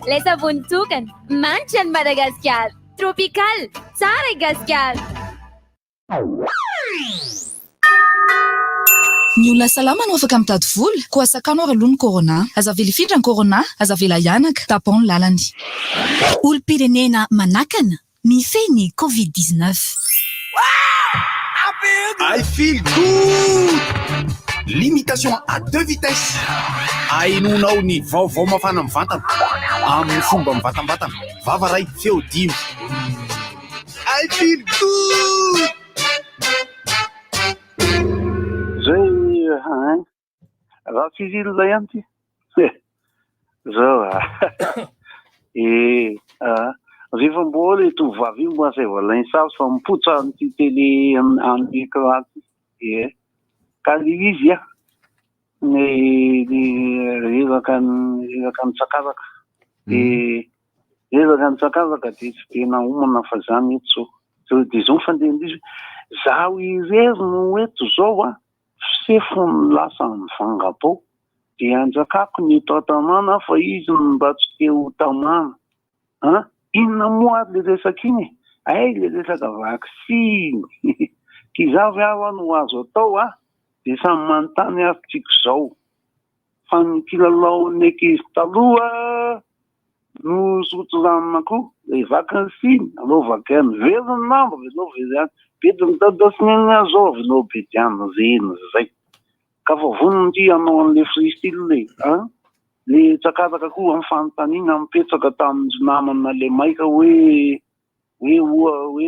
Ilay savony tokana, manitra an'i Madagasikara. Tropical, tsara i Gasikara. Ny olona salama no afaka mitady vola, koa sakano ary aloha ny corona. Aza avela hifindra ny corona, aza avela hianaka, tapaho ny lalany. Olom-pirenena manakana, mifehy ny covid 19. I feel good! Limitation à deux vitesses. Ahenoanao ny vaovao mafana mivantana amin'ny fomba mivantambatana. Vava ray, feo dimy. I feel good! Zay hein. Raha civil ihany ty. Zao ah. Eh, ah. Rehefa mbola le tovovavy iny mbo asaivo alainy sary fa mipotsa amin'ity télé amin'ny écran ty. Eh. Ka le izy ah. Ny ny reraka ny reraka ny tsakazaka. De reraka ny tsakazaka de tsy de nahomana fa zany eto zao. De zao ny fandehan'izy. Zaho irery no eto zao ah. Sefo no lasa mivangabao dia anjakako ny eto an-tanàna fa izy no mba tsy te ho tamana an! Inona moa ary le resaka iny e? Hay le resaka vaksiny! K'izavy aho no azo atao a! Dia samy manontany ary tsika izao fa ny kilalaon'ny ankizy taloha No sotro-ranona koa, ilay vaky ny siny, aleo vaky ihany, very ny lamba, avelao very ihany, bedy ny dada sy neny azy zao, avelao bedy ihany, reny zay. Ka fa vonona ity hanao an'le freestyle e, an! Le tsakataka koa amin'ny fanontaniana mipetsaka tamin'ny namana le maika hoe, hoe oa hoe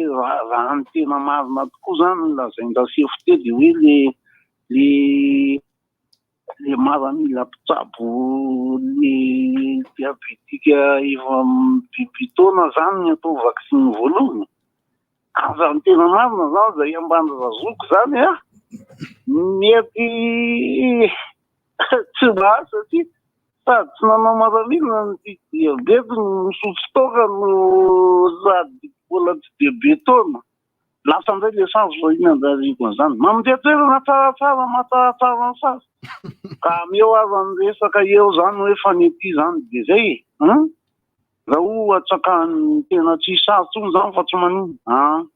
raha ny tena marina tokoa zany ny lazain-drasefo teo de hoe le le Le maramila mpitsabo ny diabetika efa bebe taona zany ny atao vaksiny voalohany? Aza ny tena marina zany zay ambany razoky zany a! Mety tsy mahazo satria sady tsy nanao maramila no tsy diabety no misotro toaka no sady mbola tsy dia be taona. Lasa indray le sazy vao iny andrariko an'izany. Mamonjea toerana tsaratsara mahatsaratsara ny sazy. Ka ameo aza ny resaka eo zany hoe fa ny aty zany de zay e. Hum? Raha ohatra ka ny tena tsy sazy tsony zany fa tsy maninona. An!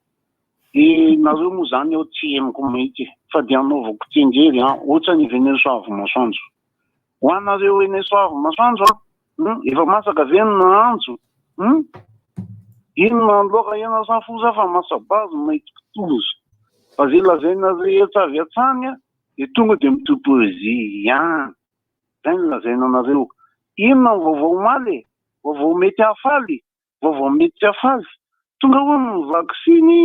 De nareo moa zany eo tsy henoko mihitsy e. Fa de anaovako tsianjery an. Ohatrany avy eny Soavimasoandro. Ho anareo eny Soavimasoandro an. Hum, efa masaka ve ny nahandro? Hum? Inona ny laoka hena sa foza fa masa-bazo mahita kitoza. Fa ze lazaina rehetra avy hatrany an, dia tonga dia mitovy poésie ihany. Zay no lazaina anareo. Inona ny vaovao omaly e? Vaovao mety hahafaly, vaovao mety tsy hahafaly. Tonga hono ny vaksiny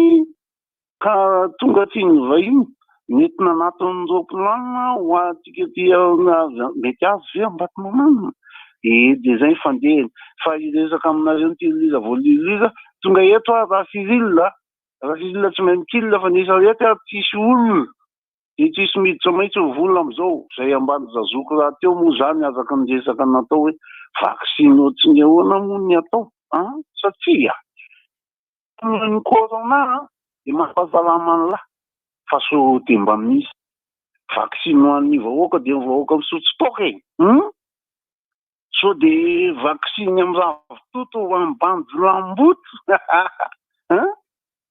Ka tonga aty ny vahiny, nentina anatin'ny roplanina ho antsika aty mety azo ve Ambatomamana? Ee dia izay ny fandehany. Fa hiresaka aminareo ny tirelira vao lirira, tonga eto aho Racyril a! Racyril tsy mahay mikil fa ny sarety ary tsisy olona dia tsisy miditra mihitsy ny vola amin'izao, izay ambany zazoko rahateo moa izany araka ny resaka natao hoe vaksiny ohatry ny ahoana moa ny atao an? Satria. Ny corona dia mampahasalama an'lah fa sao dia mba misy vaksiny ho an'ny vahoaka dia ny vahoaka misotro toaka e! Hum? Sao dia vaksiny amin'ny ravitoto ho an'ny bandy lamboto hein?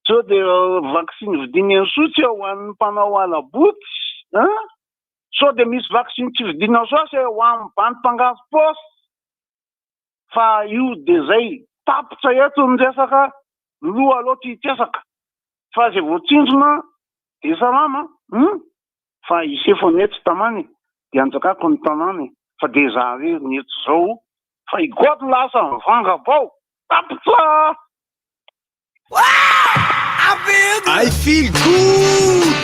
Sao dia vaksiny vidiana eny Sotsy ho an'ny mpanao hala-boty hein? Sao dia misy vaksiny tsy vidiana Soasy ho an'ny bandy mpangaro paosy? Fa io de zay, tapitra eto ny resaka, ny loha aleo tsy hitresaka fa zay vao tsindrona de salama hum! Fa i sefo anie tsy tamana e, de anjakako ny tanàna e, fa de za rery ny eto zao fa i God lasa mivanga bao! Tapitra! I feel good!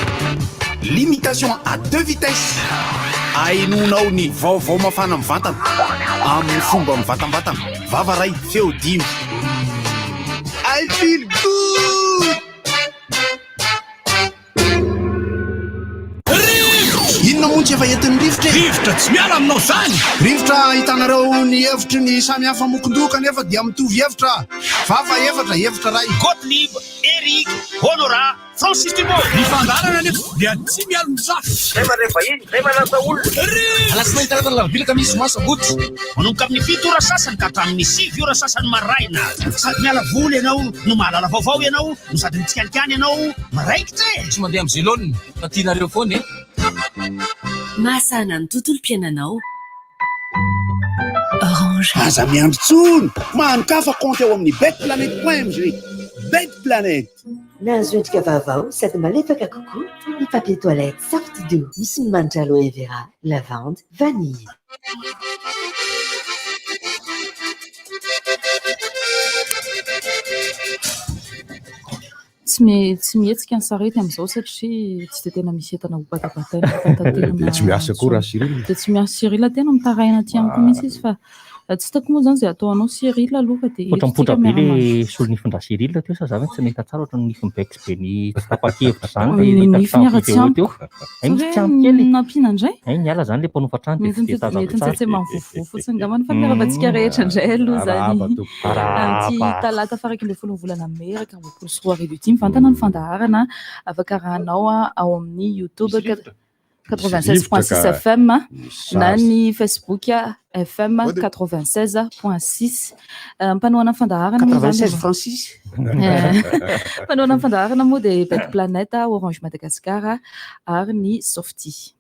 Limitation à deux vitesses. Ahenoanao ny vaovao mafana mivantana amin'ny fomba mivantambatana. Vava ray, feo dimy. I feel good! Inona moa tsy efa entin'ny rivotra e? Rivotra tsy miala aminao zany! Rivotra ahitanareo ny hevitry ny samy hafa mokon-doha kanefa dia mitovy hevitra. Vava efatra, hevitra iray. Gottlieb, Eric, Honorat, Francis Thibault. Ny fandaharana anefa dia tsy mialon-jafy. Zay mandray vahiny, zay manasa olona. Alatsinainy, talata, alarobia, alakamisy, zoma, sabotsy. Manomboka amin'ny 7 ora sasany ka hatramin'ny 9 ora sasany maraina. Sady miala voly ianao no mahalala vaovao ianao no sady mitsikalikany ianao miraikitra e! Tsy mandeha amin'ny zelone fa tianareo foana e! Mahasahana ny tontolom-piainanao. Orange. Aza miandry intsony! Manokafa kaonty ao amin'ny betplanet.mg. Betplanet. Nahazo endrika vaovao sady malefaka kokoa ny papier toilette Softido. Misy ny manitra aloe vera, lavande, vanille. Tsy mi- tsy mihetsika ny sarety amin'izao satria tsy dia tena misy entana ho batabataina ho Dia tsy miasa koa raha Cyril. Dia tsy miasa Cyril, tena mitaraina aty amiko mihitsy izy fa tsy hitako moa izany izay atao anao Cyril aloha fa dia Ohatran'ny eto mipoitra tsika be ilay miara-mandroso. solonifin-dra Cyril teo sa za ve tsy nahita tsara ohatran'ny nifiny bex be ny tsy tapa-kevitra izany Ny ilay hitako nifiny tamin'ny ara tsy vidéo teo. ampiko. Hay Sao misy hoe tsy ampy kely. nampiana indray? Hay niala izany ilay mpanofa trano dia Mety tsy dia tazako mety tsara. nitsetse mavovoa fotsiny angambany fa miarahaba antsika rehetra indray aloha izany. Arahaba tompoko. Amin'ity Arahaba. talata faha 11 volana mey 2021 ity mivantana ny fandaharana afaka arahanao ao amin'ny YouTube Misy rivotra. 96.6 FM Misy na sazy. ny Facebook FM 96.6. Mpanohana ny fandaharana moa izany 96 Francis. Mpanohana ny fandaharana moa dia Bet Planet, Orange Madagascar ary ny Softy.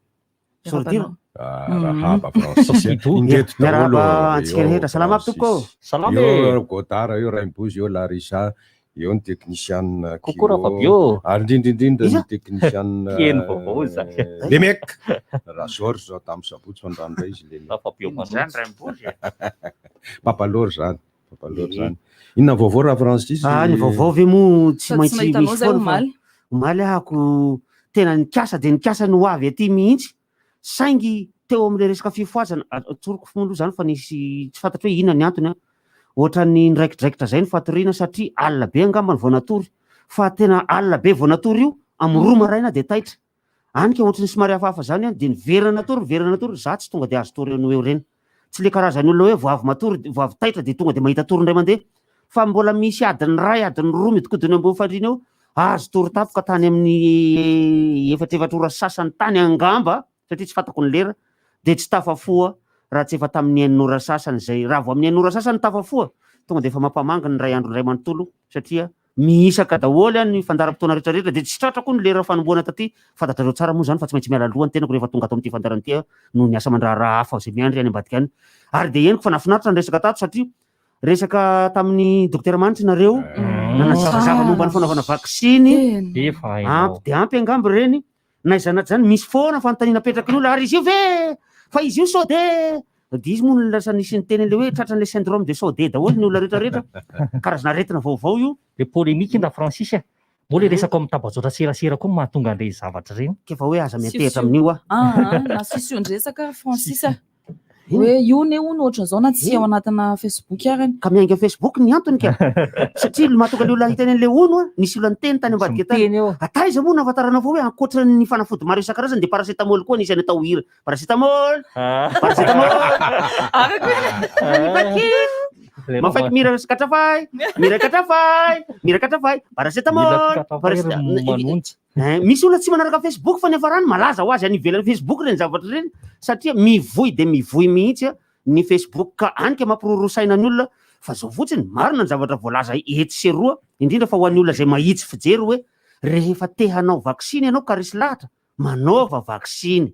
Sortir. Miarahaba anao. Arahaba Francis. Indreto daholo. Miarahaba antsika Eo rehetra. Salama Francis. tompoko. Salama e. Eo Godard, eo Raimbozy, eo Larissa, eo ny teknisianina Coucou Rafabio. Ary indrindra indrindra ny Iza? teknisianina Mpihaino vaovao izany. Lemeka. Raha Georges tamin'ny sabotsy fa androany indray izy Lemeka. Rafabio Zany manotsy. Raimbozy e. Papalor zany. Papalor zany. Inona ny vaovao raha Francis? Ah, ny vaovao ve moa tsy Sady tsy maintsy nahita anao misy izay foana fa omaly. omaly ahako tena nikasa dia nikasa ny ho avy aty mihitsy saingy teo amin'ilay resaka fifohazana, tsoriko foana aloha izany fa nisy tsy fantatro hoe inona ny antony an, ohatran'ny niraikidraikitra izay ny fatoriana satria alina be angamba ny vao natory fa tena alina be vao natory io amin'ny 2 maraina dia taitra. Any ka ohatran'ny somary hafahafa izany an, dia niverina natory, niverina natory, za tsy tonga dia azo tory eo no eo ireny. Tsy le karazan'ny olona hoe vao avy matory, vao avy taitra dia tonga dia mahita tory indray mandeha fa mbola misy adiny iray, adiny roa mihodinkodina eo ambony fandriana eo, azo tory tampoka tany amin'ny efatrefatra ora sasany tany angamba satria tsy fantako ny lera dia tsy tafafoha raha tsy efa tamin'ny enina ora sasany izay. Raha vao amin'ny enina ora sasany tafafoha, tonga dia efa mampamangy ny iray andro indray manontolo satria mihisaka daholo ny fandaharam-potoana rehetra rehetra dia tsy tratra koa ny lera fanombohana taty. Fantatrareo tsara moa izany fa tsy maintsy miala aloha ny tenako rehefa tonga ato amin'ity fandaharana ity aho noho ny asa aman-draharaha hafa izay miandry any ambadika any. Ary dia henoko fa nahafinaritra ny resaka tato satria resaka tamin'ny Dokotera Manitra nareo nanazavazava momba ny fanaovana vaksiny. Efa hainao. Ampy dia ampy angamba ireny. Na izany na tsy izany misy foana fanontaniana apetraky ny olona ary izy io ve fa izy io sao de dia izy moa no lasa nisy niteny an'ilay hoe tratran'ilay syndrome de sao de daholo ny olona rehetra rehetra karazana aretina vaovao io. Le polémique iny Ra-Francis a! Moa le resaka ao amin'ny tambajotra serasera koa no mahatonga an'ireny zavatra ireny. K'efa hoe aza miantehitra amin'io aho. Aa, na sision-dresaka Francis a! Hoe io ne hono ohatran'izao na tsy ao anatina Facebook arany. Ka miainga Facebook ny antony ka. Satria ny mahatonga ny olona hiteny an'ilay hono a, nisy olona niteny tany ambadika tany. Miteny eo. Ataiza moa no ahafantaranao fa hoe ankoatra ny fanafody maro isan-karazany dia paracetamol koa anisan'ny atao hira. Paracetamol! Paracetamol! Araka hoe. Mafaiky mira katrafay, mira katrafay, mira katrafay, paracetamol, paracetamol. Eh, misy olona tsy manaraka Facebook fa ny hafarany malaza ho azy any ivelan'ny Facebook ireny zavatra ireny satria mivoy dia mivoy mihitsy a, ny Facebook ka any ka mampiroroa saina ny olona fa zao fotsiny marina ny zavatra voalaza etsy sy eroa indrindra fa ho an'ny olona izay mahitsy fijery hoe rehefa te hanao vaksiny ianao ka resy lahatra manaova vaksiny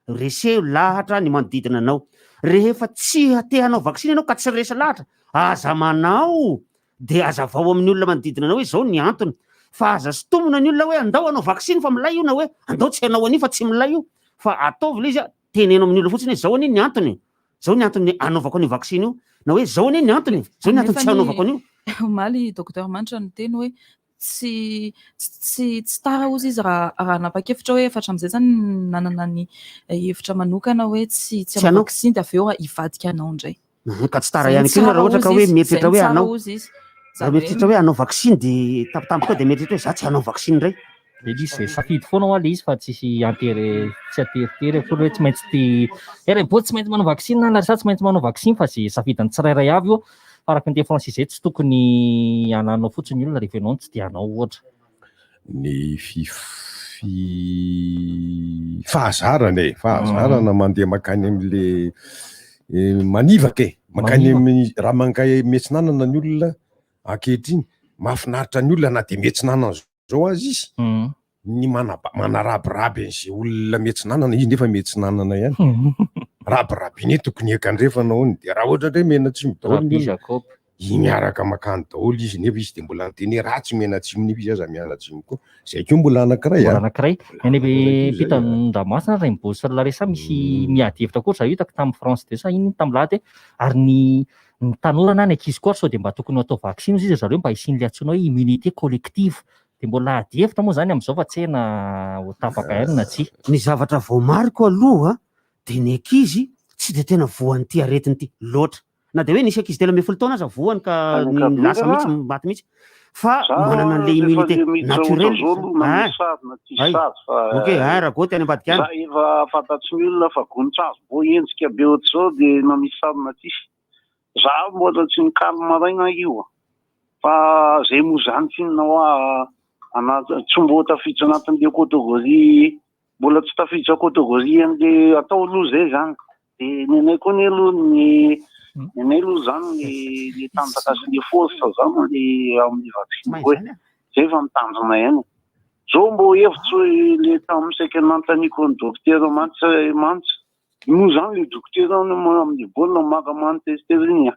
Reseho lahatra ny manodidina anao. Rehefa tsy te hanao vaksiny ianao ka tsy resy lahatra, aza manao dia azavao amin'ny olona manodidina anao hoe izao ny antony. Fa aza sintomina ny olona hoe andao hanao vaksiny fa milay io na hoe andao tsy hanao an'io fa tsy milay io. Fa ataovy ilay izy, teneno amin'ny olona fotsiny hoe izao anie ny antony e, izao ny antony anaovako an'io vaksiny io, na hoe izao anie ny antony e, izao ny antony tsy hanaovako an'io. Omaly Docteur Manitra niteny hoe tsy tsy tsy tara hozy izy raha raha nanapa-kevitra hoe efa hatramin'izay zany nanana ny hevitra manokana hoe tsy tsy Tsy hanao hanao. vaksiny dia avy eo hivadika hanao indray. Mhm, Ka tsy tara Izay ihany koa tsara raha ohatra ka hozy hoe izy, mieritreritra izay hoe tsara hanao. hozy izy. Raha Izany hoe mieritreritra hoe hanao vaksiny dia tampotampoka dia mieritreritra hoe za tsy hanao vaksiny indray. Le izy zay safidy foana hoa le izy fa tsisy antere tsy ateritery akory hoe tsy maintsy ty eh Raibo tsy maintsy manao vaksiny na Larissa tsy maintsy manao vaksiny fa ze safidin'ny tsirairay avy io fa araka ny teny Francis zay tsy tokony hananao fotsiny ny olona rehefa ianao no tsy te hanao ohatra. ny fahazarana e, fahazarana mandeha mankany amin'le manivaka e, mankany amin'ny raha mankany Miatsinanana ny olona ankehitriny, mahafinaritra ny olona na dia Miatsinanana zao aza izy, ny manarabiraby an'izay olona Miatsinanana, izy nefa Miatsinanana ihany, rabirabiny hoe tokony hiakandrefana hono, dia raha ohatra indray mianatsimo daholo ny olona, miaraka makany daholo izy nefa izy dia mbola niteny hoe ratsy mianatsimo nefa izy aza mianatsimo koa, zay koa mbola anankiray a. Mbola anankiray, any ampitan-dranomasina ary ny Bosy Larissa misy miady hevitra koa ry zareo hitako tamin'ny France 2 sa inona iny tamin'ny lahady hoe ary ny ny tanora na ny ankizy koa ary sao dia mba tokony ho atao vaksiny hozy izy ry zareo mba hisian'ilay antsoina hoe immunité collective dia mbola ady hevitra moa izany amin'izao fa tsy hay na ho tapaka ihany na tsia. Ny zavatra voamariko aloha dia ny ankizy tsy dia tena voan'ity aretina ity loatra. Na dia hoe nisy ankizy 13 taona aza voany ka lasa mihitsy, maty mihitsy fa manana an'ilay immunité naturelle. Hay, ok, hay Ragoty any ambadika any. Za efa fantatry ny olona fa gonin-tsazy bo henjika be ohatr'izao dia na misy sary na tsisy. Za mbola tsy nikaly maraina io fa zay moa zany tsinona hoa anaty tsy mbo tafiditra anatin'le catégorie mbola tsy tafiditra catégorie an'le atao aloha zay zany. Dia ny anay koa anie aloha ny ny anay aloha zany ny ny tanjaka sy ny force zany ny amin'ny vaksiny koa e. Zay efa mitandrina ihany. Zao mbô hevitro le tamin'ny saika nanontaniako an'i dokotera mantsy mantsy moa zany le dokotera amin'ny baolina maka manchester iny a.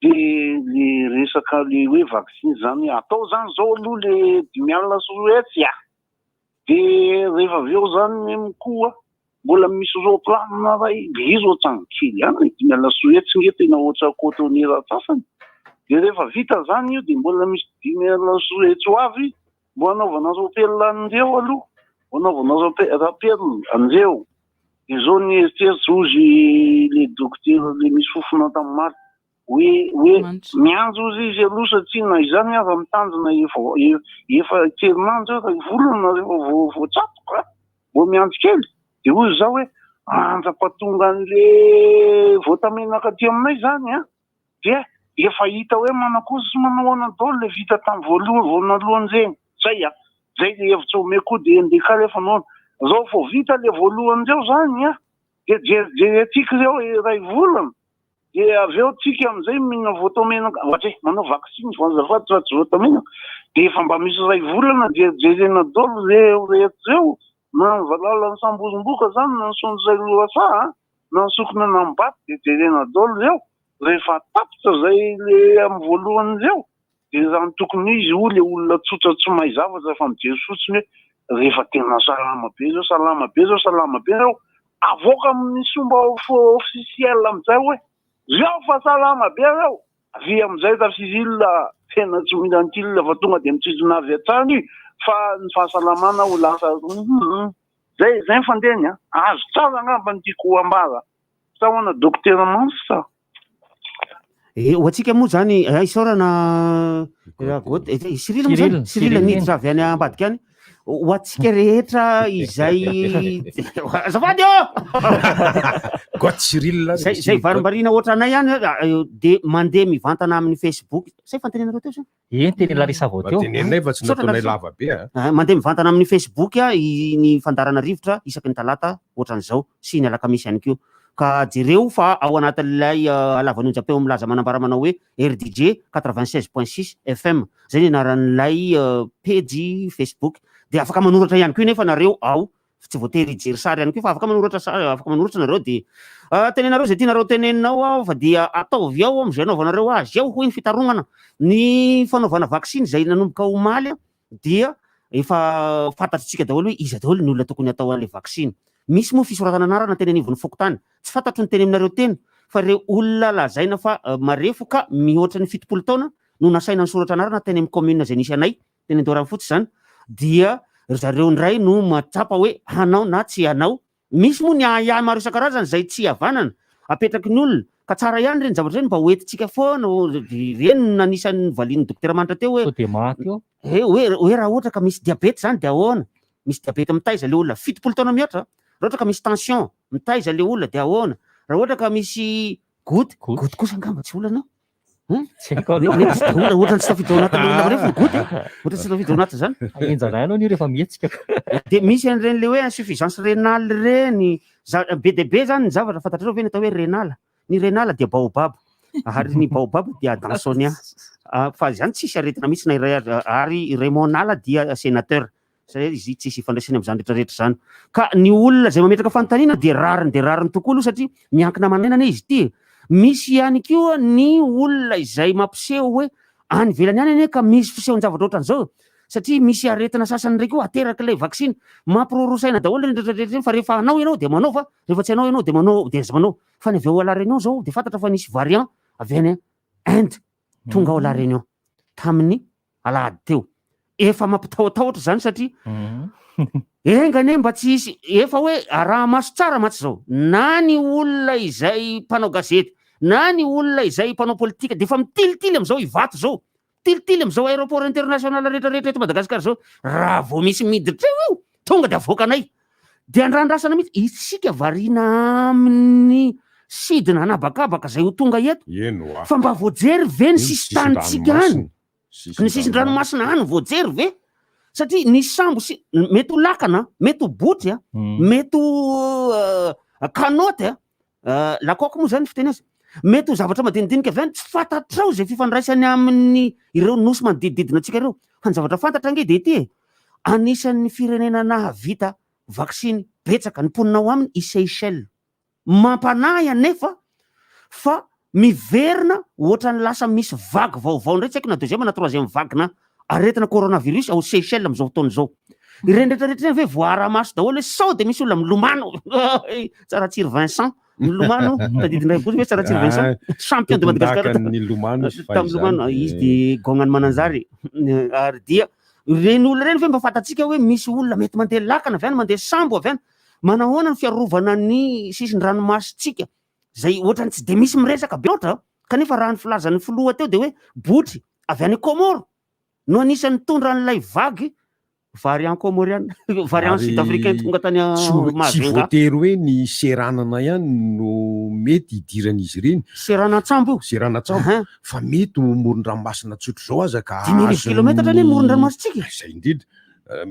Dia le resaka le hoe vaksiny zany atao zany zao aloha le 250 a. Dia rehefa avy eo zany koa Mbola misy roplanina ray le izy ohatrany kely ihany le 250 nge tena ohatra cotonnier sasany de rehefa vita zany io de mbola misy 250 ho avy mbo hanaovana rappel an'ireo aloha mbo hanaovana rappel an'ireo de zao ny eritreritro hozy le dokotera le misy fofona tamin'ny maty Hoe hoe miandry ozy izy aloha satria na izany aza mitandrina efa efa herinandro eo iray volana rehefa voatsatoka mbo miandry kely de hoy za hoe mandra-pahatonga an'le voatamenaka aty aminay zany an dia efa hita hoe manakory sy manao ahoana daholo le vita tamin'ny voalohany vao nalohany reny zay an zay le hevitra omeko de ndeha kay rehefa noana zao vao vita le voalohany reo zany an de jerijerentsika reo iray volana Dia avy eo tsika amin'izay mihinana voatomenaka, ohatra e, manao vaksiny vao azafady fa tsy voatomenaka, dia efa mba misy iray volana dia jerena daholo ireo rehetra ireo, na ny valala ny samborimboka zany, na ny sondrizay lohasaha, na ny sokina nambato dia jerena daholo ireo, rehefa tapitra izay le amin'ny voalohany ireo dia raha ny tokony izy hoy le olona tsotra tsy mahay zavatra fa mijery fotsiny hoe rehefa tena salama be zao, salama be zao, salama be zao, Avoaka amin'ny somba officiel amin'izay hoe zao fa salama be reo, avia amin'izay ra Cyril a, tena tsy mila an'kil fa tonga dia mitsitsina avy hatrany fa ny fahasalamana ho lasa hum zay zay ny fandehany a, azo tsara angamba ny tiako ho ambara, sa ahoana Dokotera Mansa? Eh, ho antsika moa zany, eh, isaorana Ragote, eh, eh, Cyril moa zany? Cyril, Cyril Cyril. niditra avy any ambadika any. Ho antsika rehetra izay azafady ô! Goat Cyril. Zay zay varimbariana ohatranay ihany eh, de mandeha mivantana amin'ny Facebook. Zay fantenenareo teo zany? Eny, teny Larissa vao teo. Tenenay fa tsy Misaotra nataonay Larissa. lava be a. Ah, mandeha mivantana amin'ny Facebook ah, ny fandaharana rivotra isaky ny talata ohatran'izao sy ny alakamisy ihany koa. Ka jereo fa ao anatin'ilay halavan'ny onjam-peo milaza manambara manao hoe RDJ 96.6 FM. Izay ny anaran'ilay pejy Facebook. Dia afaka manoratra ihany koa nefa nareo ao. Tsy voatery hijery sary ihany koa fa afaka manoratra sary, afaka manoratra nareo dia tenenareo izay tianareo tenenina ao aho fa dia ataovy ao amin'izay anaovanareo azy ao hoy ny fitarognana. Ny fanaovana vaksiny izay nanomboka omaly dia efa fantatritsika daholo hoe iza daholo ny olona tokony hatao an'ilay vaksiny. Misy moa fisoratana anarana teny anivon'ny fokontany. Tsy fantatro ny teny aminareo teny fa ireo olona lazaina fa marefo ka mihoatra ny 70 taona no nasaina nisoratra anarana teny amin'ny commune izay nisy anay, teny Andoharanofotsy izany, dia ry zareo indray no mahatsapa hoe hanao na tsy hanao. Misy moa ny ahiahy maro isan-karazany izay tsy ihavanana apetraky ny olona ka tsara ihany ireny zavatra ireny mba ho entintsika foana, ireny no anisan'ny novalian'ny Dokotera Manitra teo hoe Sao dia maty eo. He, hoe hoe raha ohatra ka misy diabeta izany dia ahoana? Misy diabeta mitaiza ilay olona 70 taona mihoatra, raha ohatra ka misy tension mitaiza ilay olona dia ahoana? Raha ohatra ka misy goutte, goutte kosa angamba tsy olana. Tsy haiko aloha. Nefa tsy daholo, ohatrany tsy tafiditra ao anatin'ny olona marefo ny goutte e. Ohatrany tsy tafiditra ao anaty izany. Henjana ihany anie rehefa mihetsika. Dia misy an'ireny le hoe insuffisance rénale ireny, za- be dia be zany ny zavatra, fantatrareo ve ny atao hoe rénale? Ny rénale dia baobab, ary ny baobab dia Adansonia. Ah, fa izany tsisy aretina mihitsy na iray aza, ary Raymond Nala dia sénateur. Satria izy tsisy ifandraisany amin'izany rehetra rehetra izany. Ka ny olona izay mametraka fanontaniana dia rariny dia rariny tokoa aloha satria miankina aman'aina anie izy ity e. Misy ihany koa ny olona izay mampiseho hoe any ivelany any anie ka misy fisehon-javatra ohatran'izao satria misy aretina sasany indray koa aterak'ilay vaksiny. Mampiroroa saina daholo ireny rehetra rehetra ireny fa rehefa hanao ianao dia manao fa rehefa tsy hanao ianao dia manao dia aza manao. Fa ny avy ao La Réunion izao dia fantatra fa nisy variant avy any Inde tonga ao La Réunion tamin'ny alahady teo. Efa mampitahotahotra izany satria enga anie mba tsy hisy, efa hoe araha-maso tsara mantsy izao, na ny olona izay mpanao gazety, na ny olona izay mpanao politika dia efa mitilitily amin'izao Ivato izao, mitilitily amin'izao aéroport international rehetra rehetra eto Madagasikara izao, raha vao misy miditra eo io, tonga dia avoakanay. Dia andrandrasana mihitsy, isika variana amin'ny sidina an'habakabaka izay ho tonga eto, Eny hoa. fa mba voajery ve ny Iny sisin-tanintsika any? sisin-dranomasina. Ny sisin-dranomasina any voajery ve? Satria ny sambo sy, mety ho lakana, mety ho botry, mety ho kanoty, la coque moa zany ny fiteny azy, mety ho zavatra madinidinika avy any, tsy fantatrao izay fifandraisany amin'ny ireo nosy manodidididina antsika ireo. Fa ny zavatra fantatra ange dia ity e, anisan'ny firenena nahavita vaksiny betsaka ny mponina ao aminy i Seychelles. Mampanahy anefa fa miverina ohatran'ny lasa misy vague vaovao indray, tsy haiko na deuxième na troisième vague na aretina coronavirus ao Seychelles amin'izao fotoana izao. Ireny rehetra rehetra ireny ve voaara-maso daholo hoe sao dia misy olona milomano Tsaratsiry Vincent milomano, tadidin'i Raivory ve Tsaratsiry Vincent? Champion de Madagascar Tompon-dakan'ny lomano izy tamin'ny lomano, fahizany. izy dia gônan'i Mananjary ary dia ireny olona ireny ve mba fantatsika hoe misy olona mety mandeha lakana avy any, mandeha sambo avy any, manahoana ny fiarovana ny sisin-dranomasintsika izay ohatran'ny tsy dia misy miresaka be loatra kanefa raha ny filazan'ny filoha teo dia hoe botry avy any Comores no anisan'ny nitondra an'ilay vague variant comoriana, variant Ary sud africain tonga tany tsy ho- tsy Majunga. voatery hoe ny seranana ihany no mety hidiran'izy ireny. Seranan-tsambo io. Seranan-tsambo. Ahan. Fa mety ho moron-dranomasina tsotra izao aza ka 5000 kilometatra anie ny moron-dranomasintsika e. Izay indrindra.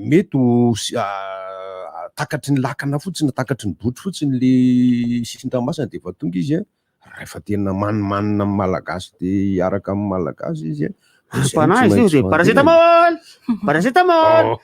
Mety ho takatry ny lakana fotsiny na takatry ny botry fotsiny le sisin-dranomasina dia efa tonga izy an, rehefa tena manimanina amin'ny Malagasy te hiaraka amin'ny Malagasy izy an, dia izay no Ampanahy tsy izy io maintsy dia mandeha. Paracétamol! Paracétamol! Oh.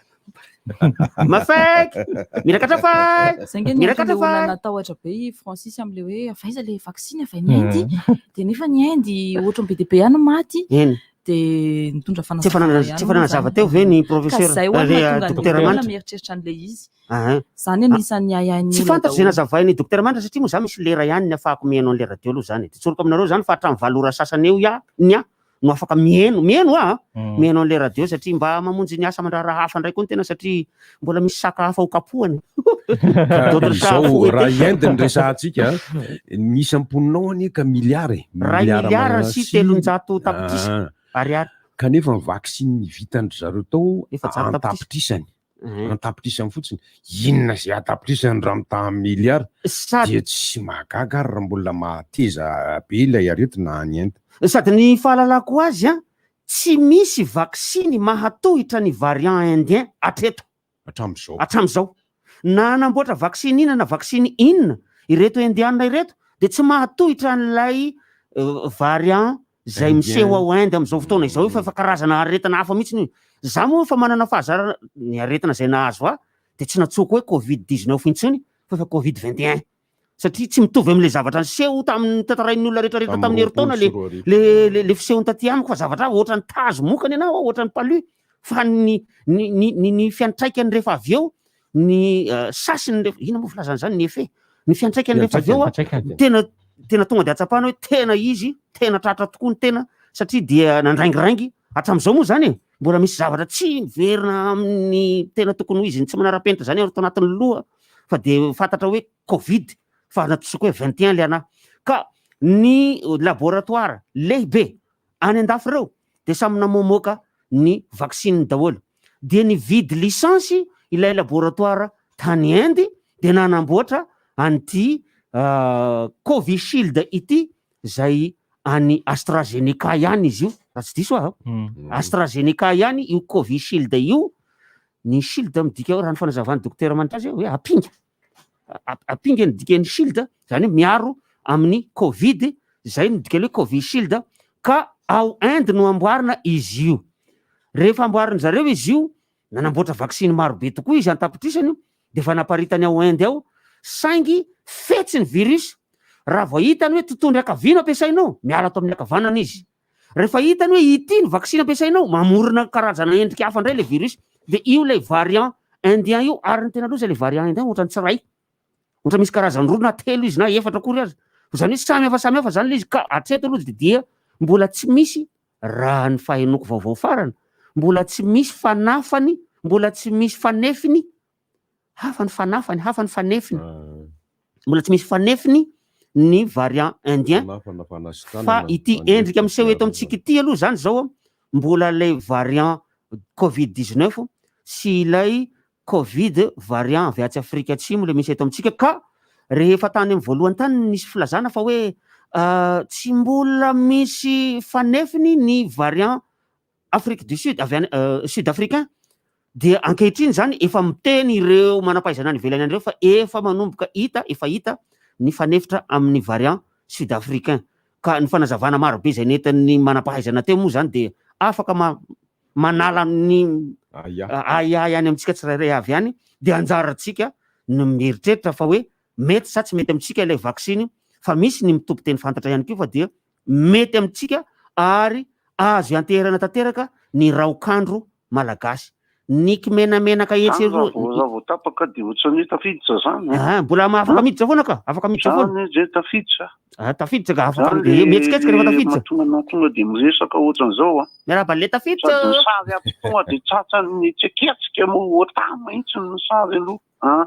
Mafaiky! Mirakatra fay! Zay nge ny Mirakatra antony le olona fay! natahotra be i Francis amin'le hoe avy aiza le vaksiny avy any Inde, dia nefa ny Inde ohatran'ny be dia be ihany maty. Eny. dia nitondra Tsy efa fanazavana nana- ihany tsy efa moa nanazava izany. teo ve ny Ka professeur zay ho'a no le mahatonga ny dokotera olona Manitra? mieritreritra an'ilay izy. Ahan. Izany anisan'ny ahiahin'ny Tsy olona fantatro izay daholo. nazavain'ny dokotera Manitra satria moa za misy lera ihany ny afahako mihaino an'ilay radio aloha izany e. Dia tsoriko aminareo izany fa hatramin'ny valo ora sasany eo ia ny ahy no afaka mihaino, mihaino aho an, mihaino an'ilay radio satria mba mamonjy ny asa aman-draharaha hafa indray koa ny tena satria mbola misy saka hafa ho kapohana. Ka D'autres chats à izao, fouetter. raha i Inde no resahantsika, ny isam-poninao anie ka miliara e. Iray Miliara miliara mana sy sy 300 tapitrisa Ah. ariary. Kanefa ny vaksiny vitan-dry zareo tao 400 tapitrisa. an-tapitrisany. Eh. An-tapitrisany fotsiny. Inona izay an-tapitrisany raha mitaha amin'ny miliara? Sady Dia tsy mahagaga ary raha mbola mahateza be ilay aretina any Inde. Sady ny fahalalako azy an, tsy misy vaksiny mahatohitra ny variant indien hatreto. Hatramin'izao. Hatramin'izao. Na hanamboatra vaksiny inona na vaksiny inona ireto indiana ireto dia tsy mahatohitra an'ilay variant izay miseho ao Inde amin'izao fotoana izao io fa efa karazana aretina hafa mihitsy io. Za moa efa manana fahazarana, ny aretina izay nahazo ahy dia tsy nantsoiko hoe covid 19 intsony fa efa covid 21. Satria tsy mitovy amin'ilay zavatra niseho tamin'ny tantarain'ny olona rehetra rehetra tamin'ny herintaona le le le le fisehony taty amiko fa zavatra hafa, ohatran'ny tazo mokany ianao, ohatran'ny palu fa ny ny ny ny ny fiantraikany rehefa avy eo ny sasiny rehefa inona moa filazana izany ny effet ny fiantraikany rehefa avy eo a, tena tena tonga dia atsapana hoe tena izy tena tratra tokoa ny tena satria dia nandraingiraingy hatramin'izao moa izany e mbola misy zavatra tsy miverina amin'ny tena tokony ho izy ny tsy manara-penitra izany ato anatin'ny loha fa dia fantatra hoe covid fa nantsoiko hoe 21 le anah ka ny laboratoire lehibe any andafy ireo dia samy namoamoaka ny vaccine daholo dia nividy licence ilay laboratoire tany Inde dia nanamboatra an'ity Covishield ity izay. an'ny AstraZeneca ihany izy io, raha tsy diso aho. AstraZeneca ihany io Covishield io, ny shield midika hoe raha ny fanazavan'ny dokotera Manitra azy hoe ampinga. Ampinga ny dikan'ny shield, zany hoe miaro amin'ny covid, zay no dikan'ny hoe Covishield, ka ao Inde no amboarina izy io. Rehefa amboarin-dry zareo izy io, nanamboatra vaksiny maro be tokoa izy an-tapitrisany, dia efa naparitany ao Inde ao, saingy fetsy ny virus, raha vao hitany hoe totohondry ankavia no ampiasainao, miala ato amin'ny ankavanana izy. Rehefa hitany hoe ity ny vaksiny ampiasainao, mamorona karazana endrika hafa indray ilay virus, dia io ilay variant indien io, ary ny tena loza ilay variant indien ohatran'ny tsy iray, ohatra misy karazany roa na telo izy na efatra akory aza, izany hoe samy hafa samy hafa izany ilay izy ka hatreto aloha dia mbola tsy misy raha ny fahenoako vaovao farany, mbola tsy misy fanafany, mbola tsy misy fanefiny Hafa ny fanafany, hafa ny fanefiny. Mbola tsy misy fanefiny ny variant indien fa ity endrika miseho eto amintsika ity aloha zany zao mbola ilay variant covid 19 sy ilay covid variant avy atsy Afrika Atsimo ilay misy eto amintsika ka rehefa tany amin'ny voalohany tany nisy filazana fa hoe tsy mbola misy fanefiny ny variant Afrique du Sud, avy any Sud Africain, dia ankehitriny izany efa miteny ireo manam-pahaizana any ivelany any ireo fa efa manomboka hita, efa hita ny fanefitra amin'ny variant Sud Africain. Ka ny fanazavana maro be izay nentin'ny manam-pahaizana teo moa izany dia afaka manala ny ahiahy any amintsika tsirairay avy any, dia anjarantsika ny mieritreritra fa hoe mety sa tsy mety amintsika ilay vaksiny, fa misy ny mitompo teny fantatra ihany koa fa dia mety amintsika ary azo ianteherana tanteraka ny raokandro malagasy. Ny kimenamenaka etsy Zany raha eroa. vao raha vao tapaka dia ohatran'ny hoe tafiditra zany e. Ah, mbola afaka miditra foana ka, afaka miditra foana. Zany zay tafiditra. Ah, tafiditra ka, afaka Zany eh, mihetsiketsika rehefa le tafiditra. mahatonga anao tonga dia miresaka ohatran'izao a. Miarahaba an'ilay tafiditra. Sady ny sary ato tonga dia tratran'ny hetsiketsika moa ohatany mihitsy ny sary aloha an.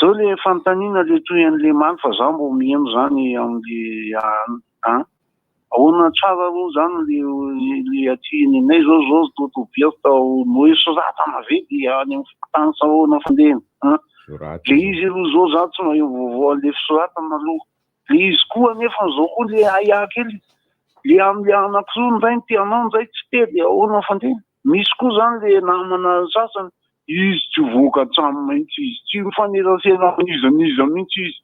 Zao le fanontaniana le toy an'le maly fa za mbo miheno zany amle an. Ahoana tsara aloha zany le le aty nenay zao zao totobiako tao no soratana ve de any amin'ny fokontany sa ahoana fandehany an. Le izy aloha zao za tsy maheno vaovao an'le fisoratana aloha. Le izy koa anefa zao koa le ahiahy kely le amle anankiroa ndray ny tianao ndray tsy te de ahoana fandehany. Misy koa zany le namana sasany izy tsy voaka an-trano mihitsy izy, tsy mifanerasera amin'iza n'iza mihitsy izy,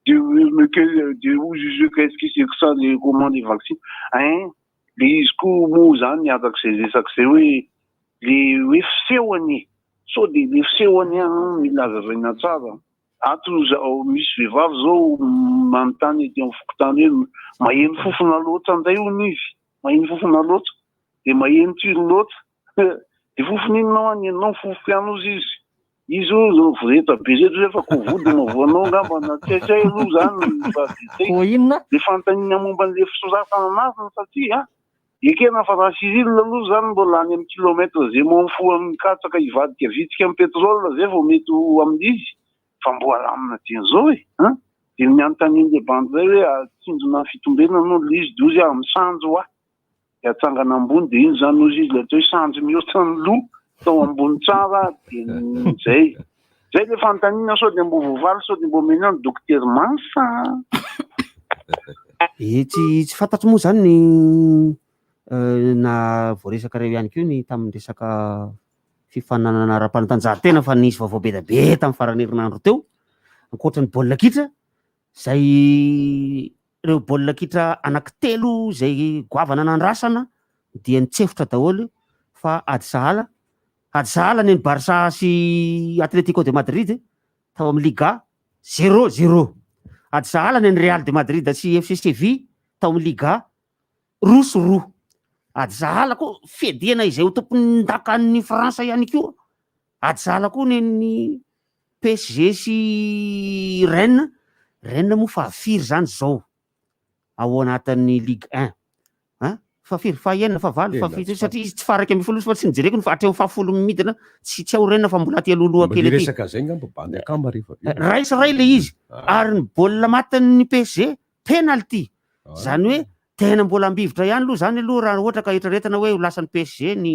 de mais que de hoy izy hoe qu'est-ce que c'est que ça le comment les vaccins hein, le izy koa moa zany arak'izay resaka izay hoe le hoe fisehony e, sao de le fisehony ihany no mila hazavaina tsara, ato zao misy vehivavy zao manontany ety amin'ny fokontany hoe maheno fofona loatra indray hono izy, maheno fofona loatra. Dia maheno tsiro loatra. Dia fofona inona hoa ny henonao? Mifofoko ihany ozy izy. Izy hono zao voreta be zay toa efa koa vody no voanao angamba na tsy hay tsy hay aloha zany fa dia zay. Koa inona? Le fanontaniana momba an'le fisoratana anarana satria ekena fa raha Cyril aloha zany mbola any amin'ny kilomètre zay m'en fous amin'ny katsaka hivadika vitsika amin'ny pétrole zay vao mety ho amin'izy fa mbola alamina dieny zao e an! Dia ny anontanian'le bandy zay hoe atsindrona fitombenana hono le izy dia hozy aho misanjo hoa. dia atsangana ambony dia iny zany ozy izy ilay atao hoe sanjy mihoatra ny loha tao ambony tsara dia zay zay le fanontaniana sao dia mbo voavaly sao dia mbo omena ny dokotera Mansa Eh, tsy tsy fantatro moa zany ny eh, na voaresaka reo ihany koa ny tamin'ny resaka fifaninanana ara-panatanjahantena fa nisy vaovao be dia be tamin'ny faran'ny herinandro teo ankoatra ny baolina kitra zay Ireo baolina kitra anankitelo izay goavana nandrasana dia nitsefotra daholo fa ady sahala. Ady sahala ny an'i Barça sy Atletico de Madrid tao amin'ny Liga, zéro zéro. Ady sahala ny an'i Real de Madrid sy FC Séville tao amin'ny Liga, 2-2. Ady sahala koa fiadiana izay ho tompondakan'i France ihany koa. Ady sahala koa ny an'ny PSG sy Rennes, Rennes moa fahafiry zany zao ao anatin'ny Ligue 1 an? Fahafiry? Fahaenina, fahavalo, fahafito, satria izy tsy faha 11 fa tsy nojereko ny hatreo fahafolo midina, tsy tsy ao Rennes fa mbola aty alohaloha kely aty. Resaka zay ngamba bandy akama rehefa avy eo. Ray sy ray le izy, ary ny baolina matin'ny PSG penalty, zany hoe Tena mbola ambivitra ihany aloha zany aloha raha ohatra ka eritreretina hoe ho lasan'ny PSG ny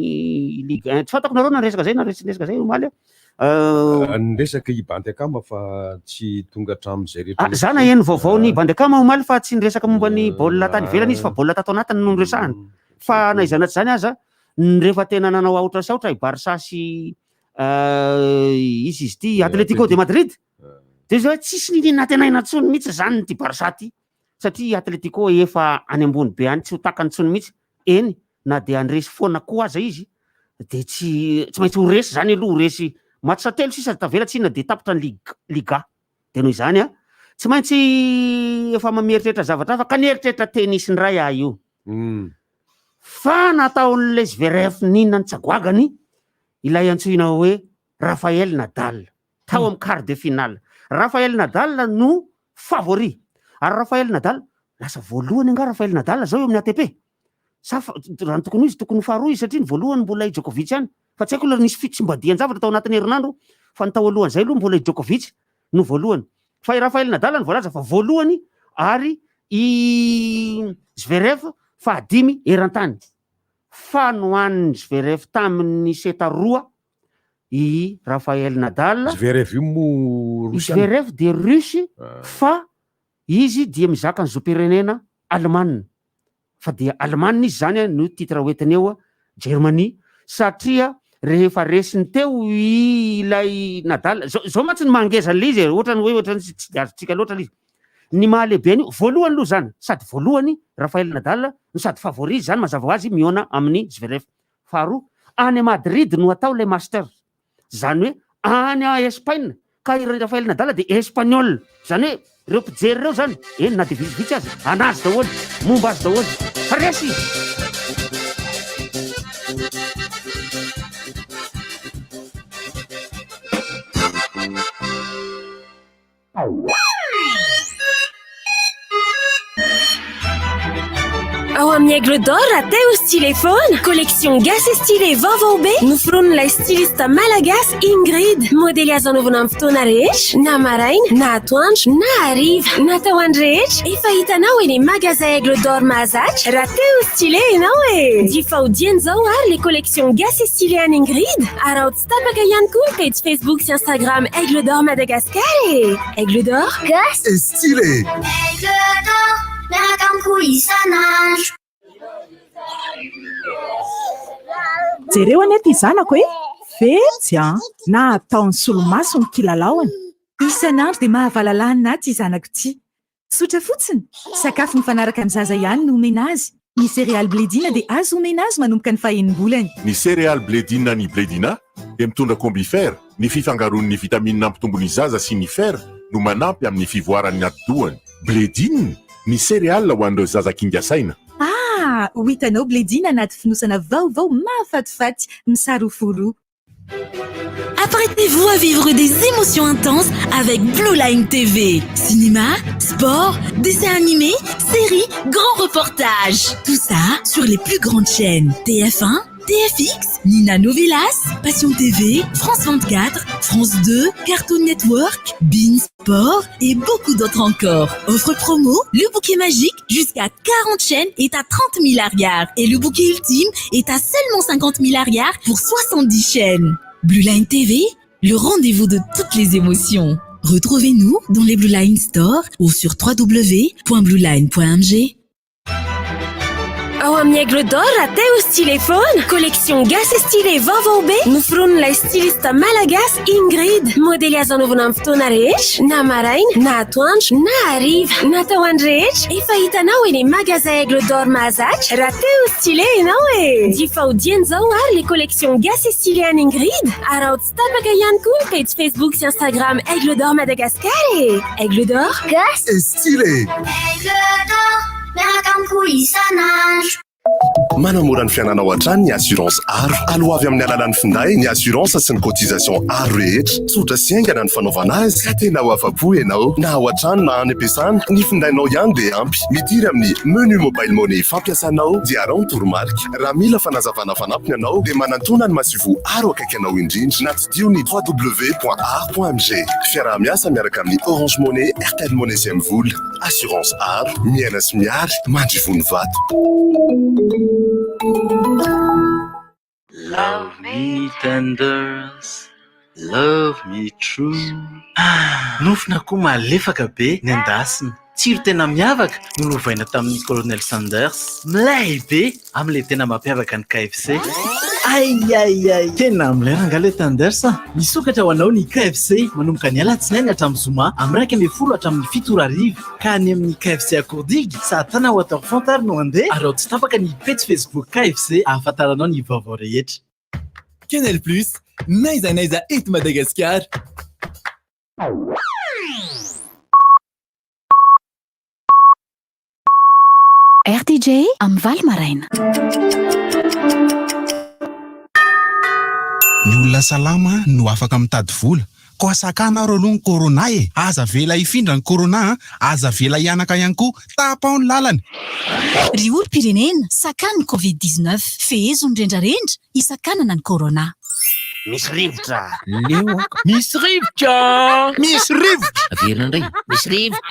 Ligue 1. Tsy fantako nareo na resaka zay na tsy resaka zay omaly a. Niresaka i Bandy Akama fa tsy tonga hatramin'izay rehetra. Ah, za naheno vaovao ny Bandy Akama omaly fa tsy niresaka momba ny baolina tany ivelany izy fa baolina tato anatiny no noresahany. Fa na izany na tsy izany aza, rehefa tena nanao aotra sy aotra i Barça sy iza izy ity, Atlético de Madrid, dia izao hoe tsisy niniana nantenaina intsony mihitsy izany ity Barça ity satria i Atlético efa any ambony be any tsy ho takany intsony mihitsy. Eny, na dia handresy foana koa aza izy dia tsy tsy maintsy ho resy izany aloha, ho resy match telo sisa tavela tsinona dia tapitra ny ligue liga. Dia noho izany an, tsy maintsy efa mieritreritra zavatra hafa ka nieritreritra tennis indray aho io. Fa nataon'ilay Zverev ninona ny tsagoagany ilay antsoina hoe Rafael Nadal tao amin'ny quart de finale. Rafael Nadal no favori. Ary Rafael Nadal, lasa voalohany angaha Rafael Nadal zao eo amin'ny ATP? Sa fa, raha ny tokony ho izy, tokony ho faharoa izy satria ny voalohany mbola i Djokovic ihany. Fa tsy haiko aloha nisy fitsimbadihan-javatra tao anatin'ny herinandro fa ny tao alohan'izay aloha mbola i Djokovic no voalohany. Fa i Rafael Nadal no voalaza fa voalohany ary i Zverev fahadimy eran-tany. Fa nohanin'i Zverev tamin'ny seta roa i Rafael Nadal. Zverev io moa I Rosiana? Zverev dia Russe fa izy dia mizaka ny zom-pirenena Alemana. Fa dia Alemana izy izany no titre hoentiny eo Germany satria rehefa resiny teo ilay Nadal, zao zao mantsy ny mahangeza an'ilay izy e, ohatrany hoe ohatrany tsy dia azontsika loatra ilay izy. Ny mahalehibe an'io, voalohany aloha izany, sady voalohany Rafael Nadal no sady favori izy izany mazava ho azy mihaona amin'i Zverev. Faharoa, any Madrid no atao ilay Masters. Izany hoe any Espaina, ka i Rafael Nadal dia Espagnol. Izany hoe ireo mpijery ireo izany, eny na dia vitsivitsy aza, an'azy daholo, momba azy daholo. Fa resy izy! Ao amin'ny Aigle d'Or raha te ho stylé foana. Collection gasy stylé vaovao be noforonin'ilay styliste malagasy Ingrid. Modely azo anaovana amin'ny fotoana rehetra, na maraina, na atoandro, na hariva. Natao ho an'ny rehetra. Efa hitanao eny magasin Aigle d'Or mahazatra raha te ho stylé ianao e! Jifao dieny izao ary le collection gasy stylé an'i Ingrid. Araho Tsy tapaka ihany koa ny pejy Facebook sy Instagram Aigle d'Or Madagascar e! Aigle d'Or, Gasy et stylé! Aigle d'Or, miaraka amiko isan'andro. Jereo anie ity zanako e! Fetsy an! Na ataony solomaso ny kilalaony. Isan'andro dia mahavalalanina ahy ity zanako ity. Tsotra fotsiny, sakafo mifanaraka amin'ny zaza ihany no omena azy. Ny céréales Bledina dia azo omena azy manomboka ny fahenim-bolany. Ny céréales Bledina ny Bledina dia mitondra Combifer, ny fifangaroan'ny vitamina hampitombo ny zaza sy ny fer no manampy amin'ny fivoaran'ny atidohany. Bledina, ny céréales ho an'ireo zaza kinga saina. Ah! Ho hitanao Bledina anaty fonosana vaovao mahafatifaty misaroforo. Apprêtez-vous à vivre des émotions intenses avec Blue Line TV. Cinéma, sport, dessins animés, séries, grands reportages. Tout ça sur les plus grandes chaînes TF1, TFX, Nina Novelas, Passion TV, France 24, France 2, Cartoon Network, Bean Sport et beaucoup d'autres encore. Offre promo, le bouquet magique jusqu'à 40 chaînes est à 30 000 ariary et le bouquet ultime est à seulement 50 000 ariary pour 70 chaînes. Blue Line TV, le rendez-vous de toutes les émotions. Retrouvez-nous dans les Blue Line Store ou sur www.blueline.mg. Ao amin'ny Aigle d'Or raha te ho stylé foana. Collection gasy stylé vaovao be noforonin'ilay styliste malagasy Ingrid. Modely azo anaovana amin'ny fotoana rehetra, na maraina, na atoandro, na hariva. Natao ho an'ny rehetra. Efa hitanao eny magasin Aigle d'Or mahazatra raha te ho stylé ianao e! Jifao dieny izao ary le collection gasy stylé an'i Ingrid. Araho tsy tapaka ihany koa ny pejy Facebook sy Instagram Aigle d'Or Madagascar e! Aigle d'Or, Gasy et stylé! Aigle d'Or, Miaraka amiko isan'andro. Manamora ny fiainanao hatrany ny assurance Aro. Aloavy amin'ny alalan'ny finday ny assurance sy ny cotisation Aro rehetra. Tsotra sy haingana ny fanaovana azy ka tena ho afa-po ianao. Na ao an-trano na any am-piasana, ny findainao ihany dia ampy. Midira amin'ny menu mobile money fampiasanao dia araho ny toromarika. Raha mila fanazavana fanampiny ianao dia manantòna ny masoivoho Aro akaiky anao indrindra na tsidiho ny www.aro.mg. Fiaraha-miasa miaraka amin'ny Orange Money, Airtel Money sy Mvola. Assurance Aro, miaina sy miary, mandrivony vato. Love me tender. Love me true. Ah, nofon'akoho malefaka be nendasina. Tsiro tena miavaka no lovaina tamin'ny Colonel Sanders. Milay be amin'ilay tena mampiavaka ny KFC. Ay ay ay! Tena milay rangahy ilay Tenders a! Misokatra ho anao ny KFC manomboka ny alatsinainy hatramin'ny zoma amin'ny 11 hatramin'ny 7 ora hariva. Ka any amin'ny KFC Akoordigy, Sahatana Waterfront ary no andeha ary ao tsy tapaka ny pejy Facebook KFC ahafantaranao ny vaovao rehetra. Canal Plus, n'aiza n'aiza eto Madagasikara. RTJ amin'ny 8 maraina. Ny olona salama no afaka mitady vola. Koa sakana ary aloha ny corona e! Aza avela hifindra ny corona an! Aza avela hihanaka ihany koa! Tapaho ny lalany! Ry olom-pirenena, sakano ny covid 19, fehezo ny rendrarendra hisakanana ny corona. Misy rivotra! Leo aho ka. Misy rivotra! Misy rivotra! Averina indray. Misy rivotra!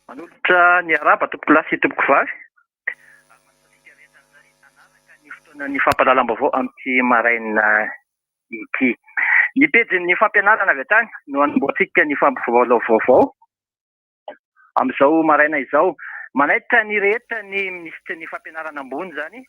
Manolotra ny arahaba tompokolahy sy tompokovavy. Ny fotoanan'ny fampahalalam-baovao amin'ity maraina ity. Ny pejin'ny fampianarana avy hatrany no hanombohantsika ny fampivavaovao vaovao amin'izao maraina izao. Manaitra ny rehetra ny minisitry ny fampianarana ambony izany,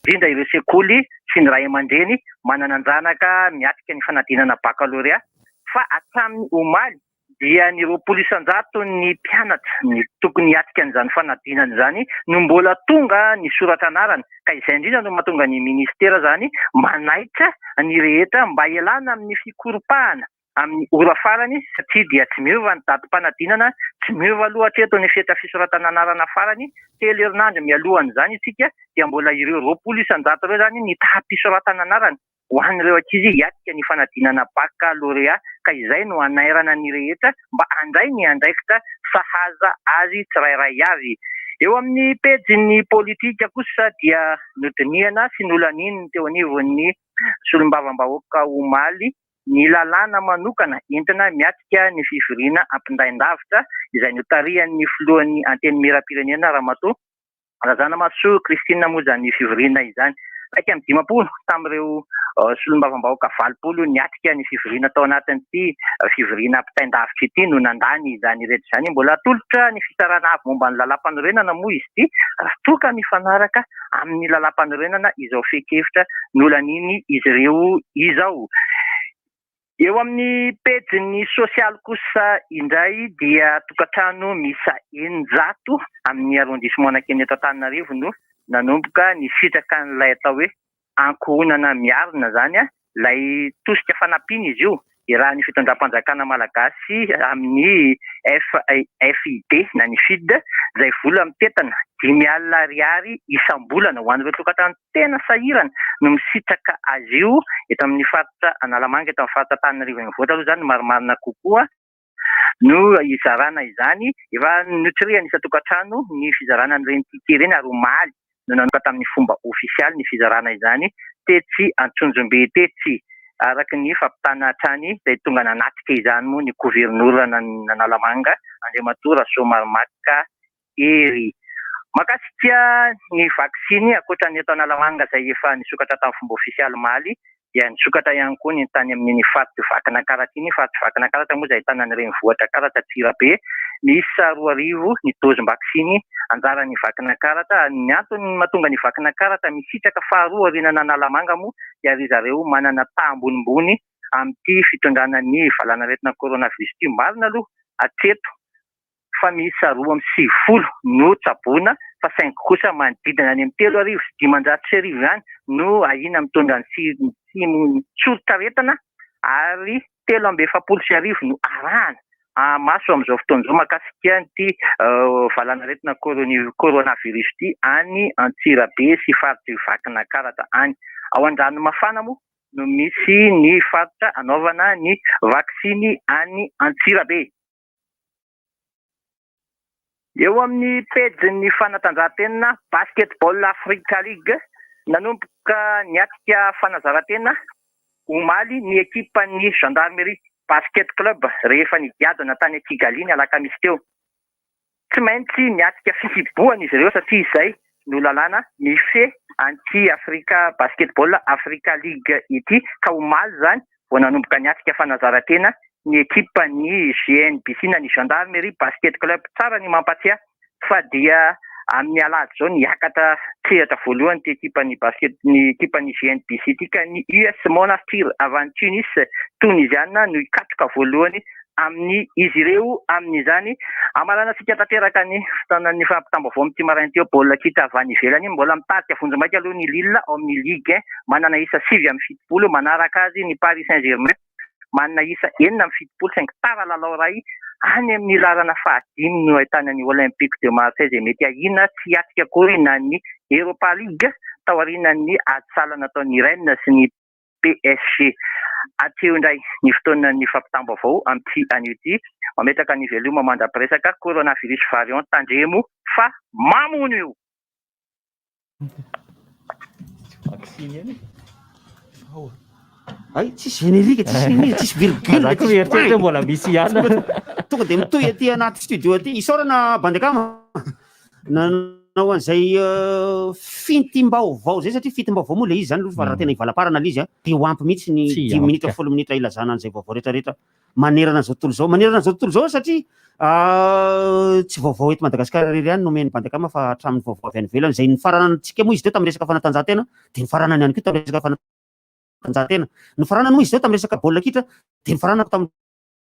indrindra ireo sekoly sy ny ray aman-dreny manana an-janaka miatrika ny fanadinana bakalorea fa hatramin'ny omaly dia ny 20 isan-jaton'ny mpianatra ny tokony hiatrika an'izany fanadinana izany no mbola tonga nisoratra anarana ka izay indrindra no mahatonga ny ministera izany manaitra ny rehetra mba hialana amin'ny fikoropahana amin'ny ora farany satria dia tsy miova ny datim-panadinana, tsy miova aloha hatreto ny fetra fisoratana anarana farany, telo herinandro mialohan'izany isika dia mbola ireo 20% ireo izany ny taham-pisoratana anarana. ho an'ireo ankizy hiatrika ny fanadinana Baccalauréat ka izay no hanairana ny rehetra mba handray ny andraikitra sahaza azy tsirairay avy. Eo amin'ny pejin'ny politika kosa dia nodinihana sy nolanian'ny teo anivon'ny solombavambahoaka omaly ny lalàna manokana entina miatrika ny fivoriana ampindain-davitra izay notarihan'ny filohan'ny Antenimierampirenena Ramatoa Razanamahasoa Christine moa izany fivoriana izany. 51 tamin'ireo solombavambahoaka 80 niatrika ny fivoriana tao anatin'ity fivoriana ampitain-davitra ity no nandany izany rehetra izany. Mbola atolotra ny fitsarana avo momba ny lalàmpanorenana moa izy ity raha toa ka mifanaraka amin'ny lalàmpanorenana izao fehin-kevitra nolanian'izy ireo izao. Eo amin'ny pejin'ny sosialy kosa indray dia tokantrano miisa 600 amin'ny arrondissement Anakena eto Antananarivo no nanomboka nisitraka an'ilay atao hoe ankohonana miarina izany, ilay tosika fanampiana izy io iarahan'ny fitondram-panjakana malagasy amin'ny FID na ny FID izay vola mitentina 50 ariary isam-bolana ho an'ireo tokantrano tena sahirana no misitraka azy io eto amin'ny faritra Analamanga, eto amin'ny faritra Antananarivo Renivohitra aloha izany no marimarina kokoa no hizarana izany. Efa notsirihana isan-tokantrano ny fizarana an'ireny ticket ireny ary omaly no nanomboka tamin'ny fomba ofisialy ny fizarana izany tetsy Antsonjombe tetsy. Araka ny fampitana hatrany izay tonga nanatrika izany moa ny governoran'Analamanga Andriamatoa Rasoamaromaka Hery. Mahakasika ny vaksiny, ankoatra ny eto Analamanga izay efa nisokatra tamin'ny fomba ofisialy omaly, dia nisokatra ihany koa ny tany amin'iny faritr'i Vakinankaratra iny. Faritr'i Vakinankaratra moa izay ahitana ny renivohitra Karatra Antsirabe. Miisa 2000 ny dozim-baksiny anjaran'i Vakinankaratra. Ny antony mahatonga ny Vakinankaratra misitraka faharoa aorianan'Analamanga moa dia ry zareo manana taha ambonimbony amin'ity fitondrana ny valanaretina coronavirus ity. Marina aloha hatreto fa miisa 92 no tsaboina fa saingy kosa manodidina any amin'ny 1503 ihany no ahiana mitondra ny tsimotsoritr'aretina ary 1043 no arahana maso amin'izao fotoana izao mahakasika ity valanaretina coronavirus ity any Antsirabe sy faritr'i Vakinankaratra any. Ao Andranomafana moa no misy ny faritra anaovana ny vaksiny any Antsirabe. Eo amin'ny pejin'ny fanatanjahantena, Basketball Africa League, nanomboka niatrika fanazarantena omaly ny ekipan'ny Gendarmerie Basket Club rehefa nigadona tany Kigali ny alakamisy teo. Tsy maintsy miatrika fihibohana izy ireo satria izay no lalàna mifehy an'ity Africa Basketball Africa League ity ka omaly izany vao nanomboka niatrika fanazaran-tena ny ekipan'ny GNBC na ny Gendarmerie Basket Club. Tsara ny mampatsiahy fa dia amin'ny alahady izao ny hiakatra sehatra voalohany ity ekipan'ny basket ny ekipan'ny GNBC ity ka ny US Monastir avy any Tunis Toniziana no hikatroka voalohany amin'ny izy ireo amin'izany. Hamaranantsika tanteraka ny fotoanan'ny fampitam-baovao amin'ity maraina ity eo baolina kitra avy any ivelany. Mbola mitarika vonjimaika aloha ny Lille ao amin'ny Ligue 1 manana isa 79, manaraka azy ny Paris Saint-Germain manana isa 76 saingy tara lalao iray any amin'ny laharana fahadimy no ahitana ny Olympique de Marseille izay mety ahiana tsy hiatrika akory na ny Europa League taorian'ny ady sahala nataon'ny Rennes sy ny PSG. Hatreo indray ny fotoanan'ny fampitam-baovao amin'ity anio ity. Mametraka ny veloma mandra-piresaka coronavirus variant tandremo fa mamono io! Ay, tsisy générique, tsisy nini, tsisy virgule, Za koa tsisy mieritreritra point. mbola misy ihany. Tonga dia mitohy aty anaty studio aty. Isaorana Bandekama nanao an'izay euh, fintim-baovao izay satria fintim-baovao moa ilay izy izany aloha fa raha tena hivalaparana ilay izy a, dia ho ampy mihitsy ny Tsy dimy ampy minitra, ka. folo minitra ilazana an'izay vaovao rehetrarehetra manerana an'izao tontolo izao. Manerana an'izao tontolo izao satria tsy vaovao eto Madagasikara irery ihany no omen'ny Bandekama fa hatramin'ny vaovao avy any ivelany izay nifaranantsika moa izy teo tamin'ny resaka fanatanjahantena dia nifaranany ihany koa tamin'ny resaka fanatanjahantena. Nifaranany moa izy teo tamin'ny resaka baolina kitra dia nifaranako tamin'ny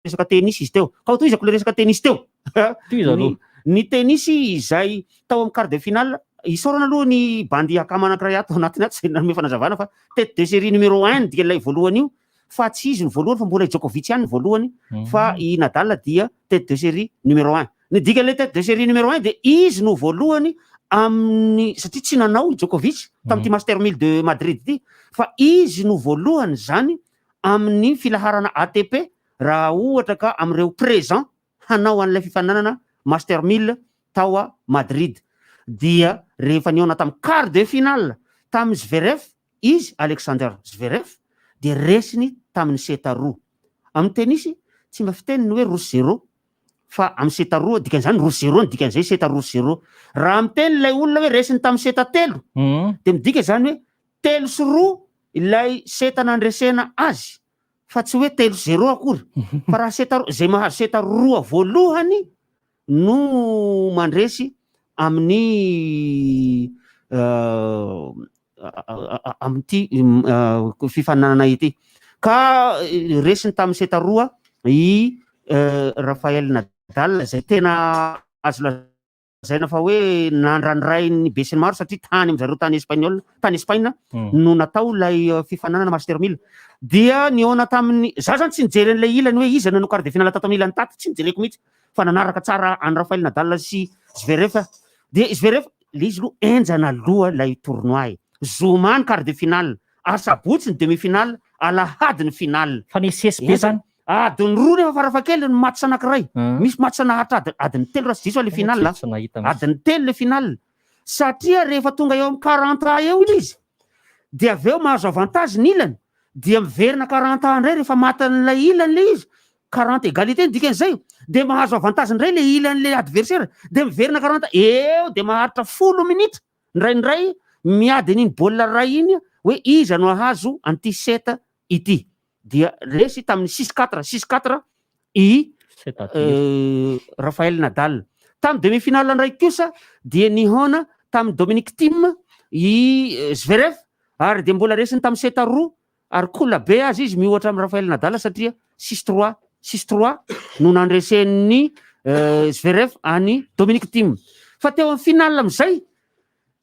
resaka tennis izy teo. Ka ho tohizako ilay resaka tennis teo. Tohizo aloha. Ny tennis izay tao amin'ny quart de finale, isaorana aloha ny bandy akama anankiray ato anatiny ato izay nanome fanazavana fa tête de série numéro un ny dikan'ilay voalohany io fa tsy izy no voalohany fa mbola i Djokovic ihany no voalohany fa i Nadal dia tête de série numéro un. Ny dikan'ilay tête de série numéro un dia izy no voalohany amin'ny satria tsy nanao i Djokovic tamin'ity Master 1000 de Madrid ity fa izy no voalohany izany amin'ny filaharana ATP raha ohatra ka amin'ireo présent hanao an'ilay fifaninanana Master 1000 tao Madrid dia rehefa nihaona tamin'ny quart de finale tamin'i Zverev izy, Alexander Zverev, dia resiny tamin'ny seta roa. Amin'ny tenisy, tsy mba fiteny ny hoe roa sy zéro fa amin'ny seta roa, dikan'izany roa sy zéro ny dikan'izay seta roa sy zéro. Raha miteny ilay olona hoe resiny tamin'ny seta telo dia midika izany hoe 3 sy 2 ilay seta nandresena azy fa tsy hoe 3 0 akory fa raha seta roa, izay mahazo seta roa voalohany no mandresy amin'ny amin'ity fifaninanana ity. Ka resiny tamin'ny seta roa i Rafael Nadal izay tena azo lazaina fa hoe nandrandrain'ny besinimaro satria tany amin-dry zareo tany Espagnol, tany Espaina no natao ilay fifaninanana Master 1000. Dia nihaona tamin'ny, za zany tsy nijery an'ilay ilany hoe iza nanao quart de finale tato amin'ny ilany tato, tsy nijereko mihitsy fa nanaraka tsara an'i Rafael Nadal sy Zverev aho. Dia Zverev, le izy aloha henjana aloha ilay tournoi e. Zoma ny quart de finale, asabotsy ny demi finale, alahady ny finale. Fa nisesy be zany. Adiny roa nefa farafahakeliny ny match anankiray. Misy match naharitra adiny telo raha tsy diso aho le finale a. Tsy nahita mihitsy. Adiny telo le finale. Satria rehefa tonga eo amin'ny 40 ans eo ilay izy, dia avy eo mahazo avantage ny ilany, dia miverina 40 ans indray rehefa matin'ilay ilany ilay izy, 40 égalité ny dikan'izay, dia mahazo avantage indray ilay ilan'ilay adversaire, dia miverina 40 eo dia maharitra folo minitra indraindray miady an'iny baolina iray iny hoe iza no hahazo an'ity set ity. Dia resy tamin'ny six quatre, six quatre i Rafael Nadal. Tamin'ny demi finale indray kosa dia nihaona tamin'i Dominic Thiem i Zverev ary dia mbola resiny tamin'ny set roa ary cool be aza izy miohatra amin'i Rafael Nadal satria six trois, six trois no nandresen'ny Zverev an'i Dominic Thiem. Fa teo amin'ny finale amin'izay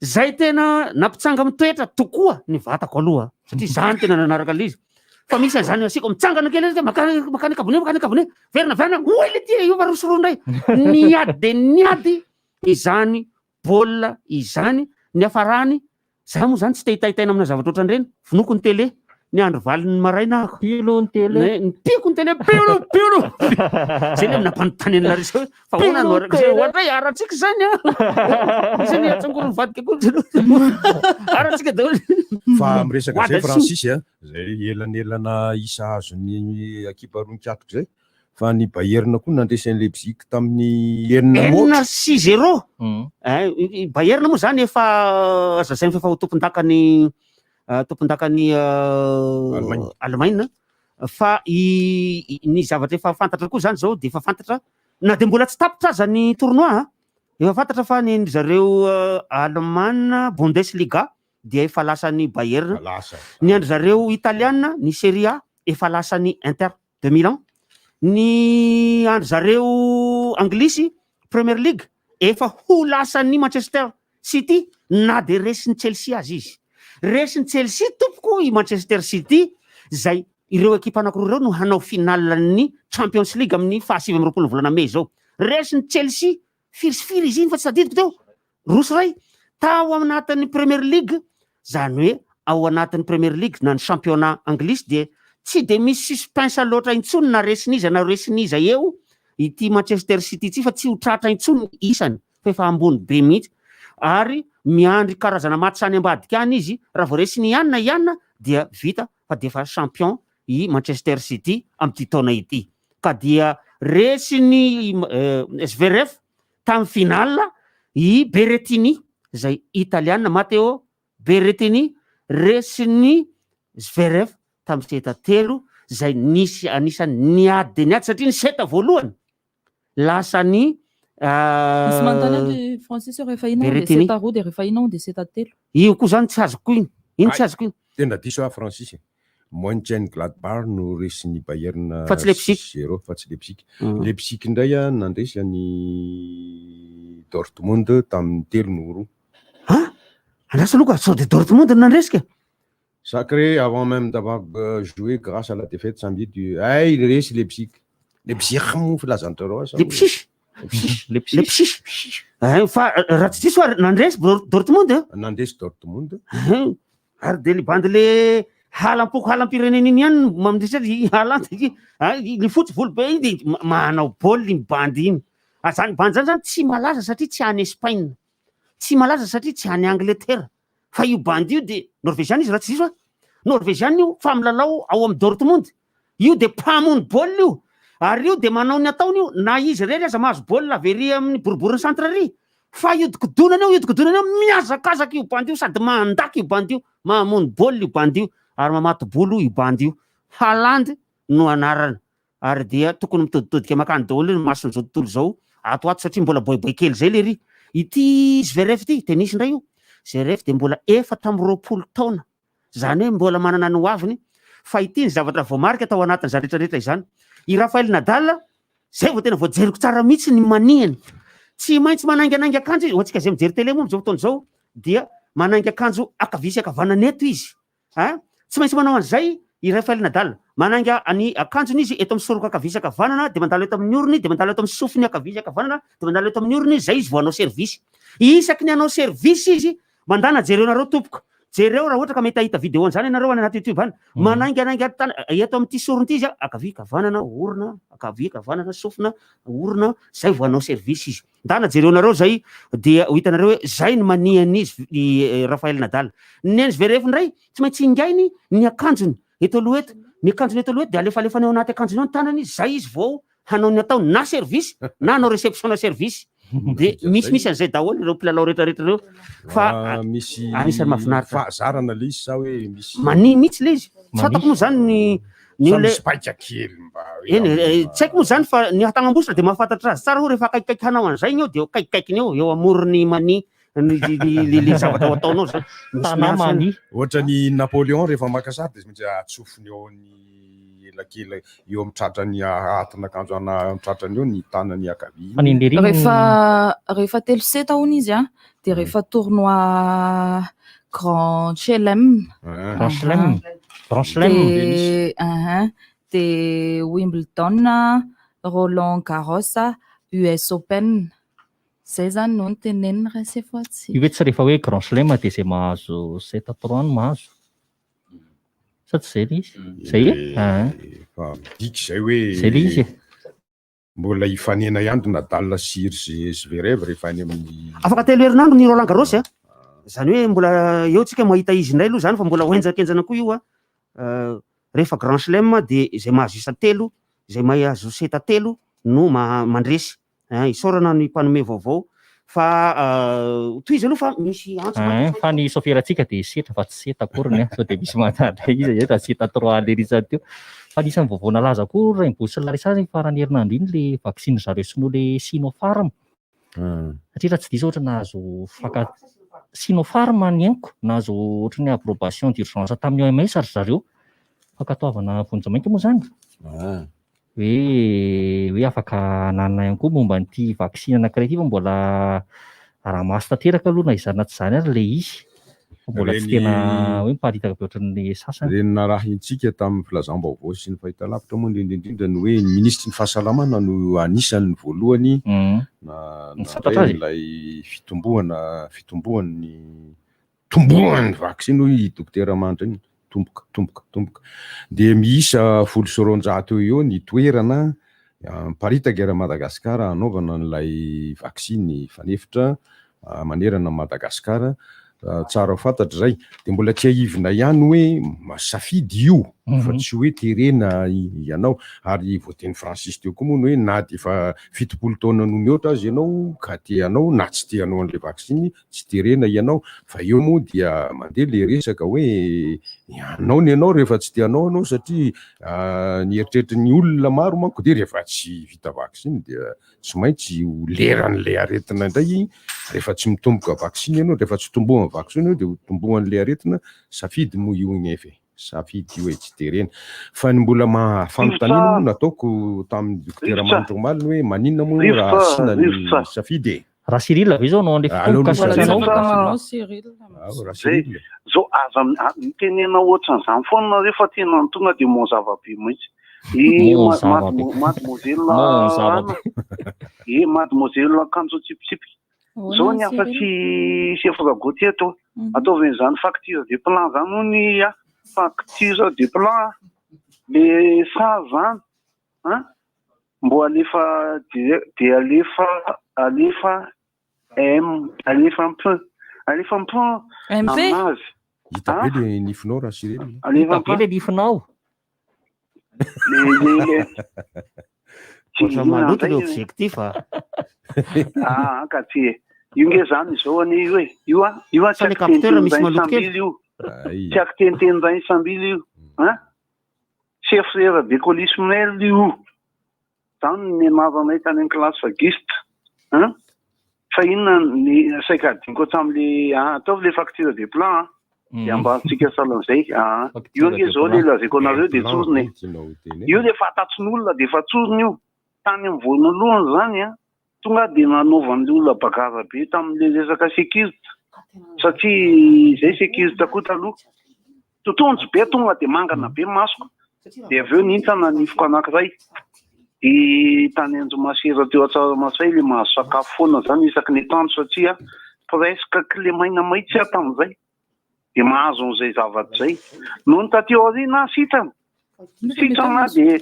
Zay tena nampitsanga mitoetra tokoa ny vatako aloha satria za no tena nanaraka an'ilay izy. Fa misy an'izany asiako mitsangana kely izy makany makany kabone makany kabone verina verina oay le ty io fa roa sy roa indray. Niady dia niady izany baolina izany niafarany za moa zany tsy te hitaitaina amina zavatra ohatran'ireny vonoiko ny tele Ny andro valiny maraina aho. Pilo ny tele. Ne, nipiko ny tele, pilo, pilo. Zay le nampanontany an'i Larissa hoe, fa ahoana no araka izay? Ohatray aratsika izany an. Izay ny atsangoro mivadika koa. Aratsika daholo. Fa miresaka izay Wada Francis a, izay elanelana isa azon'ny akipa roa nikatroka izay. Fa ny Bayern koa nandresy an'i Leipzig tamin'ny enina Enina motra. sy zéro. Eh, i Bayern moa zany efa azo lazaina fa efa ho tompondakan'ny tompondakan'ny Allemagne. Fa i ny zavatra efa fantatra koa zany zao dia efa fantatra na dia mbola tsy tapitra aza ny tournoi a, efa fantatra fa ny an-dry zareo Allemagne Bundesliga dia efa lasan'ny Bayern. Ny an-dry zareo Italiana ny Serie A efa lasan'ny Inter de Milan. Ny an-dry zareo Anglisy Premier League efa ho lasan'ny Manchester City na dia resin'ny Chelsea aza izy. Resin'ny Chelsea tompoko i Manchester City izay ireo ekipa anankiroa ireo no hanao finale ny Champions League amin'ny faha 29 ny volana mey izao. Resin'ny Chelsea firy sy firy izy iny fa tsy tadidiko teo, roa sy iray, tao anatin'ny Premier League, izany hoe ao anatin'ny Premier League na ny championnat anglisy dia tsy dia misy suspense loatra intsony na resin'iza na resin'iza eo ity Manchester City ity fa tsy ho tratra intsony ny isany fa efa ambony be mihitsy ary miandry karazana match any ambadika any izy, raha vao resin'i Ian na Ian dia vita fa dia efa champion i Manchester City amin'ity taona ity. Ka dia resin'i Zverev tamin'ny finale i Berrettini izay Italiana, Matteo Berrettini resin'i Zverev tamin'ny seta telo izay nisy anisan'ny niady dia niady satria ny seta voalohany lasan'i Misy manontany ato i Francis hoe rehefa inona dia seta roa dia rehefa inona dia seta telo. Io koa izany tsy azoko iny. Iny tsy azoko iny. Tena diso aho Francis e. Mönchengladbach no resin'ny Bayern Fa tsy Leipzig. six zéro fa tsy Leipzig. Leipzig indray nandresy an'i Dortmund tamin'ny telo noho roa. Han! Andraso aloha ka, sao dia Dortmund no nandresy ka? Sacré avant même d'avoir joué grâce à la défaite samedi du Hay resy Leipzig. Leipzig moa filazan-dry zareo azy. Leipzig. Leipzig. Hay, fa raha tsy diso ary nandresy Dortmund e? Nandresy Dortmund. Hay, ary dia le bandy le halam-poko halam-pirenena iny ihany no mandresy azy, i Haaland ity. Hay, le fotsy volo be iny dia manao baolina iny bandy iny. Ary zany bandy zany zany tsy malaza satria tsy any Espaina. Tsy malaza satria tsy any Angletera. Fa io bandy io dia Norveziana izy raha tsy diso aho. Norveziana io fa milalao ao amin'ny Dortmund. Io dia mpamono baolina io. Ary io dia manao ny ataony io na izy irery aza mahazo baolina avy ery amin'ny boriborin'ny centre ery. Fa hiodikodonana eo, hiodikodonana eo, mihazakazaka io bandy io sady mandaka io bandy io, mamono baolina io bandy io ary mamato-bolo io bandy io. Haaland no anarany. Ary dia tokony mitoditodika makany daholo ny mason'izao tontolo izao ato ho ato satria mbola boyboy kely izay lery. Ity Zverev ity, tennis indray io, Zverev dia mbola 24 taona, izany hoe mbola manana ny hoaviny, fa ity ny zavatra voamarika tao anatin'izany rehetra rehetra izany. I Rafael Nadal, izay vao tena voajeriko tsara mihitsy ny manihany. Tsy maintsy manainganainga akanjo izy, ho antsika izay mijery télé moa amin'izao fotoana izao dia manainga akanjo ankavia sy ankavanana eto izy. Ein! Tsy maintsy manao an'izay i Rafael Nadal. Manainga ny akanjony izy eto amin'ny soroka ankavia sy ankavanana, dia mandalo eto amin'ny orony, dia mandalo eto amin'ny sofiny ankavia sy ankavanana, dia mandalo eto amin'ny orony, izay izy vao hanao service. Isaky ny hanao service izy, mandana jereo nareo tompoko. Jereo raha ohatra ka mety hahita vidéo an'izany ianareo any anaty youtube any. Manainganainga tana, eto amin'ity sorony ity izy, ankavia, ankavanana, orona, ankavia, ankavanana, sofina, orona, izay vao hanao service izy. Ndana jereo nareo zay dia ho hitanareo hoe zay ny manian'izy i Rafael Nadal. Ny an'i Zverev indray tsy maintsy ingainy ny akanjony eto aloha eto, ny akanjony eto aloha eto dia alefalefany ao anaty akanjony ao ny tanany, zay izy vao hanao ny ataony na service na hanao réception na service. Dia misimisy an'izay daholo ireo mpilalao rehetrarehetra ireo fa misy anisan'ny mahafinaritra. Fahazarana le izy sa hoe misy Mania mihitsy le izy. Tsy fantako moa zany ny Ny Sa olona misy paika kely mba hoe Eny e, amin'ny tsy haiko moa izany fa ny hatanam-bositra dia mahafantatra azy tsara hoe rehefa akaikikaiky hanao an'izay iny eo dia eo akaikikaikiny eo, eo amoron'ny mania ny ny le zavatra ho ataonao izany. Misy Tanà miantso any. mania. Ohatran'i Napoléon rehefa maka sary dia tsy maintsy atsofony eo amin'ny elakela eo amin'ny tratrany atin'akanjo ana amin'ny tratrany eo ny tanany ankavia Fa ny iny. lery Rehefa rehefa telo seta hono izy an, dia rehefa tournoi Grand Chelem. Grand Chelem. Grand Chelem. Dia ahan, dia Wimbledon, Roland Garros, US Open. Izay izany no noteneniny Rasefotsy. Io ve tsy rehefa hoe Grand Chelem dia izay mahazo sept à trois no mahazo? Sa tsy izay ilay izy? Izay e? Ahan. Efa midika izay hoe Izay ilay izy e. Mbola hifanena ihany ry Nadal sy ry Zverev rehefa any amin'ny. Afaka telo herinandro ny Roland Garros a! Izany hoe mbola eo tsika mahita izy indray aloha izany fa mbola ho henjankenjana koa io a! Rehefa Grand Chelem dia izay mahazo isa telo Izay mahazo seta telo no mandresy. Isaorana ny mpanome vaovao fa tohizo aloha fa misy antso Hein, fa ny soferantsika dia setra fa tsy seta akory ny sao dia misy mantadray izy e, raha seta trois lery izany teo. Fa anisan'ny vaovao nalaza koa Rainiboto sy Larissa iny faran'ny herinandro iny le vaksiny zareo sinoa le Sinopharm. Satria raha tsy diso ohatra nahazo faka Sinopharm ny henoko, nahazo ohatry ny approbation d'urgence tamin'ny OMS ry zareo. Fankatoavana vonjimaika moa izany. Hoe hoe afaka hananina ihany koa momba an'ity vaksiny anankiray ity fa mbola araha-maso tanteraka aloha na izany na tsy izany ary ilay izy. Fa mbola tsy tena hoe miparitaka be ohatran'ny sasany. Ireny narahintsika tamin'ny filazam-baovao sy ny fahitalavitra moa indrindra indrindra ny hoe ny minisitry ny fahasalamana no anisan'ny voalohany nandray an'ilay fitomboana fitomboan'ny Tombohan'ny vaksiny hoy i Dokotera Manitra iny, tomboka, tomboka, tomboka. Dia miisa 210 eo eo ny toerana miparitaka eran'i Madagasikara hanaovana an'ilay vaksiny fanefitra manerana an'i Madagasikara. Tsara ho fantatra izay. Dia mbola tsiahivina ihany hoe safidy io fa tsy hoe terena ianao. Ary voatenin'i Francis teo koa moa ny hoe na dia efa 70 taona noho mihoatra aza ianao ka te hanao na tsy te hanao an'ilay vaksiny tsy terena ianao fa eo moa dia mandeha le resaka hoe anao ny anao rehefa tsy te hanao ianao satria ny eritreritry ny olona maro manko dia rehefa tsy vita vaksiny dia tsy maintsy ho leran'ilay aretina indray rehefa tsy mitomboka vaksiny ianao rehefa tsy tombohan'ny vaksiny ianao dia ho tombohan'ilay aretina safidy moa io nefa e. Safidy io e, tsy terena. Fa ny mbola maha fanontaniana moa nataoko tamin'ny dokotera Manitra omaly ny hoe maninona moa raha asiana ny safidy e? Raha Cyril ve izao no handefa Aleo tomboka aloha anao? Cyril. Ao raha Cyril. Zao aza mitenena ohatran'izany foana nareo fa tena tonga dia mon zava-be mihitsy. I mademoiselle e mademoiselle akanjo tsipitsipika. Zao ny hafa tsy chef Ragoty eto. Ataovy an'izany facture de plan zany hono i a. Facture de plan le sary zany an. Mbo alefa direct de alefa alefa M alefa MP alefa MP MP? aminazy. Hita be le nifinao raha Cyril. Alefa Hita be le nifinao. Le le le Ohatran'ny maloto le objectif a. Ah, ka tsy e. Io nge zany izao anie io e. Io a, io a tsy Sa le capteur misy maloto kely? io. Tsy akiteniteny ray sambily io. Hein? Chef frère de colismel io. Zany no nianaranay tany amin'ny classe fagiste. Hein? Fa inona ny saika adinoko hatramin'le ah, ataovy le facture de plan an. Dia ambarantsika sahalan'izay. Ah, io ange zao le lazaiko anareo dia tsorina e. Io le fantatrin'olona dia efa tsorina io. Tany amin'ny voalohany zany an, tonga dia nanaovan'le olona bagarre be tamin'le resaka sécurité. Satria izay sécurité koa taloha. Totonjo be tonga dia mangana be masoko. Dia avy eo nihintsana ny nifiko anankiray. Dia tany Anjomasera teo Antsaramasay ilay mahazo sakafo foana izany isaky ny atoandro satria presque kilemaina mahitsy aho tamin'izay. Dia mahazo an'izay zavatra izay. Nony taty aoriana aho sitrana. Sitrana aho dia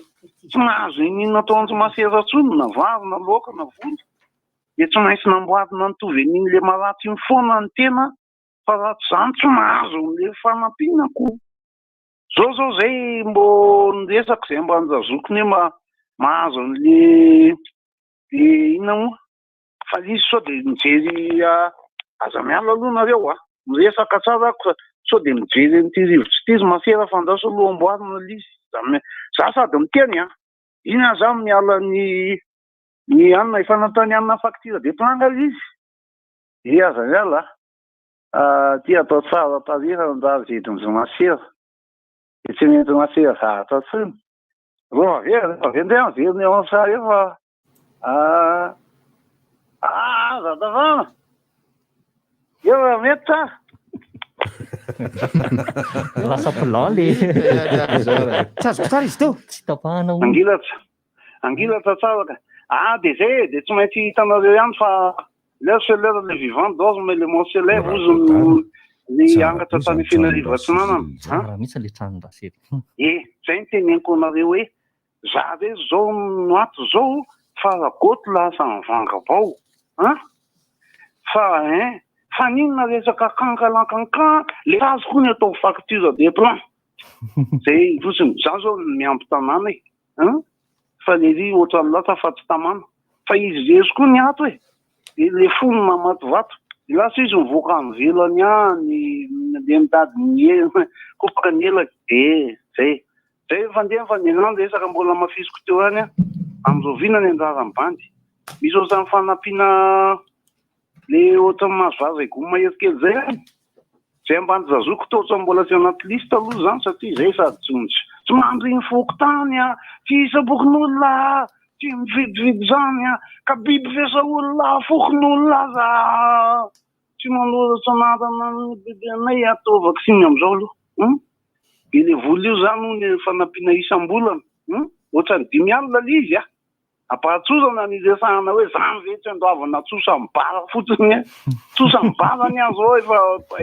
tsy mahazo n'inon'inona tao Anjomasera intsony na vary na laoka na vola. Dia tsy maintsy namboarina nitovy an'iny ilay maratra iny foana ny tena fa raha tsy izany tsy mahazo an'ilay fanampiana ko. Zao zao zay mbô niresaka zay mba anjazokiny hoe mba mahazo an'le le inona moa fa le izy sao de mijery aza miala aloha nareo a, miresaka tsara ako fa sao de mijery an'ity rivotra ity ry masera fa andraso aloha amboarina le izy, za sady miteny a, iny aho za miala ny ny anona efa nataony anona facture de plan nga le izy, e aza miala a. Ty atao tsara tarehy fa manjary zedin-dry masera dia tsy mety masera zahatra intsony. Rova ve rova ve ndray miverina eo amin'ny sary eo fa ah aza tafana eo raha mety tsara. Lasa plan le. Tsy azoko tsara izy teo. Tsy tapahana hono. Angilatra. Angilatra tsara ka. Ah dia zay e, dia tsy maintsy hitanareo ihany fa l'heure c'est l'heure les vivants dorment mais les morts se lèvent hozy ny ny angatra tany Fenerivo Atsinanana. An? Tsara mihitsy le tranon-dRasely. E, zay no teneniko anareo hoe za rery zao no ato zao fa Rakoto lasa mivangabao an! Fa hein, fa n'inona resaka kankalankankan, le azoko hono atao facture de plan. Zay fotsiny, za zao miampy tanàna e. An! Fa lery ohatran'ny lasa fa tsy tamana. Fa izy irery koa ny ato e! Dia ilay fony mamaty vato. Dia lasa izy mivoaka any ivelany any, mandeha mitady ny kopaka ny elany. Dia zay. Zay efa ndeha fa ny anah ny resaka mbola hamafisiko teo ihany an. Amin'izao vina ny anjaran'ny bandy. Misy ohatran'ny fanampiana le ohatran'ny mahazo vaza gomme mahery kely zay an. Zay ambany zazoko toa ohatran'ny mbola tsy anaty liste aloha zany satria zay sady tsy tsy mandry ny fokontany a, tsy isam-pokonolona a, tsy mifidifidy zany a, ka biby fesa olona fokonolona aza tsy manoratra anarana amin'ny bebe anay atao vaksiny amin'izao aloha hum, de le vola io zany hono fanampiana isam-bolana hum, ohatran'ny 50 000 le izy a. Ampahatsorana ny iresahana hoe zany ve tsy andoavana tsosa mibala fotsiny e? Tsosa mibala ny azy zao efa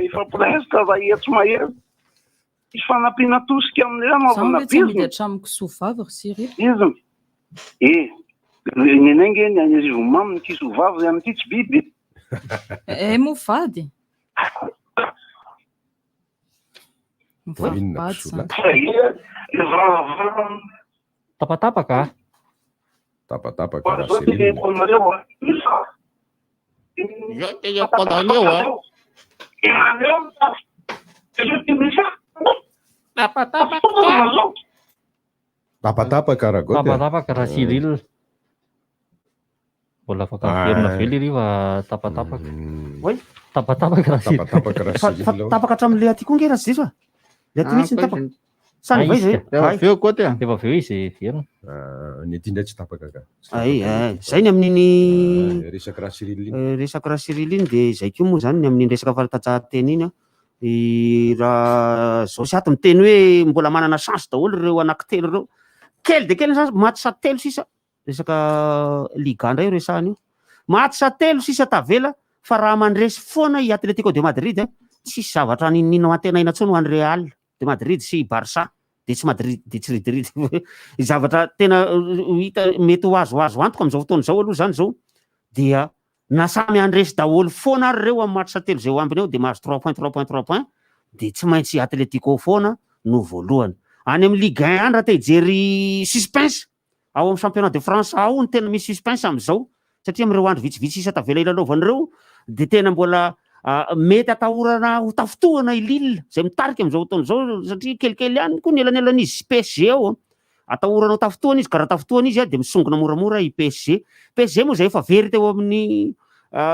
efa presque raha hetsy mahery. Misy fanampiana tosika amin'ilay Zany hanaovana ve tsy amidy bizina. hatramin'ny kisoa vavy ry Cyril? Bizina. E, nenay nge ny any Arivonimamy ny kisoa vavy ry amin'ity tsy biby e. Eh moa vady? Inona Mivady kisoa zany. lahy? Tapatapaka a! Tapatapaka raha Cyril. Tapatapaka Ragoty a. Tapatapaka raha Cyril. Mbola afaka miverina avy eo lery fa tapatapaka. Oay. Tapatapaka raha Cyril. Tapatapaka raha Fa Cyril. fa tapaka hatramin'ilay aty koa nge raha tsy diso a. Ilay aty mihitsy no tapaka. Sa ny vay zay? Efa Ay. avy eo koa ty a. Efa avy eo izy heverina. Ah, ny aty indray tsy tapaka ka. Tsy Ay, tapaka ay, zay ny amin'iny Ah, resaka raha Cyril iny. Resaka raha Cyril iny dia izay koa moa zany ny amin'iny resaka fanatanjahantena iny an. I raha zao sy ato miteny hoe mbola manana chance daholo ireo anankitelo ireo. Kely dia kely ny chance, match telo sisa. Resaka Liga indray io resahana io. Match telo sisa tavela fa raha mandresy foana i Atletico de Madrid a, tsisy zavatra n'inon'inona ho antenaina intsony ho an'i Real de Madrid sy Barça de tsy Madrid de tsy ridiridy. Ny zavatra tena ho hita mety ho azo azo antoka amin'izao fotoana izao aloha izany izao dia na samy handresy daholo foana ary ireo amin'ny match telo izay ho ambiny eo dia mahazo trois points trois points trois points dia tsy maintsy Atletico foana no voalohany. Any amin'ny Ligue 1 any raha te hijery suspense Ao amin'ny championnat de France ao no tena misy suspense amin'izao satria amin'ireo andro vitsivitsy sisa tavela hilalaovana ireo dia tena mbola mety atahorana ho tafintohana i Lille izay mitarika amin'izao fotoana izao satria kelikely ihany koa ny elanelan'izy sy PSG ao. Atahorana ho tafintohana izy ka raha tafintohana izy dia misongona moramora i PSG. PSG moa izay efa very teo amin'ny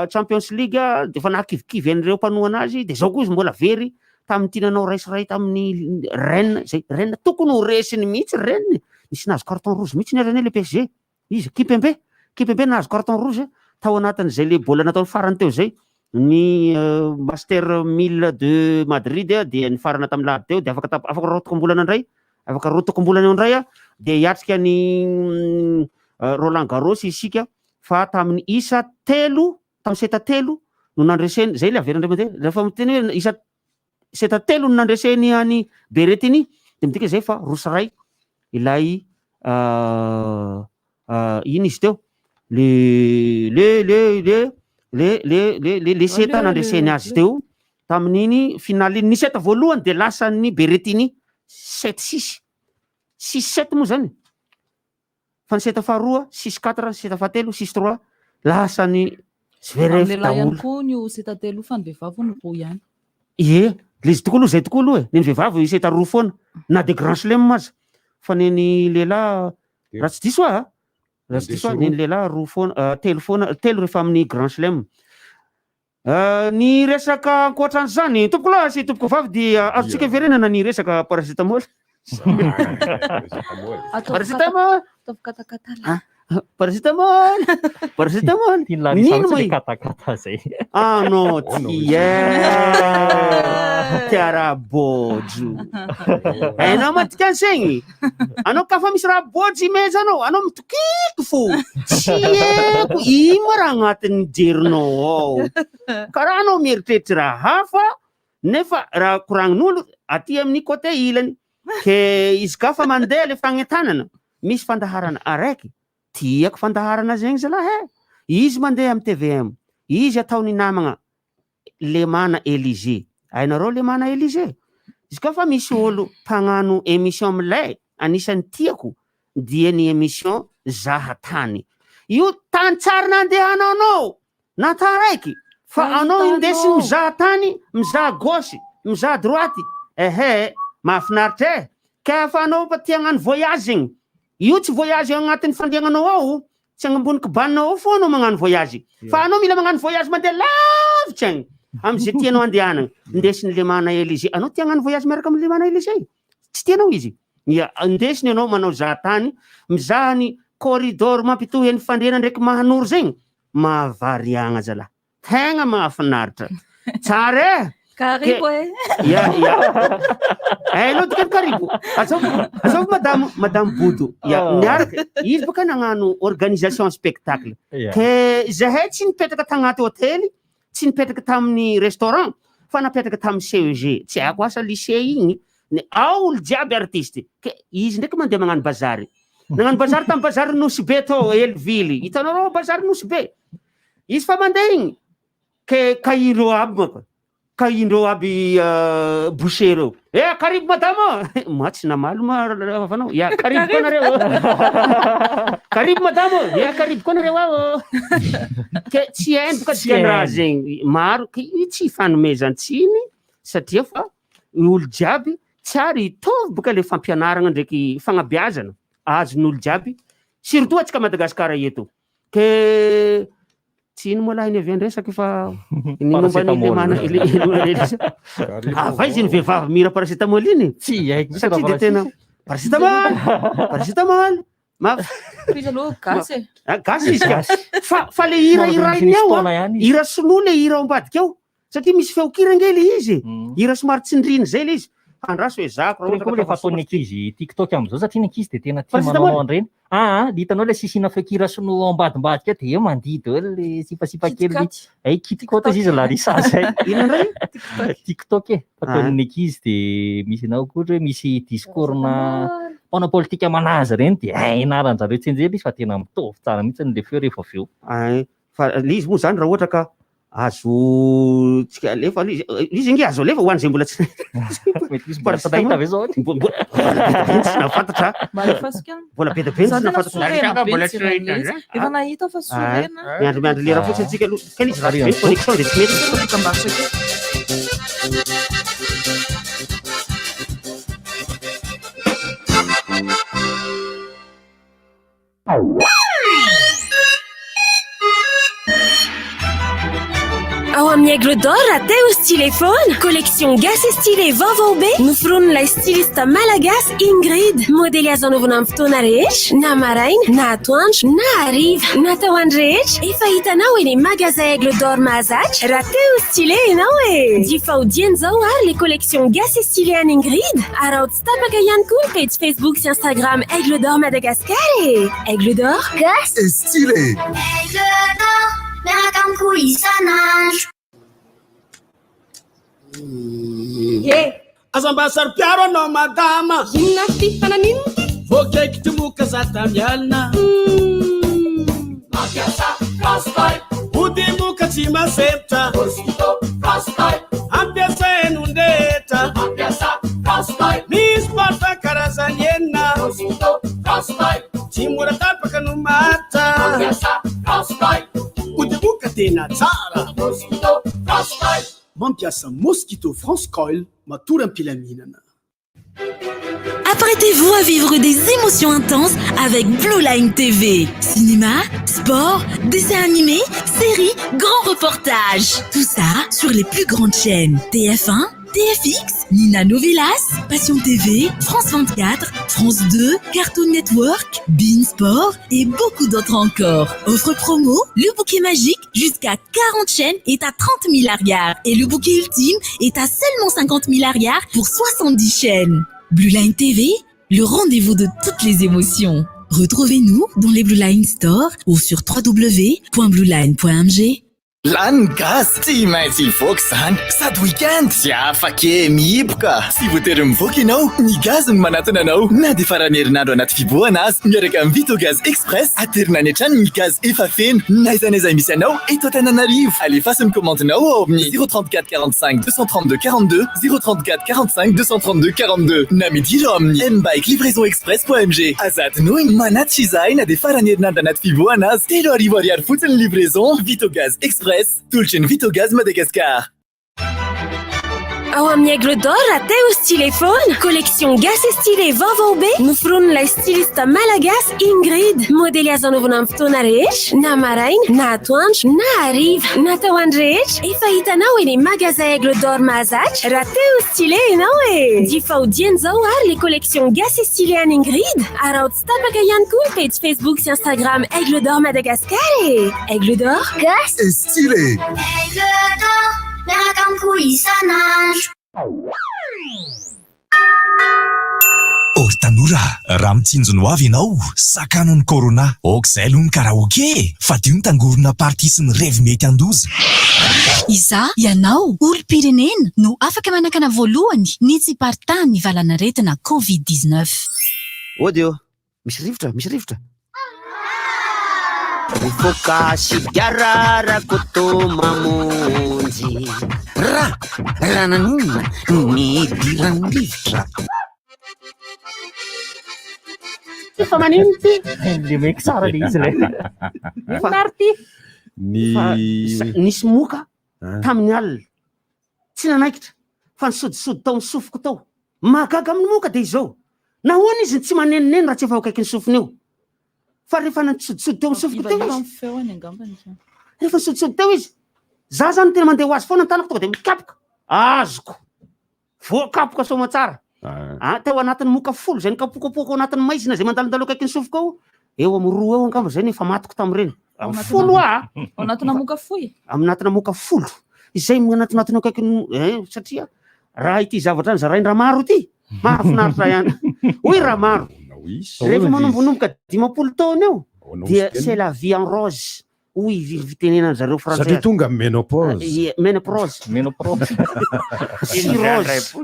Champions League dia efa nahakivikivy an'ireo mpanohana azy dia izao koa izy mbola very tamin'ity nanao ray sy ray tamin'ny Rennes izay Rennes tokony ho resiny mihitsy Rennes nisy nahazo carton rouge mihitsy ny ary le PSG izy Kimpembe Kimpembe nahazo carton rouge tao anatin'izay le baolina nataony farany teo izay ny Master 1000 de Madrid dia nifarana tamin'ny lahady teo dia afaka tap- afaka roa tokom-bolana indray afaka roa tokom-bolana eo indray dia hiatrika ny Roland Garros isika fa tamin'ny isa telo tamin'ny seta telo no nandreseny, zay le averina indray mandeha, rehefa miteny hoe isa seta telo no nandreseny an'i Berrettini dia midika izay fa roa sy iray ilay iny izy teo, le le le le le le le le le seta nandreseny azy teo tamin'iny finale iny, ny seta voalohany dia lasan'ny Berrettini sept six, six sept moa zany. Fa ny seta faharoa, six quatre, ny seta fahatelo, six trois, lasan'i Zverev Amin'ny lehilahy ihany daholo. koa ny io seta telo io fa ny vehivavy hono roa ihany. Ie, le izy tokoa aloha izay tokoa aloha e, ny an'ny vehivavy seta roa foana, na dia grand chelem aza, fa ny an'ny lehilahy, raha tsy diso aho a, raha tsy diso aho, ny an'ny lehilahy roa foana, telo foana, telo rehefa amin'ny grand chelem. Ny resaka ankoatran'izany, tompokolahy sy tompokovavy dia azontsika iverenana ny resaka paracetamol. Paracetamol. Ataovy katakata lah. Paracetamol. Paracetamol. Tian'i Larissa Nino mihitsy ma le i? katakata zay. Ah non, tia. Tia raha bôjo. Hainao madika an'segny? Anao ka fa misy raha bôjo imeza anao, anao mitokiky fô. Tsy haiko ino ma raha agnatin'ny jerinao ao. Karaha anao mieritreritra raha hafa nefa raha koragnin'olo aty amin'ny côté ilany. Ke izy ka fa mandeha le fagnentanana, misy fandaharana araiky, tiako fandaharana zegny zalahy e. Izy mandeha amin'ny tvm, izy ataon'ny namagna Lemana Elysée. Hainareo Lemana Elysée? Izy koa fa misy olo mpagnano émission milay, anisan'ny tiako. dia ny émission Zaha Tany. Io tany tsary nandehananao na taraiky fa anao indesy mizaha tany, mizaha gauche, mizaha droite, ehe mahafinaritra e! Ka fa anao mba tia hagnano voyage igny, io tsy voyage agnatin'ny fandriagnanao ao, tsy agny ambony kibaninao ao fô anao magnano voyage, fa anao mila magnano voyage mandeha lavitra agny am'zay tianao andehanagna, indesin'i Lemana Elysée, anao tia hagnano voyage miaraka amin'i Lemana Elysée? Tsy tianao izy? Ia, indesiny ianao manao zaha-tany, mizaha ny corridor mampitohy an'i Fandriana ndraiky Mahanoro zegny, mahavariagna zalahy, tegna mahafinaritra, tsara e! Karibo e! Ia, ia. Hainao dikany karibo? Azao, azao madame, madame Bodo. Ia, Oh. niaraka, izy boka nagnano organisation spectacle. Ia. Ke zahay tsy nipetraka tagnaty hôtely, tsy nipetraka tamin'ny restaurant fa napetraka tamin'ny CEG, tsy haiko asa lycée igny, ny ao olo jiaby artiste, ke izy ndraiky mandeha magnano bazary, nagnano bazary tamin'ny bazary Nosy Be tao Hell-Ville, hitanareo bazary Nosy Be, izy fa mandeha igny, ke kaireo aby manko, kaindreo aby boucher reo, eh karibo madame ô, ma tsy namaly ma ravanao, ya karibo koa nareo, karibo madame ô, ya karibo koa nareo ao, ke tsy hainy boka Tsy dikany raha hainy. zegny, maro ke io tsy ifanomezan-tsiny satria fa ny olo jiaby tsy ary hitovy boka le fampianaragna ndraiky fagnabeazana azon'olo jiaby surtout antsika Madagasikara eto. Ke tsy ino moa lahy ny avy an-dresaky fa ny momba ny lemana avy aiza iny vehivavy mihira paracétamol iny? Tsy haiko satria dia tena paracétamol paracétamol ma Izy aloha gasy e. Ah, gasy izy ka. Fa fa le hira hirainy ao a, hira sinoa le hira ao ambadika ao. Satria misy feon-kira ange le izy e. Hira somary tsindriny zay le izy. Andraso hoe zako raha Toy koa ohatra le ka fataon'ny ankizy TikTok amin'izao satria ny ankizy dia tena tia Paracétamol. manao an'ireny. Aa, le hitanao le sisina feon-kira sinoa ao ambadimbadika ao dia eo mandihy daholo le sipasipa kely. KitKat. Hay KitKat izy izy Larissa zay. Inona indray? TikTok e. Fataon'ny ankizy dia misy anao koa ohatra hoe misy discours-na mpanao politika malaza ireny dia hay anaran-jareo tsianjery izy fa tena mitovy tsara mihitsy le feo rehefa avy eo. Ay, fa le izy moa zany raha ohatra ka azo tsika alefa le izy, le izy ange azo alefa ho an'izay mbola tsy Mety misy mbola tsy nahita ve zao? Mbola be dia be ny tsy nahafantatra. Mba alefaso kany. Mbola be dia be ny Za tsy tena nahafantatra. sorena be tsy ren'ilay izy. Efa nahita fa sorena. Miandry miandry lera fotsiny tsika aloha. Kay izy ratsy be ny connexion dia tsy mety. Dokam-barotra kely. Ao amin'ny Aigle d'Or, teo stylé foana. Collection gasy stylé vaovao be noforonin'ilay styliste malagasy Ingrid. Modely azo anaovana amin'ny fotoana rehetra, na maraina, na atoandro, na hariva. Natao ho an'ny rehetra, efa hitanao eny magasin Aigle d'Or mahazatra raha te ho stylé ianao e! Jifa ho dieny izao ary le collection gasy stylé an'i Ingrid. Araho Tsy tapaka ihany koa ny pejy Facebook sy Instagram Aigle d'Or Madagascar e! Aigle d'Or, gasy et stylé! Aigle d'Or, miaraka amiko isan'andro. Ye! Aza mba saro-piaro anao madama. Inona ary ty? Fa naninona ty? Voakaikitry moka za tamy alina. Mampiasa Gaspard. Ody moka tsy masempotra. Mosquito Gaspard. Ampiasain'olon-drehetra. Mampiasa Gaspard. Misy parfum karazany enina. Mosquito Gaspard. Tsy mora tapaka no maharitra. Mampiasa Gaspard. Ody moka tena tsara. Mosquito Gaspard. Mampiasa Mosquito France Coil matory am-pilaminana. Apprêtez-vous à vivre des émotions intenses avec Blue Line TV. Cinéma, sport, dessins animés, séries, grands reportages. Tout ça sur les plus grandes chaînes TF1, TFX, Nina Novelas, Passion TV, France 24, France 2, Cartoon Network, Bein Sport et beaucoup d'autres encore. Offre promo, le bouquet magique jusqu'à 40 chaînes est à 30 000 ariary et le bouquet ultime est à seulement 50 000 ariary pour 70 chaînes. Blue Line TV, le rendez-vous de toutes les émotions. Retrouvez-nous dans les Blue Line Store ou sur www.blueline.mg. Lany ny gaz, tsy maintsy hivoaka izany. Sady week-end tsy afaka e, mihiboka. Tsy voatery mivoaka ianao, ny gaz no manatona anao. Na dia faran'ny herinandro anaty fibohana aza, miaraka amin'ny Vitogaz Express, aterina any an-trano ny gaz efa feno. N'aiza n'aiza misy anao eto Antananarivo. Alefaso ny kaomandinao ao amin'ny 034 45 232 42, 034 45 232 42 na midira ao amin'ny mbike livraison express point mg. Aza adinoina, manatitra izahay na dia faran'ny herinandro anaty fivoahana aza. 3000 ariary fotsiny ny livraison, Vitogaz Express, tolotry ny Vitogaz Madagascar. Ao amin'ny Aigle d'Or, teo stylé foana. Collection gasy stylé vaovao be noforonin'ilay styliste malagasy Ingrid. Modely azo anaovana amin'ny fotoana rehetra, na maraina, na atoandro, na hariva. Natao ho an'ny rehetra. Efa hitanao eny magasin Aigle d'Or mahazatra raha te ho stylé ianao e! Jifa ho dieny izao ary le collection gasy stylé an'i Ingrid. Araho tsy tapaka ihany koa ny pejy Facebook sy Instagram Aigle d'Or Madagascar e! Aigle d'Or, gasy stylé! Aigle d'Or, miaraka amiko isan'andro. Oh ry tanora, raha mitsinjo ny ho avy ianao, sakano ny corona. Ok izay aloha ny karaoke e! Fadio ny tangorona party sy ny revy mety handoza. Izaho, ianao, olom-pirenena no afaka manakana voalohany ny tsy hiparitahan'ny valanaretina Covid 19. Ody ô! Misy rivotra, misy rivotra. Mifoka sigara Rakoto mamonjy. Ra, raha naninona no nidiran'ny rivotra? Fa manino ty? Le mec tsara le izy le. Fa Ny fa nisy moka tamin'ny alina. Tsy nanaikitra fa nisodisody tao amin'ny sofiko tao. Mahagaga amin'ny moka dia izao, nahoana izy no tsy manenoneno raha tsy efa ao akaikin'ny sofiny eo? Fa rehefa nisodisody teo amin'ny sofiko teo izy, rehefa nisodisody teo izy, za zany tena mandeha ho azy foana ny tanako tonga dia mikapoka, azoko, voakapoka soamantsara. Ah, teo anatin'ny moka folo izay nikapokapoka ao anatin'ny maizina izay mandalondalo akaikin'ny sofiko ao, eo amin'ny roa eo angamba izay no efa matiko tamin'ireny. Amin'ny folo aho. Ao anatina moka fohy? Amin'ny anatina moka folo. Izay manatonatona akaikin'ny eh, satria raha ity zavatra nozarain-dRamaro ity, mahafinaritra ihany. Hoy Ramaro, rehefa manombonomboka 50 taona eo, dia c'est la vie en rose. Hoy izy fitenenana zareo frantsay. Satria tonga ménopause. Ie, ménopause. Ménopause. Cirrhose.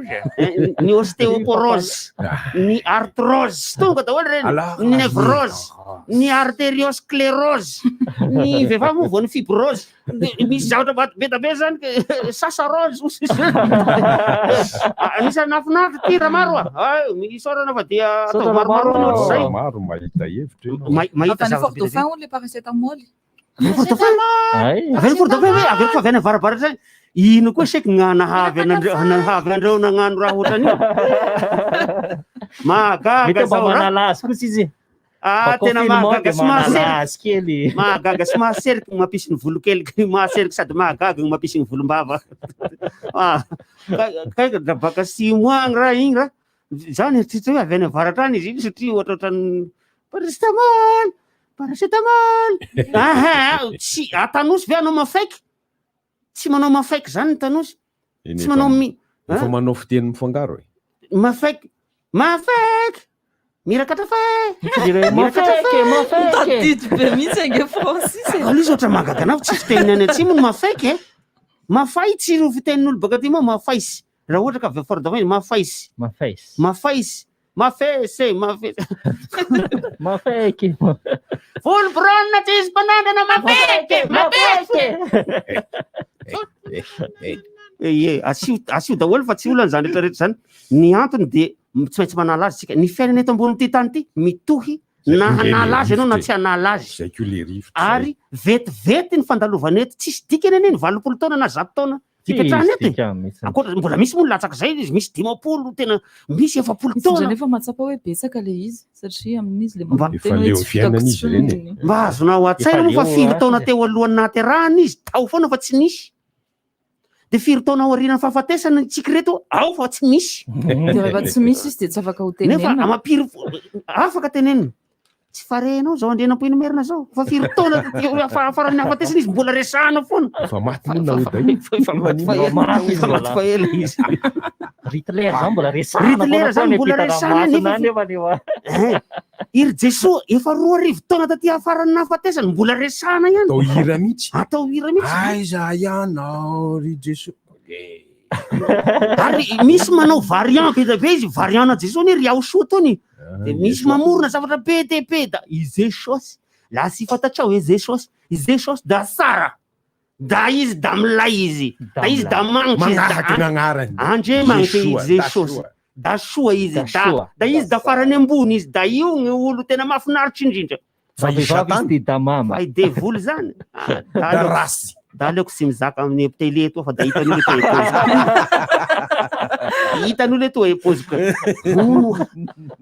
Ny ostéoporose. Ny arthrose. Tonga daholo ireny. Ny névrose. Ny artériosclérose. Ny vehivavy moa vao ny fibrose. Misy zavatra maty be da be zany sasa rose. Anisan'ny nahafinaritra ity Ramaro a. Isaorana fa dia atao maromaro ny ohatr'izay. Maro mahita hevitra ianao. Mahita Avy any zavatra Fort be da be. Dauphin hono le paracétamol. Avy any Fort Dauphin? Avy any Fort Dauphin hoe avy any fa avy any avarabaratra any. Ino koa seky gna nahavy anandreo nahavy andreo nagnano raha ohatran'io. Mahagaga Mety mba zao raha. manala azy kosa izy. Ah, Mba tena confinement mahagaga dia sy manala mahaseriky. azy kely. Mahagaga sy mahaseriky ny mampisy ny volokeliky, mahaseriky sady mahagaga ny mampisy ny volombava. Ah, kay kay da baka six mois agny raha igny raha. Za nieritreritra hoe avy any avaratra any izy iny satria ohatrohatran'ny paracétamol, paracétamol. Aha, tsy atanosy ve anao mafaiky? Tsy manao mafaiky zany ny tanosy. Eny Tsy efa manao mi efa manao fiteny mifangaro e. Mafaiky, mafaiky. Mirakatra fe. Mirakatra fe, mafaiky. Tadidy be mihitsy ange Francis e. Aloha izy ohatra mahagaga anah fa tsy fiteniny any atsimo ny mafaiky e. Mafay tsy ro fitenin'olo baka aty moa mafaisy. Raha ohatra ka avy ao Fort Dauphin mafaisy. Mafaisy. Mafaisy. Mafesy, mafesy. Mafaiky. Volo brona tsisy mpanandrana mafaiky, mafesy. Ie, asio asio daholo fa tsy olana izany rehetra rehetra izany. Ny antony dia tsy maintsy manala azy tsika. Ny fiainana eto ambonin'ity tany ity mitohy na hanala azy ianao na tsy hanala azy. Zay koa le rivotra. Ary vetivety ny fandalovana eto, tsisy dikany anie ny 80 taona na 100 taona hipetrahana eto e. Ankoatra mbola misy moa ny latsak'izay izy, misy 50 tena misy 40 Izy indray taona. nefa mahatsapa hoe betsaka le izy satria amin'izy le Mba- mampiteny hoe tsy vitako intsony. Mba azonao an-tsaina moa fa firy taona teo alohan'ny nahaterahana izy tao foana fa tsy nisy. Dia firy taona aorianan'ny fahafatesana isika ireto ao fa tsy misy. Dia rehefa tsy misy izy dia tsy afaka ho Nefa tenenina. amam-piry afaka tenenina. Tsy farehinao zao Andrianampoinimerina zao. Fa firy taona taty aoriana faran'ny nahafatesany izy mbola resahana foana. Efa maty moa na hoe Efa maty fa ela. Efa maty fa ela izy. Ry Hitler zany mbola resahana Hitler foana zany koa mbola ny resahana ampitan-dranomasina nefa any nefa nefa. Eh, i ry Jesoa efa 2000 taona taty afaran'ny nahafatesany mbola resahana ihany. Atao hira mihitsy. Atao hira mihitsy. Aiza ianao ry Jesoa. Ary misy manao variant be dia be izy, variant-na Jesoa anie ry Yahushua tony. Dia misy mamorona zavatra be dia be da i Jesosy, la tsy fantatrao i Jesosy, i Jesosy da tsara. Da izy da milay izy, da izy da magnitra izy, da Manahaka ny agnarany. Andriamanitra i Yeshua, Jesosy. Dashoa. Da soa izy, da Dashoa. da izy da farany ambony izy, da io ny olo tena mahafinaritra indrindra. Fa i Vehivavy izy Satana dia damama. Fa i devoly zany, ah, da da aleoko rasy. da aleoko tsy mizaka amin'ny télé etoa fa da hitan'olo etoa epoziko. Hitan'olo etoa epoziko. Hono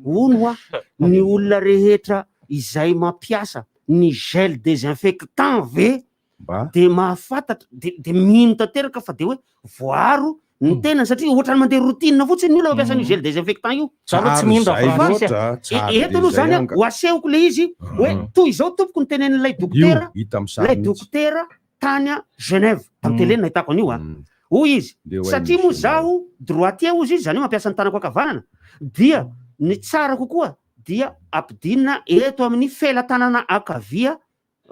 hono hoa, ny olona rehetra izay mampiasa ny gel désinfectant ve Mba. de mahafantatra de de mino tanteraka fa de hoe voaaro ny tenany satria ohatran'ny mandeha routine fotsiny ny olona mampiasa an'io gel désinfectant io. Za aloha tsy Tsara mino raha izay Francis a. loatra, tsara Eto be aloha izay zany a, anga. ho asehoko le izy hoe toy izao tompoko ny tenenin'ilay Io dokotera, hita amin'ny sary ilay mihitsy. dokotera tany a Genève, tamin'ny télé no nahitako an'io a. Hoy izy, Ndeha ho satria hain'ny moa Genève. zaho droitier hozy izy, zany hoe mampiasa ny tanako ankavanana, dia ny tsara kokoa dia ampidinina eto amin'ny felatanana ankavia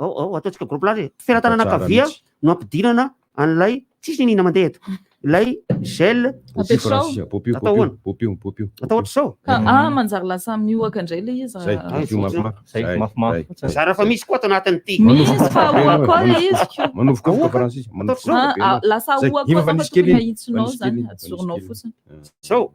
Ao, ao, ataontsika gros plan e. Felatanana Tsara ankavia mihitsy. no ampidinana an'ilay, tsisy niniana mandeha eto. Ilay gel. Popio Apetrao. Francis, popio, Atao popio, ahoana? popio, popio. Atao ohatr'izao. Ka ah manjary lasa miohaka indray ilay izy Zay, raha popio mafimafy. Zay, Zay, mafimafy zay, fotsiny. zay, Zara fa zay. misy koa ato anatin'ity. Misy fa ahoako ao ilay izy ko. Manovokovoka Ahoaka? Francis, Atao manovokovoka Ah, be ah, anao. lasa Zay, ahoako iny ao fa fa nisy kely tokony iny. Fa ahitsinao nisy zany kely iny, fa nisy atsorinao kely iny. fotsiny. Zao.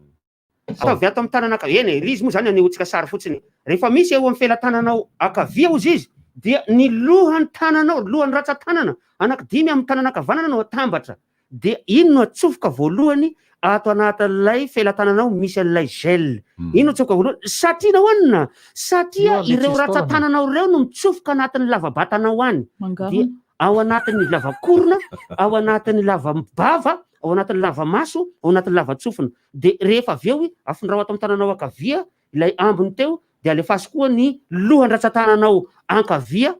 Ataovy ato amin'ny tanana ankavia. Eny e, ilay izy moa izany anehoantsika sary fotsiny. Rehefa misy eo amin'ny felatananao ankavia hozy izy, dia ny lohan'ny tananao, lohan'ny ratsan-tanana anankidimy amin'ny tanana ankavanana no atambatra. Dia iny no atsofoka voalohany ato anatin'ilay felatananao misy an'ilay gel. Iny no atsofoka voalohany. Satria nahoana? Satria Io ilay ireo tsisy taolana. ratsan-tananao ireo no mitsofoka anatin'ny lava-batanao any. Dia Mangarona. ao anatin'ny lavakorona, ao anatin'ny lava-bava, ao anatin'ny lava-maso, ao anatin'ny lava-tsofina. Dia rehefa avy eo, afindrao ato amin'ny tananao ankavia ilay ambiny teo, dia alefaso koa ny lohan-dratsan-tananao ankavia,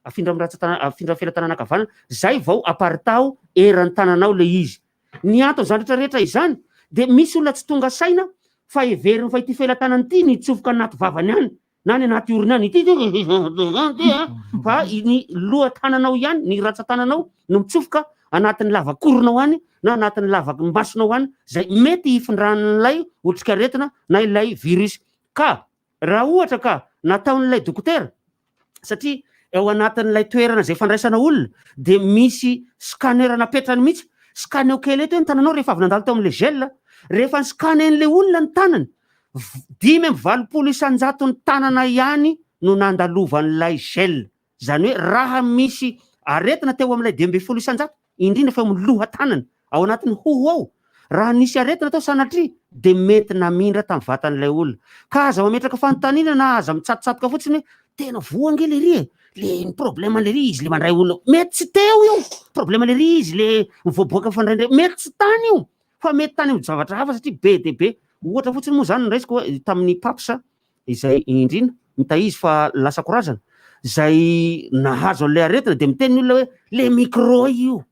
afindra amin'ny ratsan-tanana, afindra amin'ny felatanana ankavanana, zay vao aparitaho eran'ny tananao ilay izy. Ny anton'izany rehetra rehetra izany dia misy olona tsy tonga saina fa heveriny fa ity felatanana ity no hitsofoka anaty vavany any na any anaty orona any, ity ity a, fa ny loha-tananao ihany, ny ratsan-tananao no mitsofoka anatin'ny lavakoronao any na anatin'ny lavamasonao any, izay mety hifindran'ilay otrikaretina na ilay virus. Ka raha ohatra ka nataon'ilay dokotera, satria ao anatin'ilay toerana izay fandraisana olona dia misy scanner napetrany mihitsy, scanner kely eto hoe ny tananao rehefa avy nandalo teo amin'ilay gel, rehefa ni-scanner-n'ilay olona ny tanany, 85 isan-jaton'ny tanana ihany no nandalovan'ilay gel. Izany hoe raha misy aretina teo amin'ilay 15%, indrindra fa eo amin'ny loha-tanana, ao anatin'ny hoho ao, raha nisy aretina tao sanatria dia mety namindra tamin'ny vatan'ilay olona. Ka aza mametraka fanontaniana na aza mitsatotsatoka fotsiny hoe tena voa ange lery e, le ny problème lery izy le mandray olona, mety tsy teo io, problème lery izy le mivoaboaka mifandraindray, mety tsy tany io. Fa mety tany amin'ny zavatra hafa satria be dia be. Ohatra fotsiny moa izany no raisiko hoe tamin'ny Paps izay indrina mitahizy fa lasa korazana, izay nahazo an'ilay aretina dia miteny ny olona hoe le micro io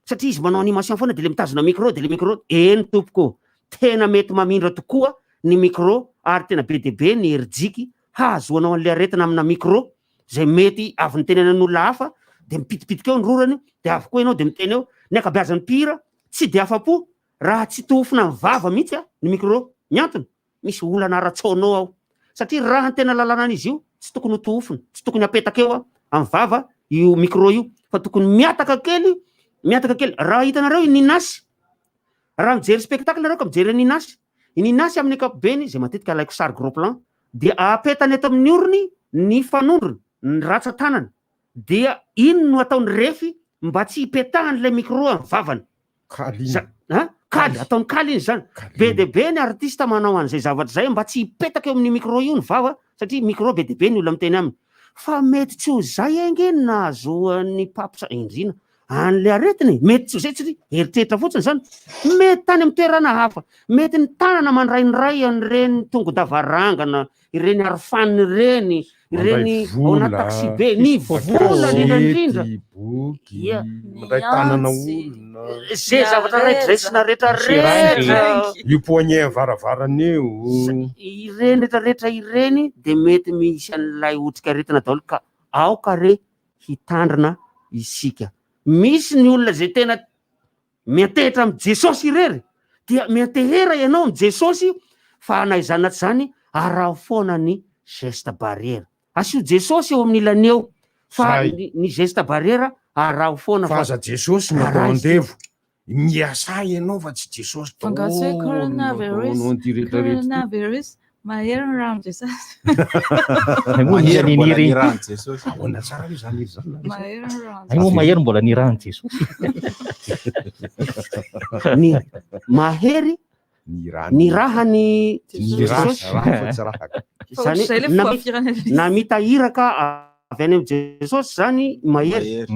satria izy manao animation foana dia le mitazona micro dia le micro. Eny tompoko ô, tena mety mamindra tokoa ny micro ary tena be dia be ny herijika hahazoanao an'ilay aretina amina micro izay mety avy nitenenan'olona hafa dia mipitipitika eo ny rorany dia avy koa ianao dia miteny eo. Ny ankabeazan'ny mpihira Tsy dia afa-po raha tsy tohofina amin'ny vava mihitsy ny micro. Ny antony? Misy olana ara-tsono ao. Satria raha ny tena lalànan'izy io, tsy tokony ho tohofina, tsy tokony apetaka eo amin'ny vava io micro io, fa tokony mihataka kely, mihataka kely. Raha hitanareo i Ninasy, raha mijery spectacle nareo ka mijery an'i Ninasy, i Ninasy amin'ny ankapobeny, izay matetika alaiko sary gros plan, dia apetany eto amin'ny orony ny fanondrony, ny ratsan-tanany. Dia inn no ataony refy mba tsy hipetahan'ilay micro amin'ny vavany? Kaly iny. Za, kaly, ataony kaly iny zany. Be dia be ny artiste manao an'izay zavatra izay mba tsy hipetaka eo amin'ny micro io ny vava satria micro be dia be ny olona miteny aminy. Fa mety tsy ho izay ange no nahazoan'ny paps indrina an'ilay aretina e! Mety tsy ho izay satria eritreritra fotsiny izany. Mety tany amin'ny toerana hafa. Mety ny tanana mandraindray an'ireny tongo-davarangana, ireny arofanina ireny, ireny ao anaty taxi be, ny vola indrindra indrindra. Boky, Ia. mandray tanana olona. Ze zavatra rehetra zay sy na rehetra rehetra. Io poignet varavarana io. Ireny rehetra rehetra ireny dia mety misy an'ilay otrikaretina daholo ka aoka re hitandrina isika. Misy ny olona izay tena miantehitra amin'i Jesosy irery dia miantehera ianao amin'i Jesosy fa na izany na tsy izany araho foana ny geste barrière. Asio Jesosy eo amin'ny ilany eo fa Zay. ny geste barrière araho foana Fa aza Jesosy no atao andevo. Miasà ianao fa tsy Jesosy Fa nga tsy hoe daholo no coronavirus, atao an'ity rehetra rehetra ity. coronavirus, mahery ny ran'i Jesosy. Mahery mbola nirahan'i Jesosy. Ahoana tsara ve izany hira izany? Mahery ny ran'i Ay moa mahery mbola nirahan'i Jesosy. Ny mahery nirahan'i Jesosy. Fa ohatr'izay ilay fomba firana izy. Namita iraka avy any amin'i Jesosy zany mahery.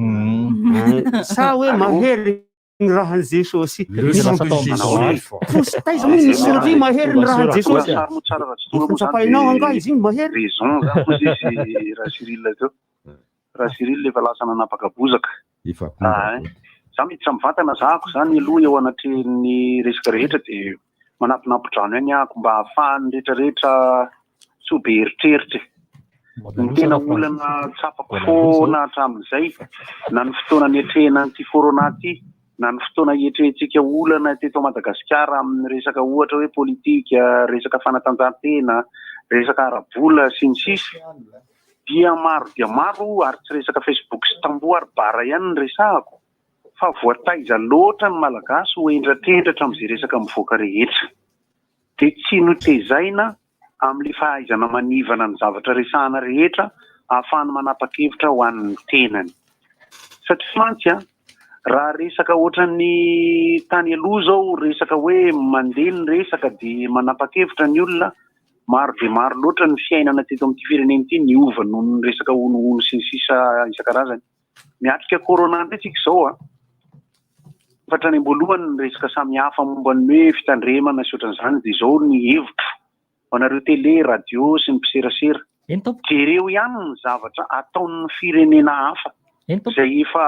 Sa hoe mahery ny rahan'i Jesosy. Le sang de Jésus. Posy taiza moa ny soratra iny mahery ny rahan'i Jesosy. Notsapainao angaha izy iny mahery? Raison zany hozy izy Ra Cyril teo. Ra Cyril efa lasa nanapaka bozaka. Efa Ah, Za miditra mivantana zahako zany aloha eo anatrehan'ny resaka rehetra dia manampinampy-drano ihany ahako mba ahafahan'ny rehetrarehetra tsy ho be eritreritra e. Ny tena olana tsapako foana hatramin'izay na ny fotoana niatrehana an'ity corona ity na ny fotoana hiatrehantsika olana teto Madagasikara amin'ny resaka ohatra hoe politika, resaka fanatanjahantena, resaka ara-bola sy ny sisa dia maro dia maro ary tsy resaka Facebook sy tamboho ary bar ihany no resahako fa voataiza loatra ny Malagasy ho hendrakendratra amin'izay resaka mivoaka rehetra. Dia tsy notezaina amin'ilay fahaizana manivana ny zavatra resahana rehetra ahafahany manapa-kevitra ho an'ny tenany. Satria mantsy an, raha resaka ohatran'ny tany aloha izao resaka hoe mandeha ny resaka dia manapa-kevitra ny olona, maro dia maro loatra ny fiainana teto amin'ity firenena ity niova noho ny resaka honohono sy ny sisa isan-karazany. Miatrika corona indray tsika izao an. Efa hatrany am-boalohany ny resaka samihafa momba ny hoe fitandremana sy ohatran'izany dia izao ny hevitro ho anareo télé, radio sy ny mpiserasera. Jereo ihany ny zavatra ataon'ny firenena hafa izay efa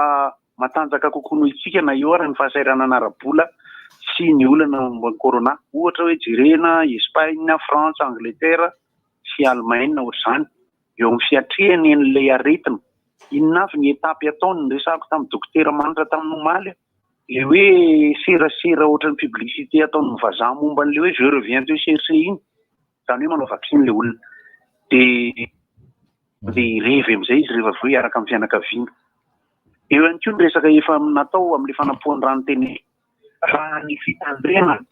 matanjaka kokoa noho isika na eo ary ny fahasahiranana ara-bola sy ny olana momba ny corona. Ohatra hoe jerena Espagne, Frantsa, Angleterre sy Allemagne ohatr'izany. Eo amin'ny fiatrehany an'ilay aretina, inona avy ny étape ataony? Niresahako tamin'ny dokotera Manitra tamin'ny omaly aho. Ilay hoe serasera ohatran'ny publicité ataon'ny vazaha momba an'ilay hoe je reviens te chercher iny. Izany hoe manao vaksiny ilay olona. Dia dia hirevy amin'izay izy rehefa avy eo hiaraka amin'ny fianakaviana. Eo ihany koa ny resaka efa natao amin'ilay fanampoan-drano teny raha ny fitandremana,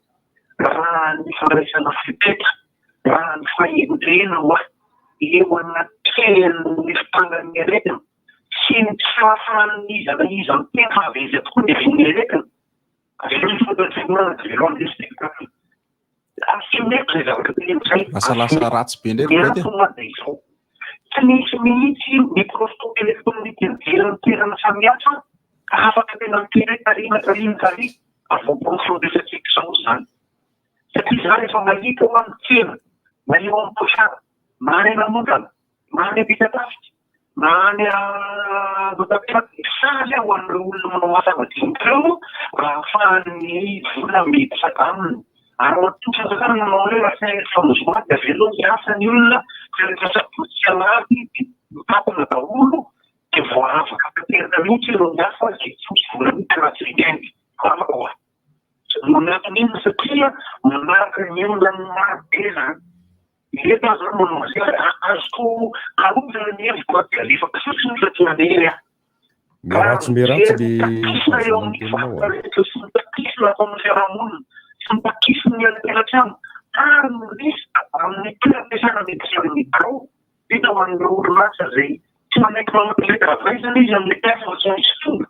raha ny fandraisana fepetra, raha ny fahendrena hoa eo anatrehan'ny fitrangan'ny aretina sy ny tsy fahafahan'iza na iza miteny fa avy aiza tokoa ny avian'ny aretina, avelao ny filohan'ny fiangonana dia avelao handeha spectacle. Assumer-ko izay zavatra teneniko izay. Lasa lasa ratsy be indray ry Ny Koety a. antony hoa dia izao, tsy nisy mihitsy microscope électronique nijery ny toerana samihafa ka afaka tena miteny hoe tary na tary na tary ary voaporofo ny resatsika izao izany. Satria za rehefa mahita hoa ny tsena na eo amin'ny pochard na any Ananondrana na any Ampitatafika na any Andohatapenaka dia faly aho ho an'ireo olona manao asa madinika ireo raha ahafahan'ny vola miditra aminy. Ary matoa ny fanjakana nanao hoe raha tsy rehefa ny zoma dia avelao hiasa ny olona fa rehefa sabotsy sy alahady dia mitapina daholo dia voaavaka tanteraka mihitsy ireo miasa izay tsy misy vola mihitsy raha tsy week-end. Voaavaka hoa. Noho ny antony inona? Satria manaraka ny olan'ny maro be izany. Ireto aho izany manao azy ary azoko arovana ny hevitro dia alefako fotsiny fa tsy manery aho. Miharatsy miharatsy le Mitakisina eo amin'ny teninao varotra a. rehetra sy mitakisina ataon'ny fiarahamonina sy mitakisina ny any an-tokantrano ary ny risque amin'ny toeram-piasana miditra amin'ny birao vita ho an'ireo orinasa izay tsy manaiky manao télétravail izany izy amin'ny mpiasa fa tsy maintsy tonga.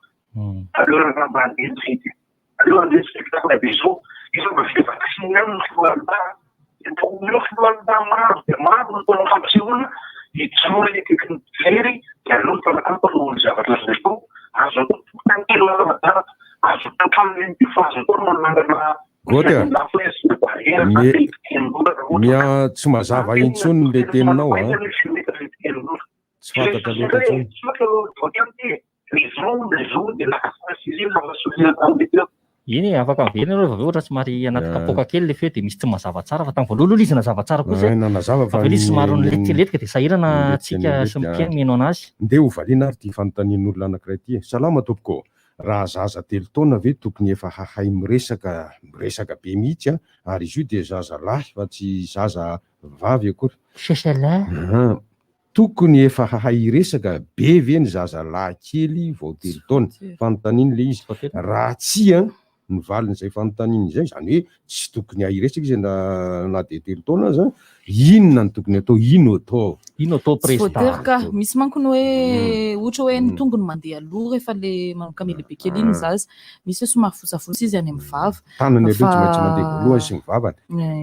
Aleo raha mba handeha ny fety. Aleo handeha spectacle be zao. Efa mba vita vaksiny ihany ny filohan'lah. Dia omeo filohan'lah maro dia maro ny mpanao fampisehoana hijoro eny akaikin'ny mpijery dia aleo ny mpanakanto hanao ny zavatra azony atao. Azo atao tokotany kely lalana-dalana. Azo atao trano ihany koa fa azo atao ny manangana Goty a! Me Miha tsy mazava intsony le teninao a. Tsy fantatra loatra intsony. Eny e, afaka miverina ianao rehefa avy eo ohatra somary anaty kapoaka kely ilay feo dia misy tsy mazava tsara fa tamin'ny voalohany aloha izy nazava tsara kosa e. Ay, nanazava fa Avy eo izy somary ny- nilentiklentika dia sahirana nilentika antsika sy ny nilentika. mpihaino mihaino anazy. Ndeha ho valiana ary ity fanontanian'olona anankiray ity e. Salama tompoko ô. Raha zaza telo taona ve tokony efa hahay miresaka, miresaka be mihitsy an, ary izy io dia zaza lahy fa tsy zaza vavy akory. Seselahy. Ahaa. Tokony efa hahay hiresaka be ve ny zaza lahy kely vao telo taona? Fanontaniana ilay izy. Raha tsia ny valin'izay fanontaniana izay, izany hoe tsy tokony hahay hiresaka izy na na dia telo taona aza, inona no tokony atao? Ino atao? Ino atao Tsy voatery ka. Misy manko ny hoe ohatra hoe ny tongony mandeha aloha rehefa le manomboka miha-lehibe kely iny ny zaza. Misy hoe somary vosavosa izy any amin'ny vava. Tanany aloha tsy maintsy mandeha voalohany sy ny vavany.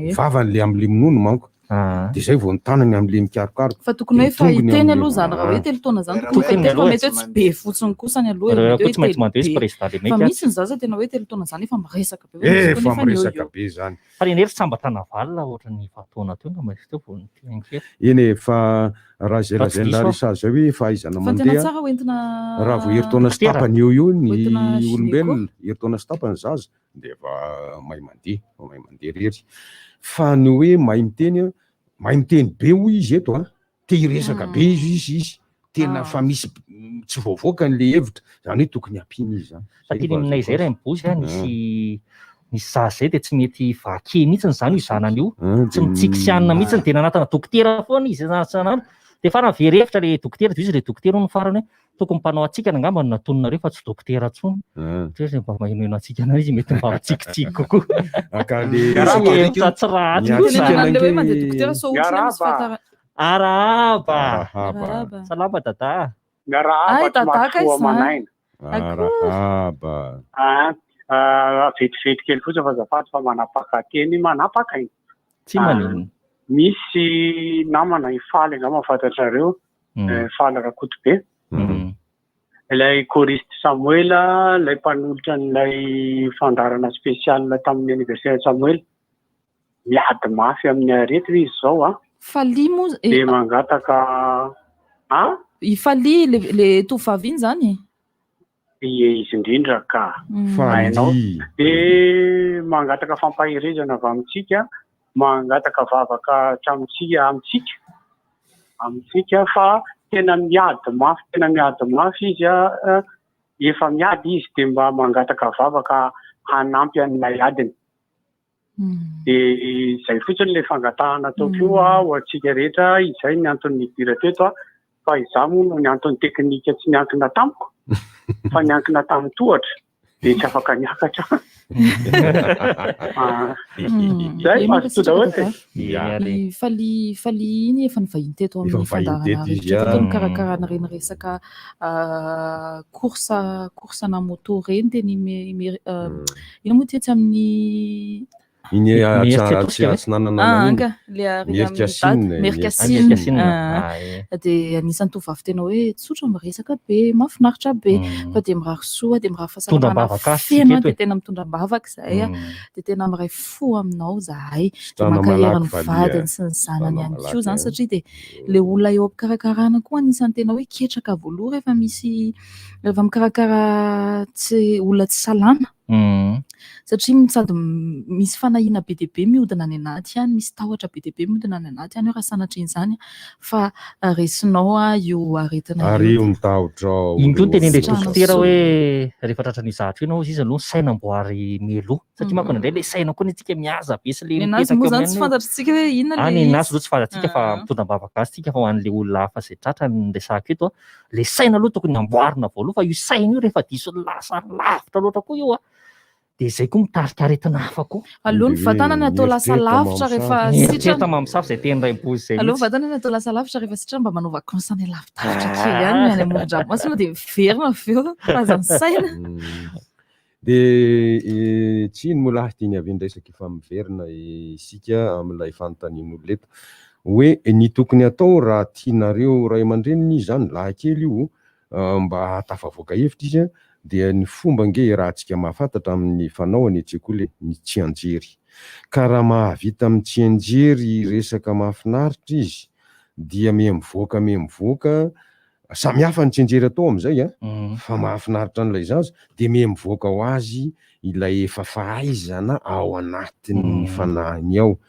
Ie. Vavany le amin'le minono manko. Dia izay vao ny tanany amin'ilay mikarokaroka. Fa tokony hoe Dia efa ny tongony hiteny amin'ilay- aloha izany raha hoe Ah. telo taona izany tokony efa hiteny fa mety hoe tsy be fotsiny kosa ny aloha e, Raha mety koa hoe tsy maintsy telo mandeha izy be. président le Fa mety misy ny zaza tena hoe telo taona izany efa miresaka be hoe misy Efa koa nefa ny eo miresaka eo. be izany. Fa ny anay ry sambatra navalona ohatran'ny efa-taona teo angamba izy teo vao niteny kely. Eny e, fa raha izay Fa tsy lazain'i diso aho. Larissa izay hoe fahaizana Fa tena mandeha, tsara hoentina raha vao herintaona sy Dokotera. tapany eo eo ny Hoentina gynéco. olombelona, herintaona sy tapany ny zaza, dia efa mahay mandeha, efa mahay mandeha irery. Fa ny hoe mahay miteny an, mahay miteny be hoy izy eto an, te hiresaka be izy izy izy, tena fa misy tsy voavoakany le hevitra, zany hoe tokony ampiana izy zany. Fa teny aminay izay raha mibozy an, nisy nisy zaza izay dia tsy mety vaquer mihitsy izany io zanany io, tsy mitsiky sy anona mihitsy, dia nanatona dokotera foana izy isan'andro, dia farany very hevitra ilay dokotera, dia hoy izy ilay dokotera hono farany hoe Tokony mpanao hatsikana angamba no natoninareo fa tsy dokotera intsony. Ohatra hoe mba mahenoheno hatsikana izy mety mba mitsikitsiky kokoa. Ka le Hevitra tsy ratsy Ny koa hatsikana izany. An'ilay hoe mandeha dokotera sao otrony misy Miarahaba. fahatara. Arahaba. Arahaba. Salama Dada. Miarahaba Ay, tsy Dada kay mahasoa izany. aman'aina. Arahaba. Ah, ah, vetivety kely fotsiny fa azafady fa manapaka teny manapaka aina. Tsy maninona. Misy namana i Faly angamba fantatrareo, Faly Rakotobe. Ilay choriste Samoela, ilay mpanolotra an'ilay fandaharana spécial tamin'ny anniversaire Samoela. Miady mafy amin'ny aretina izy izao an. Faly moa eh, Dia mangataka an? I Faly le le tovovavy iny izany? Ie izy indrindra ka. Hainao. Dia mangataka fampaherezana avy amintsika, mangataka vavaka hatramintsika amintsika, amintsika fa tena miady mafy, tena miady mafy izy an, efa miady izy dia mba mangataka vavaka hanampy an'ilay adiny. Dia izay fotsiny ilay fangatahana ataoko io ho antsika rehetra, izay ny antony nidira teto fa izaho moa noho ny antony teknika tsy niankina tamiko fa niankina tamin'ny tohatra dia tsy afaka niakatra. Izay, mazotoa daholo e. I Faly Faly iny efa nivahiny teto Efa amin'ny nivahiny fandaharana teto izy, rehetra teto ah. nikarakara an'ireny resaka course course na moto ireny teny Imer- Ino moa ity etsy amin'ny Iny Merika Tosika ve? atsinanana Ah, iny. anga, le ary Merika amin'ny Sina, dada. Merika Merika Sina. Sina. Ah, Ah, eh. dia anisan'ny tovovavy tena hoe tsotra miresaka be, mahafinaritra be, fa dia mirary soa, dia mirary fahasalamana Mitondra am-bavaka azy feno, tsika eto dia e. tena mitondra am-bavaka izahay, dia tena miray fo aminao izahay, dia Sitrana mankahery malaky ny valiha. vadiny sy ny zanany Sitrana ihany koa malaky, izany eh. satria dia ilay olona eo am-pikarakarana koa anisan'ny tena hoe ketraka voalohany rehefa misy rehefa mikarakara tsy olona tsy salama. Satria sady misy fanahiana be dia be mihodina any anaty any, misy tahotra be dia be mihodina any anaty any hoe raha sanatria an'izany fa resinao io aretina io. Ary io ny tahotra ao. Iny koa no tenenin'ilay Sitrana dokotera soa. hoe rehefa tratran'io zavatra io ianao hozy izy aloha ny saina amboary mialoha. Satria manko indraindray ilay saina koa ny antsika mihaza be sy ilay Ny anazy mipetraka moa eo izany tsy amin'ny fantatritsika hoe inona Ah, ilay ny anazy izy. aloha tsy fantatsika fa mitondra am-bavaka azy tsika fa ho an'ilay olona hafa izay tratra ny resahako eto an, ilay saina aloha tokony amboarina voaloha fa io saina io rehefa diso lasa lavitra loatra koa io an, dia izay koa mitarika aretina hafa koa. Aleo ny vatana ny atao lasa lavitra rehefa Ny eritreritra sitrana. mamosavy izay teny Raimbozy izay Aleo ny mihitsy. vatana ny atao lasa lavitra rehefa sitrana mba manao vacances any lavidavitra kely any, any amoron-dranomasina dia miverina avy eo fa aza ny saina. Dia tsy ino moa lahy ity niavian'ny resaka efa miverina isika amin'ilay fanontanian'olona eto hoe ny tokony atao raha tianareo ray aman-dreniny izy izany, lahy kely io, mba hahatafavoaka hevitra izy dia ny fomba ange iarahantsika mahafantatra amin'ny fanao any an-tsekoly e, ny tsianjery. Ka raha mahavita mitsianjery resaka mahafinaritra izy dia miha mivoaka miha mivoaka. Samy hafa ny tsianjery atao amin'izay a, fa mahafinaritra an'ilay zaza, dia miha mivoaka ho azy ilay efa fahaizana ao anatin'ny fanahiny ao.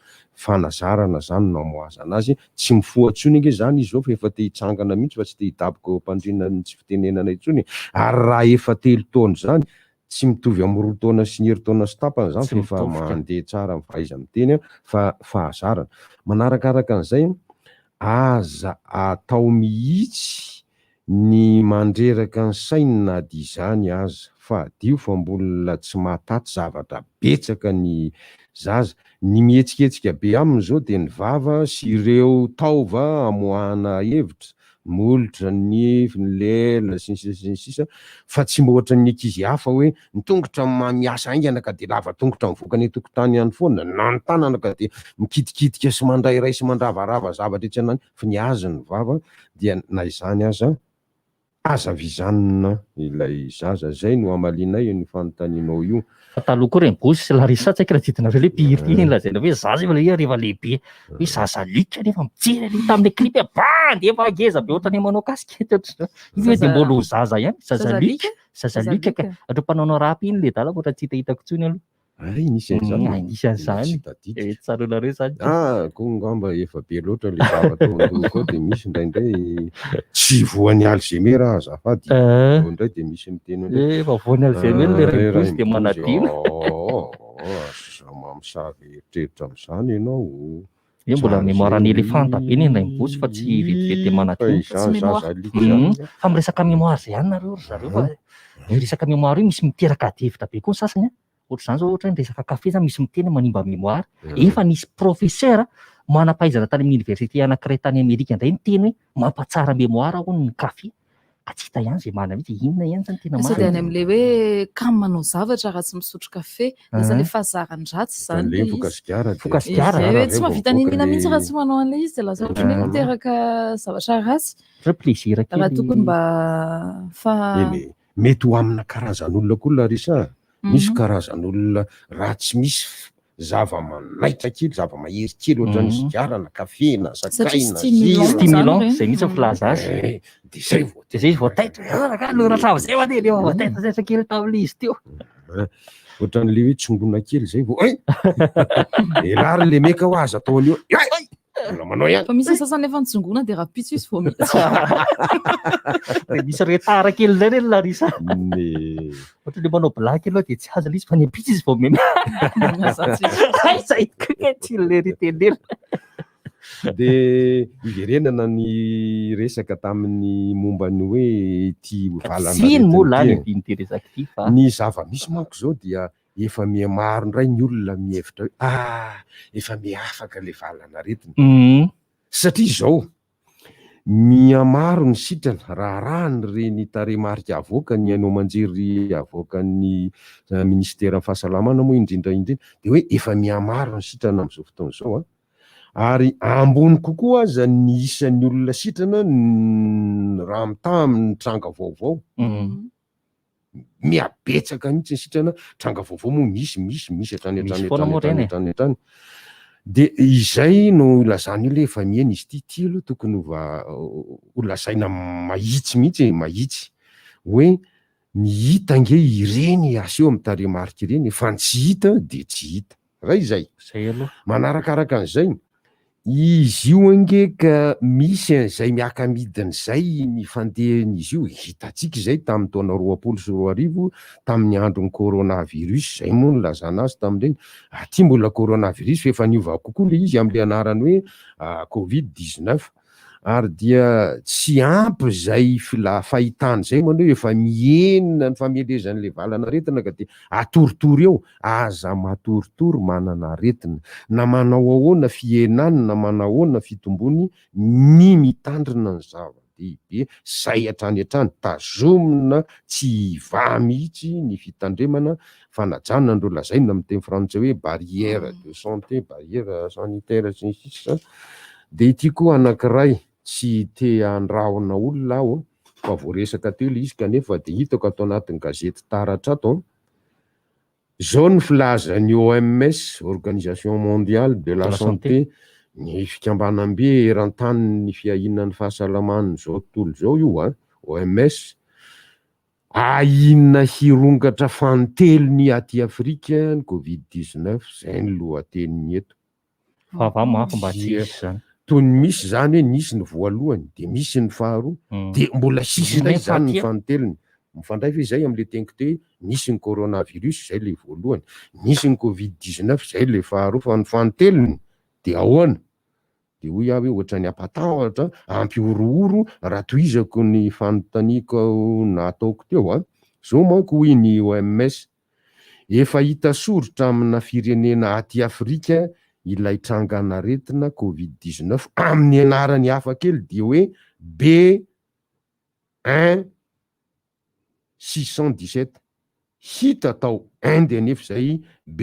Fanazarana izany no amoahazana azy. Tsy mifoha intsony ange izany izy izao fa efa te hitsangana mihitsy fa tsy te hidaboka eo am-pandriana ny tsy fitenenana intsony e. Ary raha efa telo taona izany, tsy mitovy amin'ny roa taona sy ny herintaona sy tapany izany fa efa mandeha tsara ny fahaiza-miteny fa fahazarana. Manarakaraka an'izay, Aza atao mihitsy ny mandreraka ny sainy na dia izany aza. Fadio fa mbola tsy mahataty zavatra betsaka ny zaza. Ny mihetsiketsika be aminy izao dia ny vava sy ireo taova amoahana hevitra, molotra, ny nify, ny lela, sy ny sisa sy ny sisa, fa tsy mba ohatran'ny ankizy hafa hoe Ny tongotra miasa haingana ka dia lava tongotra mivoaka any an-tokotany ihany foana, na ny tanana ka dia mikitikitika sy mandrairay sy mandravarava zavatra etsy an'any, fa ny azy ny vava dia na izany aza aza vizanina ilay zaza. Izay no hamalianay an'io fanontanianao io. Fa taloha koa Remigozy sy Larissa tsy haiko raha tadidinareo ilay mpihira iny lazaina hoe zaza io ilay rehefa lehibe hoe zaza Luc nefa mijery an'iny tamin'ilay clip hoe bandy efa ngeza be ohatran'ny manao casquette ohatr'izao. Iny hoe dia mbola ho zaza ihany, zaza Luc. Zaza Luc ka. Ireo mpanao rap iny le dala ohatra tsy hitahitako intsony aloha. Ay, nisy an'izany. Ay, nisy an'izany. Tsy tadidiko. Eh, tsaroanareo izany. Ah, koa angamba efa be loatra le zavatra ao an-dohako ao dia misy indraindray tsy voan'ny Alzheimer aho azafady. Eh. Eo indray dia misy miteny hoe Eh, efa voan'ny Alzheimer le Ah, Rainibozy dia Rainibozy, manadino. oh, oh, oh, aza mamosavy eritreritra amin'izany ianao. Io mbola mémoire an'ny elefanta be ny Rainibozy fa tsy vetivety dia manadino. Fa izany zaza alika izany. Fa miresaka mémoire izay ihany nareo ry zareo fa io resaka mémoire io misy miteraka ady hevitra be koa ny sasany an. Ohatr'izany izao ohatra hoe ny resaka kafe izany misy miteny hoe manimba mémoire. Efa nisy professeur manam-pahaizana tany amin'ny université anankiray tany Amerika indray niteny hoe mampatsara mémoire hono ny kafe. Ka tsy hita ihany izay marina mihitsy, inona ihany izany tena Sao dia any marina. amin'ilay hoe kamo manao zavatra raha tsy misotro kafe. Lasa ilay fahazaran-dratsy izany Ilay ilay voka izy. sigara dia Voka sigara. Izay hoe tsy mahavita n'inona mihitsy raha ilay- tsy manao an'ilay izy dia lasa ohatran'ny hoe miteraka zavatra ratsy. Ohatra hoe plaisir kely. Raha tokony mba fa Eny e, mety ho amina karazan'olona koa Larissa a. Misy karazan'olona raha tsy misy zava-manaitra kely, zava-mahery kely ohatran'ny sigara na kafe na sakay na Satria sira. Stimulant, izay mihitsy ny filaza azy. Eh, dia izay vao Dia izay izy vao taitra. Ah, rangahy, lora hatramin'izay va dia vao taitra taitra kely tamin'ilay izy teo. Eh, ohatran'ilay hoe tsongona kely izay vao ay! Elah ry lemeka hoa aza atao an'io. Ay! Mbola manao ihany. Fa misy ny sasany efa nitsongona dia rahampitso izy vao miditra. Dia misy retard kely indray re ry Larissa. Ne. Ohatra ilay manao blague aloha dia tsy azo ilay izy fa ny ampitso izy vao meme. Aiza ikoa tsy ilay ry tenena. Dia iverenana ny resaka tamin'ny momba ny hoe ity Tsy iny moa valan'aretina lany ity e. ity resaka ity fa. Ny zava-misy manko izao dia efa mihamaro indray ny olona mihevitra hoe ah efa miha-afaka ilay valan'aretina. Satria izao, mihamaro ny sitrana raha arahana ireny tarehimarika avoakan'ny haino aman-jery avoakan'ny minisiteran'ny fahasalamana moa indrindra indrindra dia hoe efa mihamaro ny sitrana amin'izao fotoana izao an. Ary ambony kokoa aza ny isan'ny olona sitrana raha mitaha amin'ny tranga vaovao. Mihabetsaka mihitsy ny sitrana, tranga vaovao moa misy, misy, misy hatrany Misy hatrany foana hatrany moa hatrany ireny e. hatrany hatrany. Dia izay no ilazana io le efa mihena izy ity, ity aloha tokony ho va- ho lazaina mahitsy mihitsy e, mahitsy hoe ny hita ange ireny aseho amin'ny tarehimarika ireny e, fa ny tsy hita dia tsy hita. Ray izay. Izay aloha. Manarakaraka an'izay, izy io ange ka misy an'izay miaka-midina izay ny fandehan'izy io, hitantsika izay tamin'ny taona 2020 tamin'ny andron'ny coronavirus, izay moa no nilazana azy tamin'ireny, aty mbola coronavirus fa efa niova kokoa ilay izy amin'ilay anarany hoe covid 19. Ary dia tsy ampy izay fila fahitana izay manao hoe efa mihena ny famelezan'ilay valan'aretina ka dia atoritory eo. Aza matoritory manana aretina. Na manao ahoana fihenany na manao ahoana fitombony, ny mitandrina ny zava-dehibe izay hatrany hatrany. Tazomina tsy hivaha mihitsy ny fitandremana, fanajana an'ireo lazaina amin'ny teny frantsay hoe barrière de santé, barrière sanitaire sy ny sisa. Dia ity koa anankiray, tsy te handrahona olona aho fa voaresaka teo ilay izy kanefa dia hitako ato anatin'ny gazety Taratra ato an, izao ny filazan'ny OMS, Organisation Mondiale de la Santé, Ny fikambanam-be eran-tanin'ny fiahiana ny fahasalaman'izao tontolo izao io an, OMS, ahiana hirongatra fanintelony aty Afrika ny covid 19, izay ny lohateniny eto. Vava mafy mba tsy hisy izany. Toy ny misy izany hoe nisy ny voalohany dia misy ny faharoa dia mbola hisy indray izany ny fanintelony. Mifandray ve izay amin'ilay teniko teo hoe nisy ny coronavirus izay ilay voalohany, nisy ny covid 19 izay ilay faharoa fa ny fanintelony dia ahoana? Dia hoy aho hoe ohatran'ny hampatahotra, hampihorohoro raha tohizako ny fanontaniako nataoko teo an! Izao manko hoy ny OMS, efa hita soritra amina firenena aty Afrika ilay trangan'aretina covid 19 amin'ny anarany hafa kely dia hoe B un 617 Hita tao Inde anefa izay B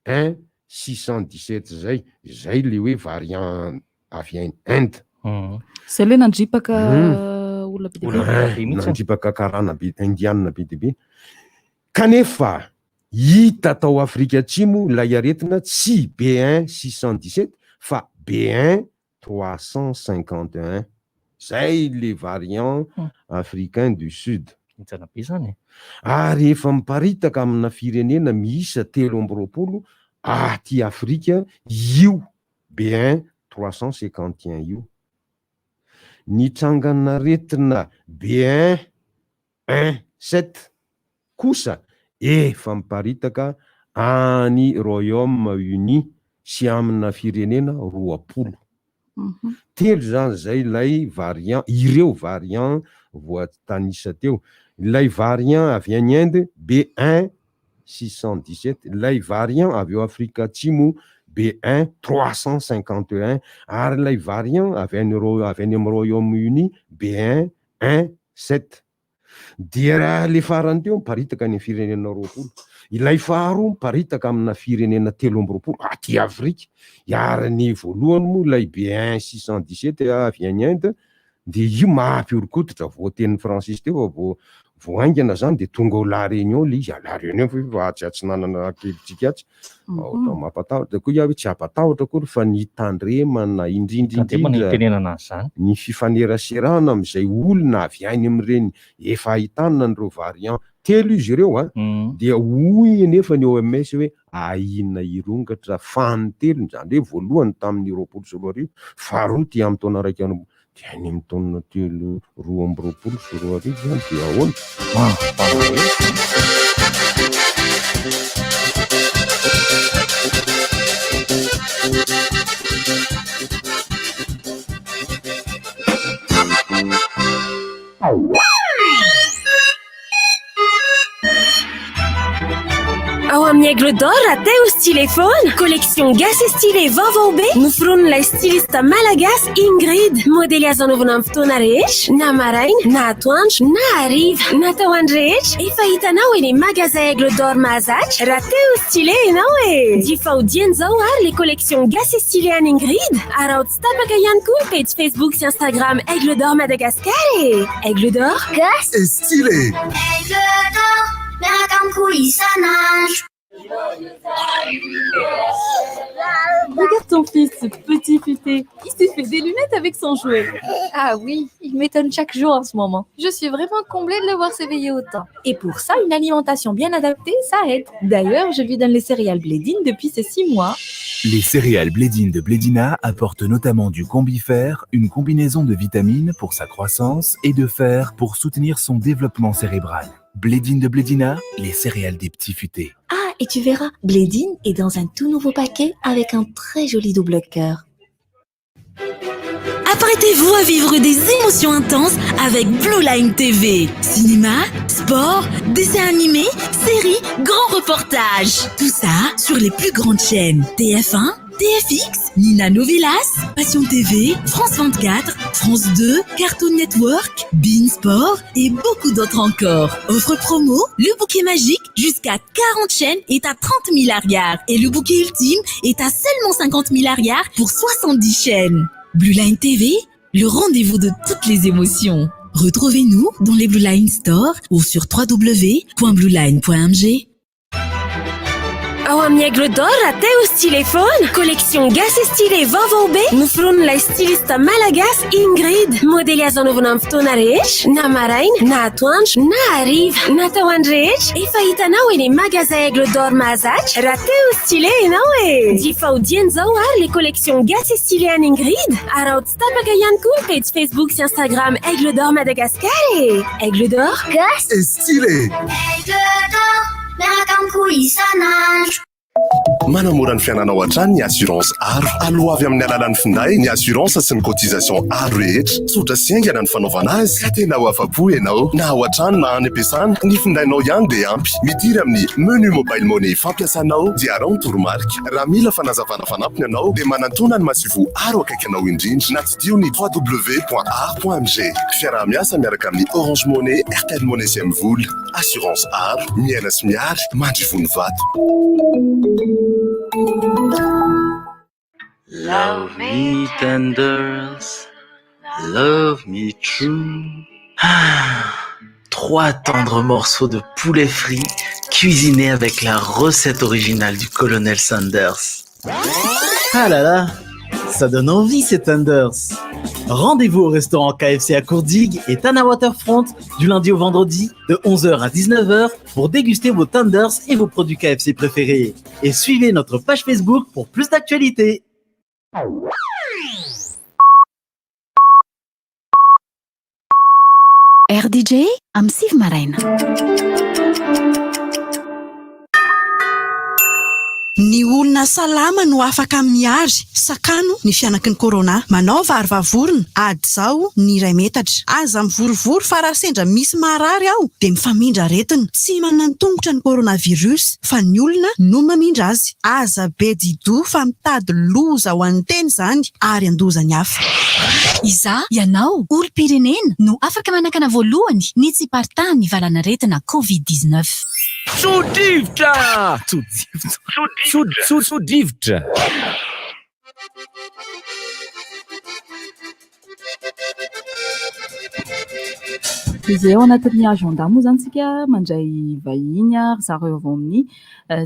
un 617 izay, izay le hoe variant avy any Inde. Izay le nandripaka olona be dia be. Nandripaka karana be, indiana be dia be. Kanefa hita tao Afrika Atsimo ilay aretina tsy B un 617 fa B un 351. Zay le variant africain du sud. Henjana be zany e. Ary efa miparitaka amina firenena miisa 23 aty Afrika io B un 351 io. Ny trangan'aretina B un un sept kosa efa miparitaka any Royaume Uni sy amina firenena 20. Telo izany izay ilay variant, ireo variant voatanisa teo. Ilay variant avy any Inde B un 617, ilay variant avy ao Afrika Atsimo B un 351 ary ilay variant avy any avy any amin'ny Royaume Uni B un un sept. Dia raha le farany teo miparitaka any amin'ny firenena 20. Ilay faharoa miparitaka amina firenena 23 aty Afrika. Ary ny voalohany moa ilay B un 617 avy any Inde dia io mampihoron-koditra voatenin'i Francis teo fa vao vao haingana zany dia tonga ao La Réunion le izy. À La Réunion fa fa atsy atsinanana kelintsika atsy. Ohatra mampatahotra. Dia koa hoe tsy hampatahotra akory fa ny tandremana indrindra Tandremana indrindra hitenenana an'izany. ny fifaneraserana amin'izay olona avy any amin'ireny efa ahitana an'ireo variant telo izy ireo an, dia hoy anefa ny OMS hoe ahiana hirongatra fanintelony, izany hoe voalohany tamin'ny 2020, faharoa ty amin'ny taona iraika amby dia any amin'ny taona telo 2022 izany dia ahoana? Mampalahelo izany. Ao amin'ny Aigle d'Or, teo stylé foana. Collection gasy stylé vaovao be noforonin'ilay styliste malagasy Ingrid. Modely azo anaovana amin'ny fotoana rehetra, na maraina, na atoandro, na hariva. Natao ho an'ny rehetra. Efa hitanao eny magasin Aigle d'Or mahazatra raha te ho stylé ianao e! Jifa ho dieny izao ary le collection gasy stylé an'i Ingrid. Araho tsy tapaka ihany koa ny pejy Facebook sy Instagram Aigle d'Or Madagascar e! Aigle d'Or, gasy et stylé. Aigle d'or, miaraka amiko isan'andro. Regarde ton fils, ce petit futé. Il s'est fait des lunettes avec son jouet. Ah oui, il m'étonne chaque jour en ce moment. Je suis vraiment comblée de le voir s'éveiller autant. Et pour ça, une alimentation bien adaptée, ça aide. D'ailleurs, je lui donne les céréales Blédine depuis ses 6 mois. Les céréales Blédine de Blédina apportent notamment du combifère, une combinaison de vitamines pour sa croissance et de fer pour soutenir son développement cérébral. Blédine de Blédina, les céréales des petits futés. Ah, et tu verras, Blédine est dans un tout nouveau paquet avec un très joli double cœur. Apprêtez-vous à vivre des émotions intenses avec Blue Line TV. Cinéma, sport, dessins animés, séries, grands reportages. Tout ça sur les plus grandes chaînes TF1, TFX, Nina Novelas, Passion TV, France 24, France 2, Cartoon Network, beIN Sport et beaucoup d'autres encore. Offre promo, le bouquet magique jusqu'à 40 chaînes est à 30 000 ariary et le bouquet ultime est à seulement 50 000 ariary pour 70 chaînes. Blue Line TV, le rendez-vous de toutes les émotions. Retrouvez-nous dans les Blue Line Store ou sur www.blueline.mg. Ao amin'ny Aigle d'Or raha te ho stylé foana. Collection gasy et stylé vaovao be noforonin'ilay styliste malagasy Ingrid. Modely azo anaovana amin'ny fotoana rehetra, na maraina, na atoandro, na hariva. Natao ho an'ny rehetra, efa hitanao eny magasin Aigle d'Or mahazatra raha te ho stylé ianao e! Jifao dieny izao ary le collection gasy et stylé an'i Ingrid. Araho tsy tapaka ihany koa ny pejy Facebook sy Instagram Aigle d'Or Madagascar e! Aigle d'Or, gasy et stylé! Aigle d'Or. Miaraka amiko isan'andro. Manamora ny fiainanao hatrany ny assurance Aro. Aloavy amin'ny alalan'ny finday ny assurance sy ny cotisation Aro rehetra. Tsotra sy haingana ny fanaovana azy ka tena ho afa-po ianao. Na ao an-trano na any am-piasana, ny findainao ihany dia ampy. Midira amin'ny menu mobile money fampiasanao dia araho ny toromarika. Raha mila fanazavana fanampiny ianao dia manantòna ny masoivoho Aro akaiky anao indrindra na tsidiho ny www.aro.mg. Fiaraha-miasa miaraka amin'ny Orange Money, Airtel Money sy MVola. Assurance Aro, miaina sy mihary, mandry vono vato. Love me tender, love me true. Ah, trois tendres morceaux de poulet frit cuisinés avec la recette originale du colonel Sanders. Ah là là, ça donne envie ces tenders. Rendez-vous au restaurant KFC à Courdigue et Tana Waterfront du lundi au vendredi de 11h à 19h pour déguster vos tenders et vos produits KFC préférés. Et suivez notre page Facebook pour plus d'actualités. RDJ amin'ny 9 maraina. Ny olona salama no afaka mihary, sakano ny fihanaky ny corona. Manaova aro vavorona, hajao ny iray metatra. Aza mivorivory fa raha sendra misy marary ao dia mifamindra aretina. Tsy manan-tongotra ny coronavirus fa ny olona no mamindra azy. Aza be di-doha fa mitady loza ho an'ny tena izany ary handoza ny hafa. Izaho, ianao, olom-pirenena no afaka manakana voalohany ny tsy hiparitahan'ny valanaretina Covid 19. Tso-drivotra! Tso-drivotra! Tso-drivotra! Izay ao anatin'ny agenda moa izany isika mandray vahiny ry zareo avy ao amin'ny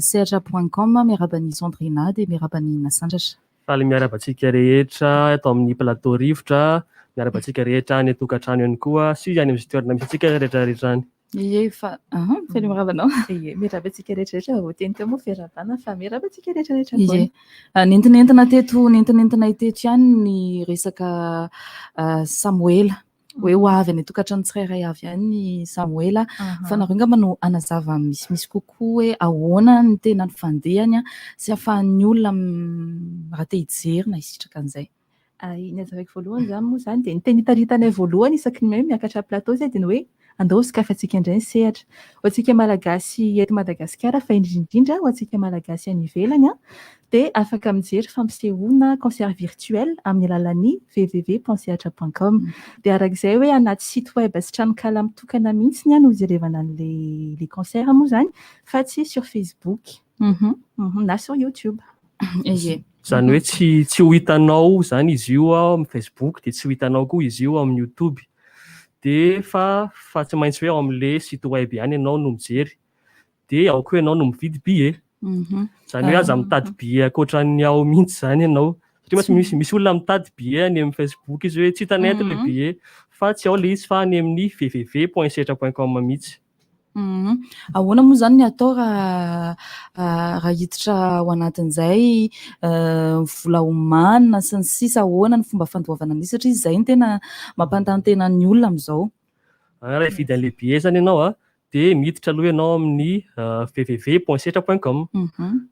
sehatra point com. Miarahaba an'i Sandrina dia miarahaba an'i Nasandratra. Faly miarahaba antsika rehetra eto amin'ny plateau Rivotra, miarahaba antsika rehetra any an-tokantrano ihany koa sy any amin'izay toerana misy antsika rehetra rehetra any. Ie fa aha, faly miarahaba anao. Ie, miarahaba antsika rehetra rehetra, voateny teo moa fiarahabana fa miarahaba antsika rehetra rehetra Ie. foana. Ah, Nentinentina teto, nentinentinay teto ihany ny resaka ah, Samoela. Hoe ho avy any an-tokantrano tsirairay avy any ny Samoela. Fa nareo angamba no hanazava misimisy kokoa hoe ahoana ny tena ny fandehany ah, sy ahafahan'ny olona m- raha te hijery na hisitraka an'izay. Ny hazavaiko voalohany izany moa izany dia ny teny itaritanay voalohany isaky ny hoe miakatra plateau izay dia ny hoe andao sokafantsika indray ny sehatra. Ho antsika Malagasy eto Madagasikara fa indrindra indrindra ho antsika Malagasy any ivelany dia afaka mijery fampisehoana concert virtuel amin'ny alalan'ny www.sehatra point com. Dia araka izay hoe anaty site web sy tranonkala mitokana mihitsy no hijerevana an'ilay concert moa izany fa tsy sur Facebook na sur YouTube. Ie. Izany hoe tsy tsy ho hitanao izany izy io ao amin'ny Facebook dia tsy ho hitanao koa izy io amin'ny YouTube. Dia fa fa tsy maintsy hoe ao amin'ilay site web ihany ianao no mijery. Dia ao koa ianao no mividy billet. Izany hoe aza mitady billet ankoatran'ny ao mihitsy izany ianao. Satria mantsy misy misy olona mitady billet any amin'ny Facebook izy hoe tsy hitanay ato ilay billet. Fa tsy ao ilay izy fa any amin'ny www.sehatra.com mihitsy. Ahoana moa izany ny atao raha raha hiditra ao anatin'izay, vola omanina sy ny sisa, ahoana ny fomba fandoavana an'io satria izay no tena mampanontany tena ny olona amin'izao. Raha hividy an'ilay billet izany ianao an, dia miditra aloha ianao amin'ny www point setra point com.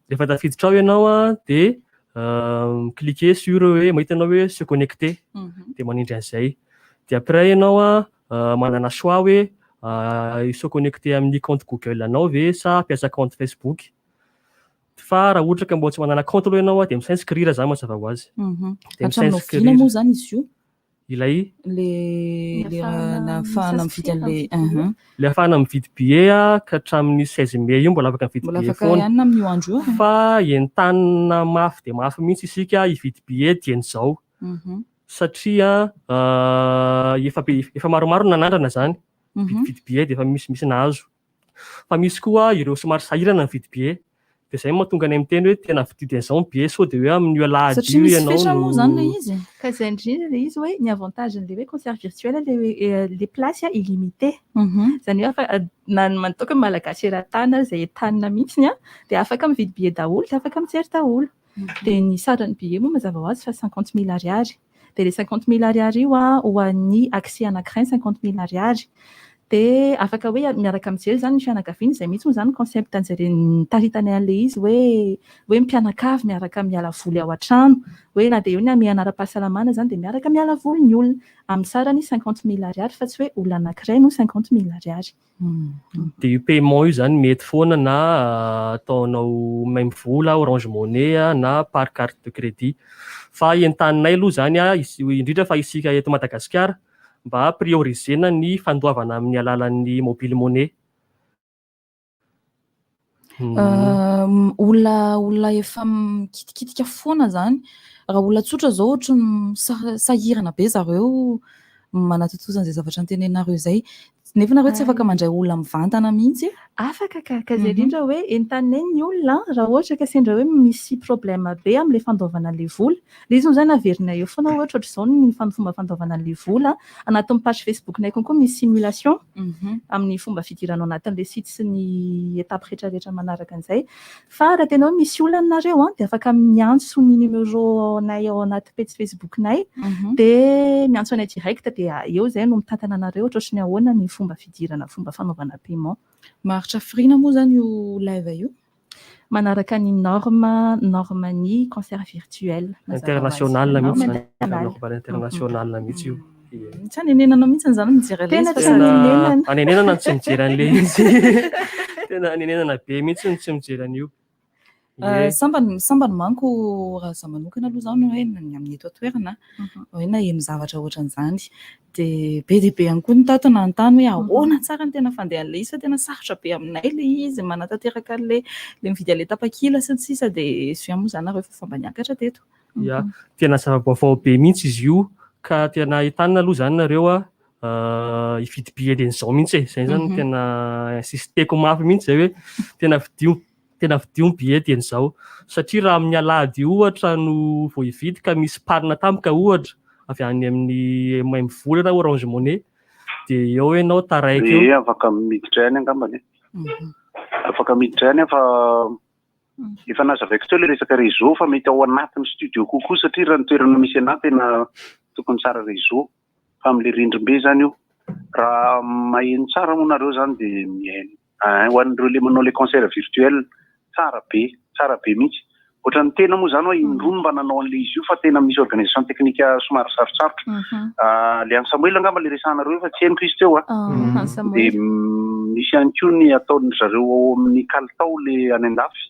Rehefa tafiditra ao ianao an, dia mi-cliquer sur hoe mahita ianao hoe se connecter, dia manindry an'izay. Dia après ianao an, manana choix hoe hi-se connecter amin'ny compte Google anao ve sa hampiasa compte Facebook. Fa raha ohatra ka mbola tsy manana compte aloha ianao dia mi-s'inscrire zany mazava ho azy. Dia Hatramin'ny mi-s'inscrire. oviana moa izany izy io? Ilay? Le le raha nahafahana mividy an'ilay uhum. Ilay ahafahana mividy billet a, ka hatramin'ny 16 mai io mbola afaka mividy Mbola billet afaka foana. ihany amin'io andro io. Fa entanina mafy dia mafy mihitsy isika hividy billet dieny izao. Satria efa be efa maromaro no nanandrana izany mividividy billet dia efa misy misy nahazo. Fa misy koa ireo somary sahirana mividy billet. Dia izay no mahatonga anay miteny hoe tena vididy an'izao ny billet sao dia hoe amin'io alahady Satria io misy ianao fetra moa no izany ilay izy. Ka izay indrindra ilay izy hoe ny avantage-n'ilay hoe concert virtuel ilay hoe les places illimité. Izany hoe afa- na ny ataoko hoe malagasy eran-tany ary izay entanina mihitsy an, dia afaka mividy billet daholo, dia afaka mijery daholo. Dia ny saran'ny billet moa mazava ho azy fa 50 000 ariary. Dia ilay 50 000 ariary io an, ho an'ny accès anankiray ny 50 000 ariary. Dia afaka hoe miaraka mijery izany ny fianakaviana, izay mihitsy moa izany ny concept an'izay nitaritanay an'ilay izy hoe hoe mpianakavy miaraka miala voly ao an-trano, hoe na dia eo ny hamehana ara-pahasalamana izany dia miaraka miala voly ny olona, amin'ny sarany 50 000 ariary fa tsy hoe olona anankiray no 50 000 ariary. Dia io paiement io izany mety foana na ataonao MaimVola, Orange Money na par carte de crédit. Fa entaninay aloha izany indrindra fa isika eto Madagasikara mba prioriser-na ny fandoavana amin'ny alalan'ny mobile money. Olona olona efa mikitikitika foana izany. Raha olona tsotra izao ohatry ny sahirana be zareo manatontosa an'izay zavatra noteneninareo izay. Nefa nareo tsy afaka mandray olona mivantana mihitsy. Afaka ka, ka izay indrindra hoe entaninay ny olona raha ohatra ka sendra hoe misy problème be amin'ilay fandoavana an'ilay vola. Ilay izy moa izany averina eo foana ohatra ohatr'izao ny fomba fandoavana an'ilay vola. Anatin'ny page Facebook-nay konkoa misy simulation amin'ny fomba fidirana ao anatin'ilay site sy ny étape rehetrarehetra manaraka an'izay. Fa raha tena hoe misy olana nareo an, dia afaka miantso ny numéro anay ao anaty page Facebook-nay, dia miantso anay direct dia eo izay no mitantana anareo ohatra ohatry ny ahoana ny fomba fidirana, fomba fanaovana paiement. Maharitra hafiriana moa izany io live io? Manaraka ny norme, norme ny concert virtuel. International mihitsy Norme izany, international. international mihitsy io. Ie. Tsy anenenana mihitsy izany mijery an'ilay Tena izy fa tsy anenenana. Anenenana ny tsy mijery an'ilay izy. Tena anenenana be mihitsy ny tsy mijery an'io. Ie. Sambany, sambany manko raha izaho manokana aloha izany hoe ny amin'ny eto an-toerana hoe naheno zavatra ohatran'izany. Dia be dia be ihany koa ny tato nanontany hoe ahoana tsara ny tena fandehan'ilay izy fa tena sarotra be aminay ilay izy manatanteraka an'ilay ilay mividy an'ilay tapakila sy ny sisa dia soa moa izany nareo fa mba niakatra teto. Ya, tena zava-baovao be mihitsy izy io ka tena entanina aloha izany nareo a hividy billet dieny izao mihitsy e. Izay izany no tena insisteko mafy mihitsy izay hoe tena vidio tena vidio ny billet dieny izao. Satria raha amin'ny alahady ohatra no vao hividy ka misy panne tampoka ohatra avy any amin'ny MaimVola na Orange Money dia eo ianao taraiky eo. Ie, afaka miditra ihany angambany e. Afaka miditra ihany aho fa efa nazavaiko teo ilay resaka réseau fa mety ao anatin'ny studio kokoa satria raha ny toerana misy anahy tena tokony tsara réseau fa amin'ilay rindrim-be izany io. Raha maheno tsara moa nareo izany dia mihaino. Ho an'ireo ilay manao ilay concert virtuel, tsara be, tsara be mihitsy. Ohatran'ny tena moa izany hoe indroa no mba nanao an'ilay izy io fa tena misy organisation technique somary sarotsarotra. Ilay an'i Samoela angamba ilay resahanareo fa tsy henoko izy teo a. An'i Samoela. Dia misy ihany koa ny ataon-dry zareo ao amin'ny kalitao ilay any an-dafy.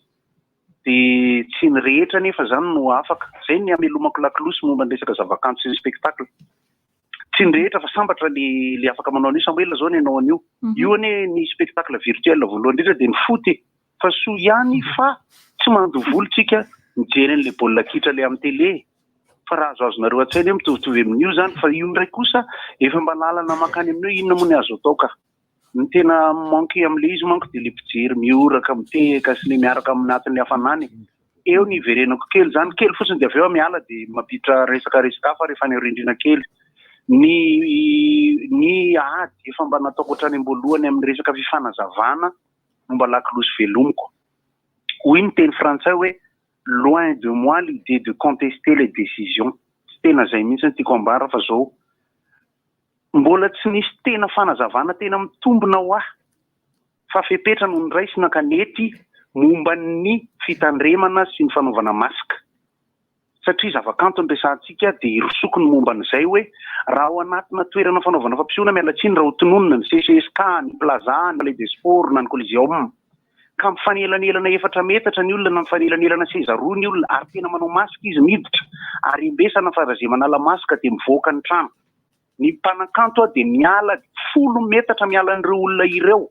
Dia tsy ny rehetra anefa izany no afaka. Izay ny hamelomako lakolosy momba ny resaka zavakanto sy ny spectacle. Tsy ny rehetra fa sambatra le le afaka manao an'io. Samoela zao ny hanao an'io. Io anie ny spectacle virtuel voalohany indrindra dia ny foot e. Fa soa ihany fa tsy mandoa vola tsika mijery an'le baolina kitra le amin'ny télé. Fa raha azoazonareo an-tsaina hoe mitovitovy amin'io izany fa io indray kosa efa mba lalana mankany amin'io inona moa ny azo atao ka. Ny tena manque amin'ilay izy manko dia ilay mpijery mihoraka, mitehaka sy ilay miaraka anatin'ny hafanana e. Eo ny hiverenako kely izany, kely fotsiny dia avy eo aho miala dia mampiditra resaka resaka hafa rehefa any aoriandriana kely. Ny ny ady efa mba nataoko hatrany am-boalohany amin'ny resaka fifanazavana momba lakolosy velomiko. Hoy ny teny frantsay hoe loin de moi l'idée de contester les décisions. Tsy tena izay mihitsy no tiako ambara fa izao, Mbola tsy nisy tena fanazavana tena mitombina ho ahy fa fepetra no noraisina ka nety momba ny fitandremana sy ny fanaovana masque. Satria zavakanto no resahantsika dia hirosoko ny momba an'izay hoe raha ao anatina toerana fanaovana fampisehoana miala tsiny raha ho tononina ny CCSK, ny Plaza, ny Palais des Sports na ny Coliseum ka mifanelanelana efatra metatra ny olona na mifanelanelana seza roa ny olona ary tena manao masque izy miditra ary embesana fa raha izay manala masque dia mivoaka ny trano. Ny mpanakanto dia miala 10 metatra miala an'ireo olona ireo.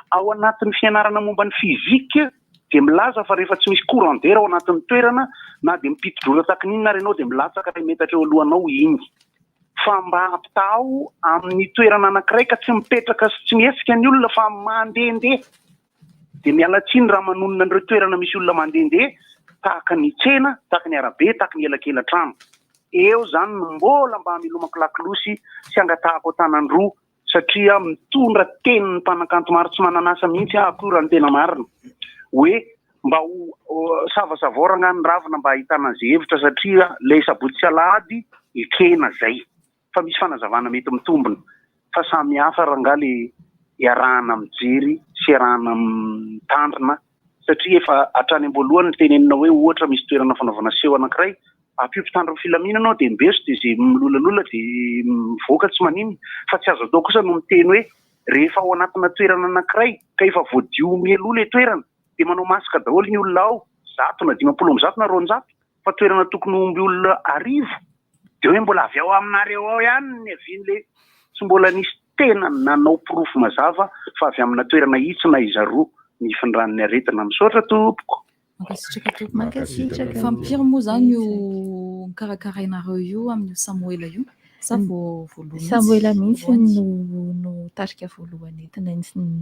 Ao anatin'ny fianarana momba ny physique dia milaza fa rehefa tsy misy courant d'air ao anatin'ny toerana na dia mipiti-drora tahaka ny inona ary ianao dia milatsaka iray metatra eo alohanao iny. Fa mba ampitahao amin'ny toerana anankiray ka tsy mipetraka sy tsy mihetsika ny olona fa mandehandeha. Dia miala tsiny raha manonona an'ireo toerana misy olona mandehandeha tahaka ny tsena, tahaka ny arabe, tahaka ny elakela-trano. Eo izany no mbola mba hamelomako lakolosy sy hangatahako an-tanan-droa satria mitondra tenin'ny mpanakanto maro tsy manana asa mihitsy aho akory raha ny tena marina. Hoe mba ho savasavao rangahy ny ravina mba hahitana an'izay hevitra satria ilay sabotsy sy alahady ekena izay fa misy fanazavana mety mitombina fa samy hafa rangahy le iarahana mijery sy iarahana mitandrina satria efa hatrany am-boalohany ny tenenina hoe ohatra misy toerana fanaovana seho anankiray ampio mpitandro ny filaminana ao dia mbeso dia izay milolalola dia mivoaka tsy maninona fa tsy azo atao kosa no miteny hoe rehefa ao anatina toerana anankiray ka efa voadio mialoha ilay toerana dia manao masque daholo ny olona ao, 100 na 150 na 200, fa toerana tokony homby olona 1000, dia hoe mbola avy ao aminareo ao ihany ny niavian'ilay, tsy mbola nisy tena nanao porofo mazava fa avy amina toerana itsy na izaroa ny hifindran'ny aretina. Misaotra tompoko. Mankasitraka tompoko. Mankasitraka. Fa impiry moa izany io karakarainareo io amin'io Samoela io? Sa vao voalohany mihitsy? Samoela mihitsy no no tarika voalohany entina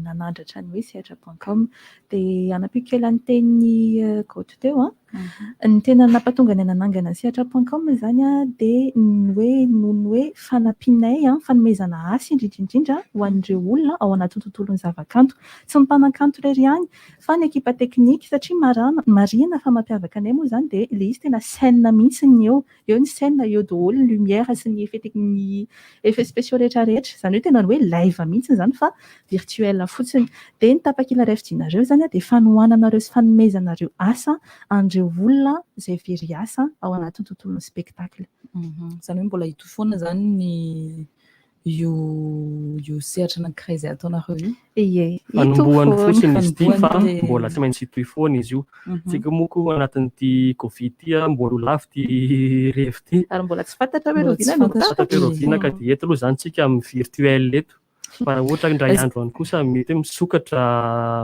nanandratra ny hoe sehatra point com. Dia hanampiako kely an'ny tenin'i Koto teo an. Ny tena nampatonga anay nanangana ny sehatra point com izany an dia ny hoe noho ny hoe fanampianay an, fanomezana hasy indrindra indrindra ho an'ireo olona ao anatin'ny tontolon'ny zavakanto. Tsy ny mpanakanto irery ihany fa ny ekipa teknika satria marana marihina fa mampiavaka anay moa izany dia ilay izy tena scène mihitsy ny eo. Eo ny scène, eo daholo ny lumière sy ny effet ny effets spéciaux rehetra rehetra. Izany hoe tena hoe live mihitsy izany fa virtuel fotsiny. Dia ny tapakila iray vidianareo izany dia fanohananareo sy fanomezanareo asa an'ireo olona izay very asa ao anatin'ny tontolon'ny spectacle. Izany hoe mbola hitohy foana izany ny io io sehatra anankiray izay ataonareo io? Ie, hitohy Fanombohany foana. fotsiny izy ity fa Fanombohany dia- mbola tsy maintsy hitohy foana izy io. Tsika moa koa anatin'ity Covid ity a, mbola ho lavo ity revy ity. Ary mbola tsy fantatra hoe Mbola tsy rahoviana no fantatra. Fantatra hoe rahoviana ka dia eto aloha izany tsika amin'ny virtuel eto. Fa raha ohatra indray andro any kosa mety hoe misokatra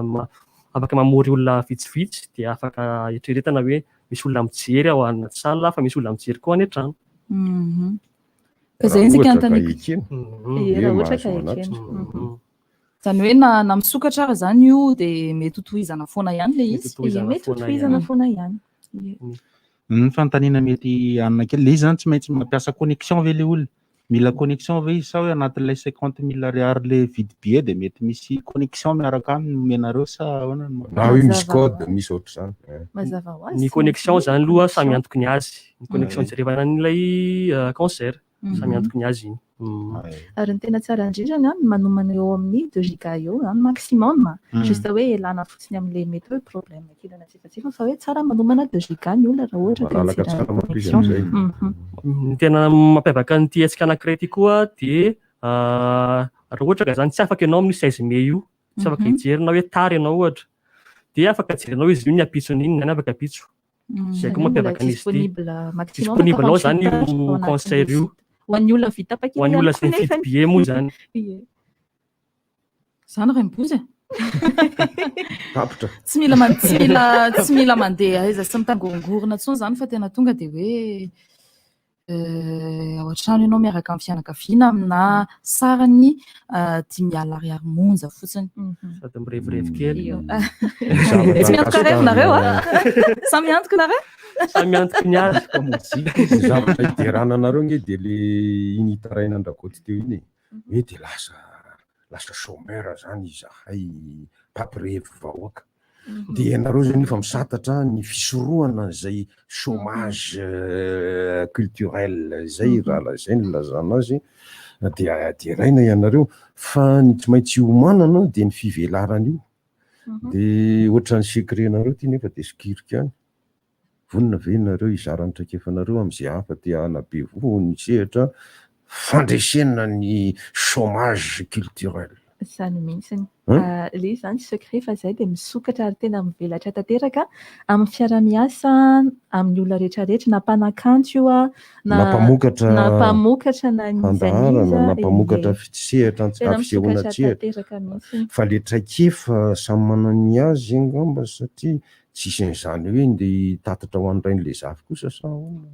ma- afaka mamory olona vitsivitsy dia afaka eritreretana hoe misy olona mijery ao anaty salle fa misy olona mijery koa any an-trano. Ka zay Raha ny saika ohatra ka anontaniako. ekena. Ie, Hoe raha ohatra ka mahazo manatrika. ekena. Izany hoe na na misokatra ara izany io dia mety ho tohizana foana ihany ilay Mety izy. ho tohizana Ie, mety ho foana tohizana ihany. foana ihany. Ie. Ny fanontaniana mety hanina kely, ilay izy izany tsy maintsy mampiasa connexion ve ilay olona? Mila connexion ve izy sa hoe anatin'ilay 50 000 ariary ilay vidy billet dia mety misy connexion miaraka aminy omenareo sa ahoana no Na hoe misy Mazava code, misy ohatr'izany. Eh. Mazava ho azy. Ny tsy maintsy connexion misy izany aloha samy connexion. antoky ny azy. Ny connexion jerevana an'ilay concert, samy antoky ny azy iny. Ary ny tena tsara indrindra ny manomana eo amin'ny 2 giga eo izany maximum. Juste hoe elana fotsiny amin'ilay mety hoe problème kely anatsifatsifany fa hoe tsara manomana 2 giga ny olona raha ohatra ka Malalaka hijery tsara manko izy connexion. amin'izay. Ny tena mampiavaka an'ity hetsika anankiray ity koa dia raha ohatra ka izany tsy afaka ianao amin'io 16 mai io, tsy afaka hijery na hoe tara ianao ohatra, dia afaka jerenao izy io ny ampitson'iny na ny afaka ampitso. Izay koa Izany hoe mbola mampiavaka an'izy ity. disponible maximum Disponible ao izany 48 heures io ao anatin'ilay concert io. site. Ho an'ny olona vita Ho tapakila an'ny ihany olona koa izay mividy nefany. billet moa izany. Ie. Izany Rainibozy e. Tapitra. Tsy mila man- tsy mila tsy mila mandeha aiza sy mitangorongorona intsony izany fa tena tonga dia hoe ao an-trano ianao miaraka amin'ny fianakaviana amina sarany 50 ariary monja fotsiny. Sady mirevirevy kely. Tsy miantoka revy nareo a? Samy miantoka nareo? Samy miantoka ny azy. Ny zavatra hiderana anareo ange dia le iny hitarainandrakoto teo iny e. Hoe dia lasa lasa chômeur zany izahay mpampirevy vahoaka. Dia ianareo zany efa misantatra ny fisorohana an'izay chômage culturel izay raha lazaina ny ilazana azy dia deraina ianareo fa ny tsy maintsy iomanana dia ny fivelarana io. Dia ohatran'ny secret-nareo ity nefa dia sokiriko ihany. Vonona ve ianareo hizara ny traikefanareo amin'izay hafa te hanabe voho ny sehatra fandresena ny chômage culturel? Izany mihitsy. Ilay izy izany secret fa izay dia misokatra ary tena mivelatra tanteraka amin'ny fiaraha-miasa amin'ny olona rehetra rehetra na mpanakanto io na Na mpamokatra na mpamokatra na n'iza fandaharana, n'iza, na mpamokatra ie. sehatra Tena fisehoana misokatra an-tsehatra. tanteraka mihitsy. Fa ilay traikefa samy manana ny azy angamba satria Tsisy an'izany hoe ndeha hitatitra ho an'ny rain'ilay zafy kosa sa ahoana?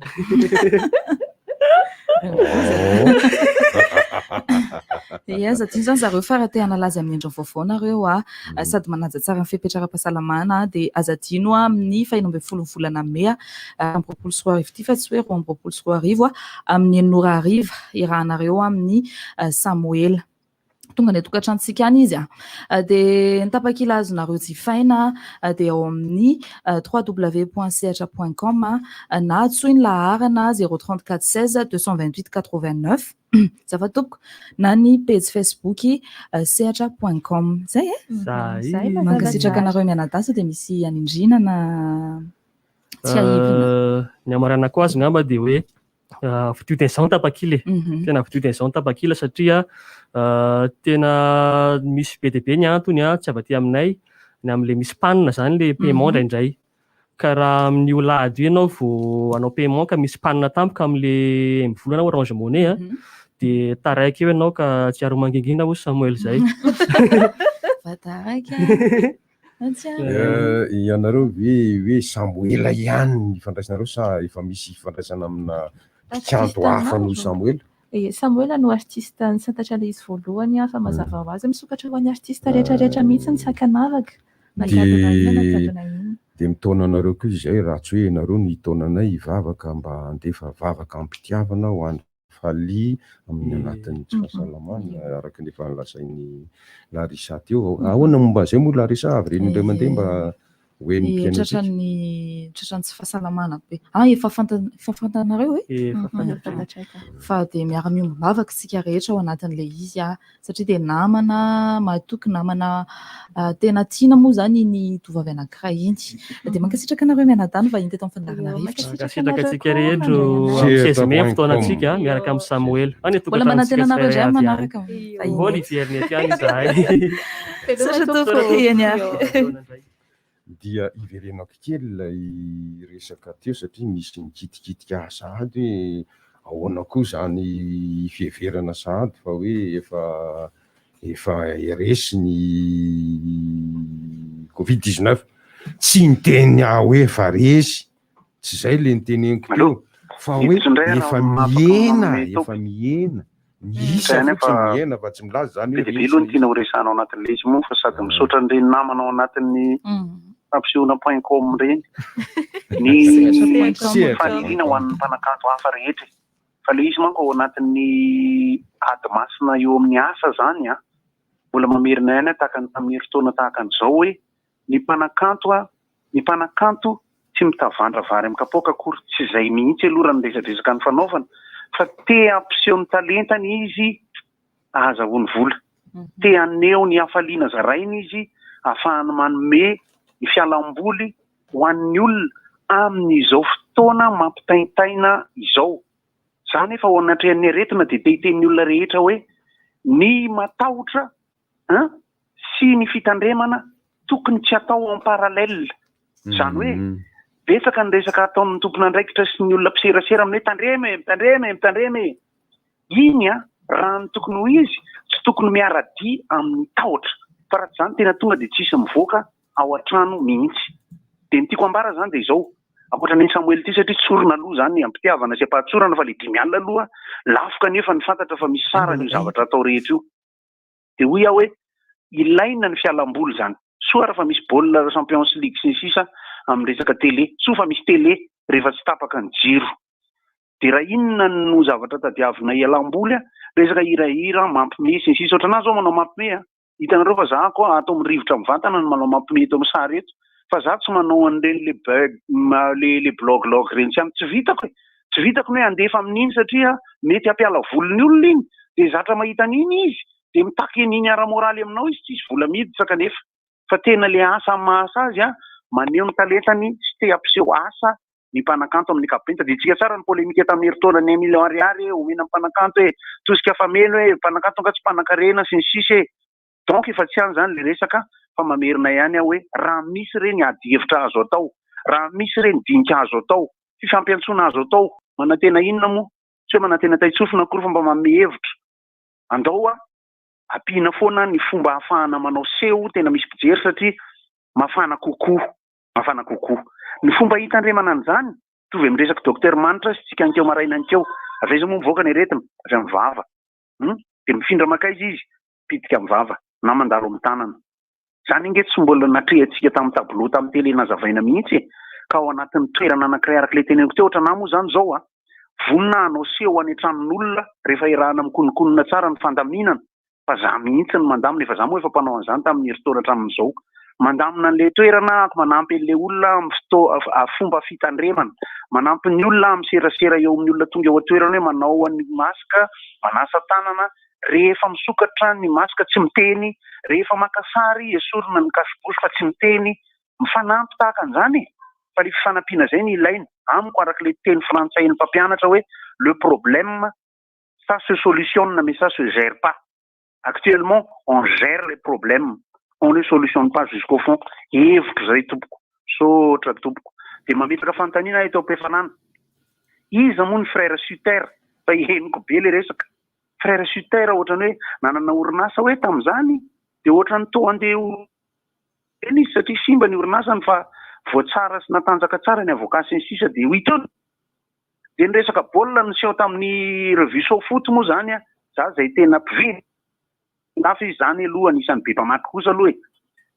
Ie, aza adino izany zareo fa raha te hanala azy amin'ny endriny vaovao nareo a, sady manaja tsara ny fepetra ara-pahasalamana dia aza adino amin'ny faha 16 ny volana mey 2024 ity fa tsy hoe 2022 amin'ny 6 ora hariva iarahanareo amin'ny Samoela. Tonga any an-tokantranontsika any izy a. Dia ny tapakila azonareo jifaina dia ao amin'ny www.sehatra.com na antsoy ny laharana 034 16 228 89 Zafa tompoko na ny pejy Facebook sehatra point com. Zay e? Zay. Mankasitraka anareo mianadahy sao dia misy anindriana na tsiahivina. Ny hamaranako azy ngamba dia hoe Vidio dia izao ny tapakila e. Tena vidio dia izao ny tapakila satria tena misy be dia be ny antony tsy avy aty aminay ny amin'ilay misy panne izany ilay paiement indraindray. Ka raha amin'io lahady io ianao vao hanao paiement ka misy panne tampoka amin'ilay MVola na Orange Money a, dia taraiky eo ianao ka tsy ary ho mangingina hoy Samuel izay. Va taraiky Ianareo ve hoe Samoela ihany ny ifandraisanareo sa efa misy ifandraisana amina mpikanto hafa noho i Samoela? Ie, Samoela no artiste nisantatra ilay izy voalohany fa mazava ho azy misokatra ho an'ny artiste rehetrarehetra mihitsy ny tsy ankanavaka na gadona inona na gadona inona. Dia mitaona anareo koa izay raha tsy hoe ianareo no hitaona anay hivavaka mba handefa vavaka am-pitiavana ho an'i Faly amin'ny anatin'ny tsy fahasalamana araka ny efa nolazain'i Larissa teo. Ahoana momba an'izay moa Larissa? Avereno indray mandeha mba ho henon'ny mpihaino antsika. Tratran'ny tratran'ny tsy fahasalamana be. Ah, efa fanta efa fantanareo e? Efa fantatray. Fa dia miara-miombom-bavaka isika rehetra ao anatin'ilay izy ah. Satria dia namana mahatoky, namana tena tiana moa izany iny tovovavy anankiray iny. Dia mankasitraka anareo mianadahy ny vahiny teto amin'ny fandaharana rivotra. Mankasitraka antsika rehetra amin'ny 16 mai fotoanantsika miaraka amin'i Samoela. Any Mbola manantena anareo indray amin'ny manaraka. Mbola hiverina eto ihany izahay. Misaotra tompoko. Eny ary. Dia hiverenako kely ilay resaka teo satria misy mikitikitika ahy sahady hoe ahoana koa izany fiheverana sahady fa hoe efa efa resy ny covid 19. Tsy niteny aho hoe efa resy, tsy izay ilay niteneniko teo fa hoe efa mihena, efa mihena. Ny isa fotsiny mihena fa tsy milaza izany hoe Be dia be aloha ny tiana horesahana ao anatin'ilay izy moa fa sady misaotra an'ireny namana ao anatin'ny fampisehoana point com ireny. Ny faniriana ho an'ny mpanakanto hafa rehetra e. Fa ilay izy manko ao anatin'ny ady masina eo amin'ny asa izany an, mbola mamerina ihany aho tahaka ny tamin'ny herintaona tahaka an'izao hoe ny mpanakanto an, Ny mpanakanto tsy mitavandra vary amin'ny kapoaka akory, tsy izay mihitsy aloha raha ny resadresaka nifanaovana, fa te hampiseho ny talentany izy ahazahoany vola. Te haneho ny hafaliana zarainy izy ahafahany manome ny fialamboly ho an'ny olona amin'izao fotoana mampitaintaina izao. Za nefa ao anatrehan'ny aretina dia te hiteny ny olona rehetra hoe ny matahotra an sy ny fitandremana tokony tsy atao en parallèle. Izany hoe betsaka ny resaka ataon'ny tompon'andraikitra sy ny olona mpiserasera amin'ny hoe tandremo e, mitandrema e, mitandrema e. Iny an, raha ny tokony ho izy, tsy tokony miara-dia amin'ny tahotra. Fa raha tsy izany tena tonga dia tsisy mivoaka ao an-trano mihitsy. Dia ny tiako ambara izany dia izao, ankoatra an'iny Samoela ity satria tsorina aloha izany am-pitiavana sy am-pahatsorana fa ilay 5000 aloha lafo kanefa ny fantatra fa misy sarany io zavatra atao rehetra io. Dia hoy aho hoe ilaina ny fialamboly izany. Soa ary fa misy baolina Champions League sy ny sisa amin'ny resaka télé. Soa fa misy télé rehefa tsy tapaka ny jiro. Dia raha inona no zavatra tadiavina hialam-boly a, resaka hirahira, mampime sy ny sisa. Ohatranà izao manao mampime a. Hitanareo fa za koa ato amin'ny rivotra mivantana no manao mampime eto amin'ny sary eto. Fa za tsy manao an'ireny le bug, le le blog log ireny tsy tsy vitako e. Tsy vitako ny hoe handefa amin'iny satria mety hampiala voly ny olona iny, dia zatra mahita an'iny izy, dia mitaky an'iny ara-moraly aminao izy, tsisy vola miditra kanefa. Fa tena le asa amin'ny maha asa azy an, maneho ny talentany sy te hampiseho asa ny mpanakanto amin'ny ankapobeny. Tadidintsika tsara ny polemika tamin'ny herintaona ny un million ariary e, omena ny mpanakanto e, tosika fameno e, mpanakanto angaha tsy mpanankarena sy ny sisa e. Donc efa tsy any izany le resaka fa mamerina ihany aho hoe raha misy re ny ady hevitra azo atao, raha misy re ny dinika azo atao, fifampiantsoana azo atao, manantena inona moa? Tsy hoe manantena taitsofina akory fa mba manome hevitra. Andao ampiana foana ny fomba ahafahana manao seho tena misy mpijery satria mafana kokoa, mafana kokoa. Ny fomba hitandremana an'izany, mitovy amin'ny resak'i Docteur Manitra sy tsika ankeo maraina ankeo, avy aiza moa mivoaka ny aretina? Avy amin'ny vava. Hum? Dia mifindra mankaiza izy? Mipitika amin'ny vava na mandalo amin'ny tanana. Izany ange tsy mbola natrehantsika tamin'ny tableau tamin'ny télé nazavaina mihitsy e! Ka ao anatin'ny toerana anankiray araka ilay teneniko teo, ohatra anah moa izany izao a, vonona hanao seho any an-tranon'olona rehefa iarahana mikononkonona tsara ny fandaminana fa za mihitsy no mandamina, efa za moa efa mpanao an'izany tamin'ny herintaona hatramin'izao. Mandamina an'ilay toerana aho, manampy an'ilay olona amin'ny fotoa, fomba fitandremana, manampy ny olona amin'ny serasera eo amin'ny olona tonga eo an-toerana hoe manao ny masque, manasa tanana, rehefa misokatra ny masque tsy miteny, rehefa maka sary esorina ny cache bouche fa tsy miteny, mifanampy tahaka an'izany e! Fa ilay fifanampiana izay no ilaina, amiko araka ilay teny frantsain'ny mpampianatra hoe le problème ça se solutionne mais ça se gère pas, actuellement on gère les problèmes, on ne solutionne pas jusqu'au fond, hevitro izay tompoko, misaotra tompoko. Dia mametraka fanontaniana aho eto am-piafanana, iza moa ny frère Suter fa henoko be ilay resaka, Frère Suter ohatrany hoe nanana orinasa hoe tamin'izany dia ohatrany toa andeha ho eny izy satria simba ny orinasany fa voatsara sy natanjaka tsara ny avocat sy ny sisa dia ho hita eo. Dia ny resaka baolina niseho tamin'ny revue SoFoot moa izany an, za izay tena mpividy lafo izy izany aloha anisan'ny be mpamaky kosa aloha e.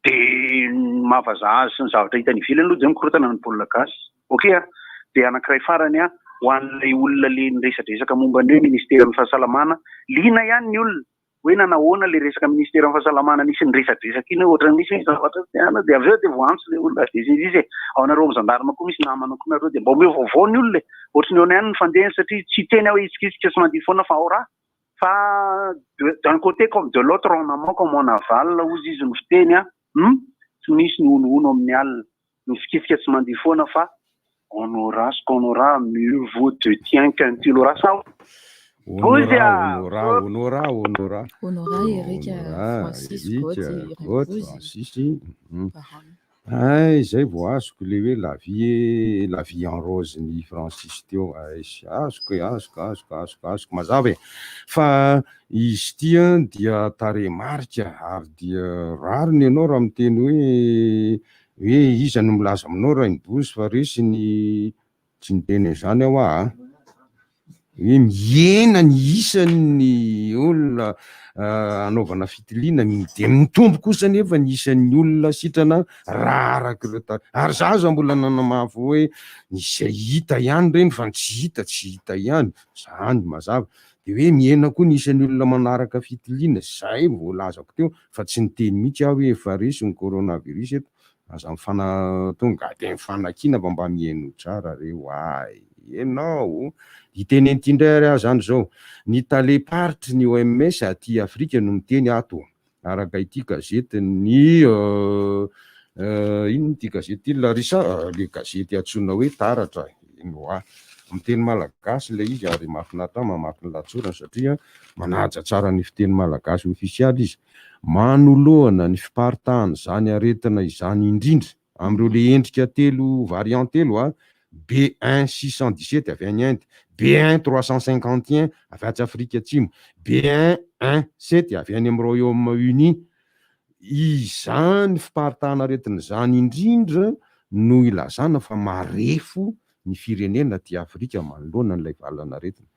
Dia ny maha vazaha azy sy ny zavatra hita any ivelany aloha dia mikorontana ny baolina gasy. Ok a! Dia anankiray farany a, ho an'ilay olona le niresadresaka momba ny hoe ministeran'ny fahasalamana, liana ihany ny olona hoe nanahoana le resaka ministeran'ny fahasalamana nisy niresadresaka iny hoe ohatran'ny nisy hoe zavatra tsy ana dia avy eo dia voaantso le olona dia izay izy e! Ao anareo amin'ny zandarma koa misy namana koa nareo dia mba omeo vaovao ny olona e! Ohatran'ny eo ihany ny fandehany satria tsy hiteny aho hoe hitsikitsika sy mandihy foana fa ao raha fa d'un côté comme de l'autre en amont comme en aval hozy izy no fiteny a! Hum! Tsy misy ny honohono amin'ny alina. Mifikifika tsy mandihy foana fa on aura ce qu'on aura, mieux vaut deux tiens qu'un tu l'auras sa Honora, honora, honora, honora. Honora, Eric, Francis, Eric, God, Francis. Hay, zay vao azoko le hoe la vie, la vie en rose ny Francis teo. Hay, azoko e, azoko, azoko, azoko, azoko. Mazava e. Fa izy ity an dia tarehimarika ary dia rariny ianao raha miteny hoe Hoe iza no milaza aminao Rainibozy fa resy ny, tsy niteny an'izany aho aa, hoe mihena ny isan'ny olona anaovana fitiliana, dia mitombo kosa anefa ny isan'ny olona sitrana raha araka ireo ta-, ary za aza mbola nanamafy hoe izay hita ihany ireny fa ny tsy hita tsy hita ihany, zany mazava, dia hoe mihena koa ny isan'ny olona manaraka fitiliana, zay voalazako teo fa tsy niteny mihitsy aho hoe efa resy ny coronavirus eto, aza mifana tonga dia mifanakiana fa mba mihainoa tsara re oay enao, hiteny an'ity indray ary aho zany zao, ny talem-paritry ny OMS aty Afrika no miteny ato, araka ity gazetin'ny inona ity gazety ity Larissa, le gazety antsoina hoe Taratra, eny oa, amin'ny teny malagasy ilay izy ary mahafinaritra ahy mamaky ny lahatsorany satria Manaja tsara ny fiteny malagasy ofisialy izy. Manoloana ny fiparitahan'izany aretina izany indrindra amin'ireo le endrika telo variant telo a, B un 617 avy any Inde, B un 351 avy atsy Afrika Atsimo, B un un sept avy any amin'ny Royaume Uni. Izany fiparitahan'aretina izany indrindra no ilazana fa marefo ny firenena aty Afrika manoloana an'ilay valan'aretina.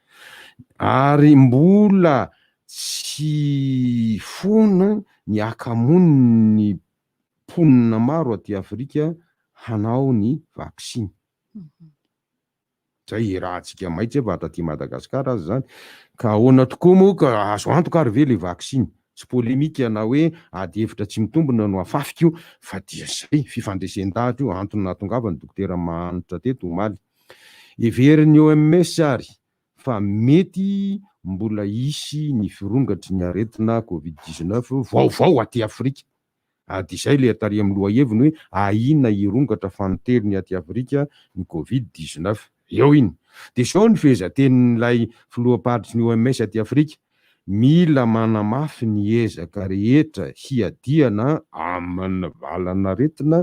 Ary mbola tsy foana ny hakamoan'ny mponina maro aty Afrika hanao ny vaksiny. Zay iarahantsika maitso efa taty Madagasikara aza izany. Ka ahoana tokoa moa ka azo antoka ary ve le vaksiny? Tsy polemika na hoe ady hevitra tsy mitombina no afafiko fa dia zay, fifandresen-dahatra io, antony nahatongavan'i Dokotera Mahanitra teto omaly. Heverin'ny OMS ary fa mety mbola hisy ny firongatry ny aretina Covid 19 vaovao aty Afrika. Ady izay ilay tary amin'ny lohaheviny hoe ahiana hirongatra fanintelony aty Afrika ny Covid 19. Eo iny. Dia izao ny fehezantenin'ilay filoham-paritry ny OMS aty Afrika, Mila manamafy ny ezaka rehetra hiadiana amin'ny valan'aretina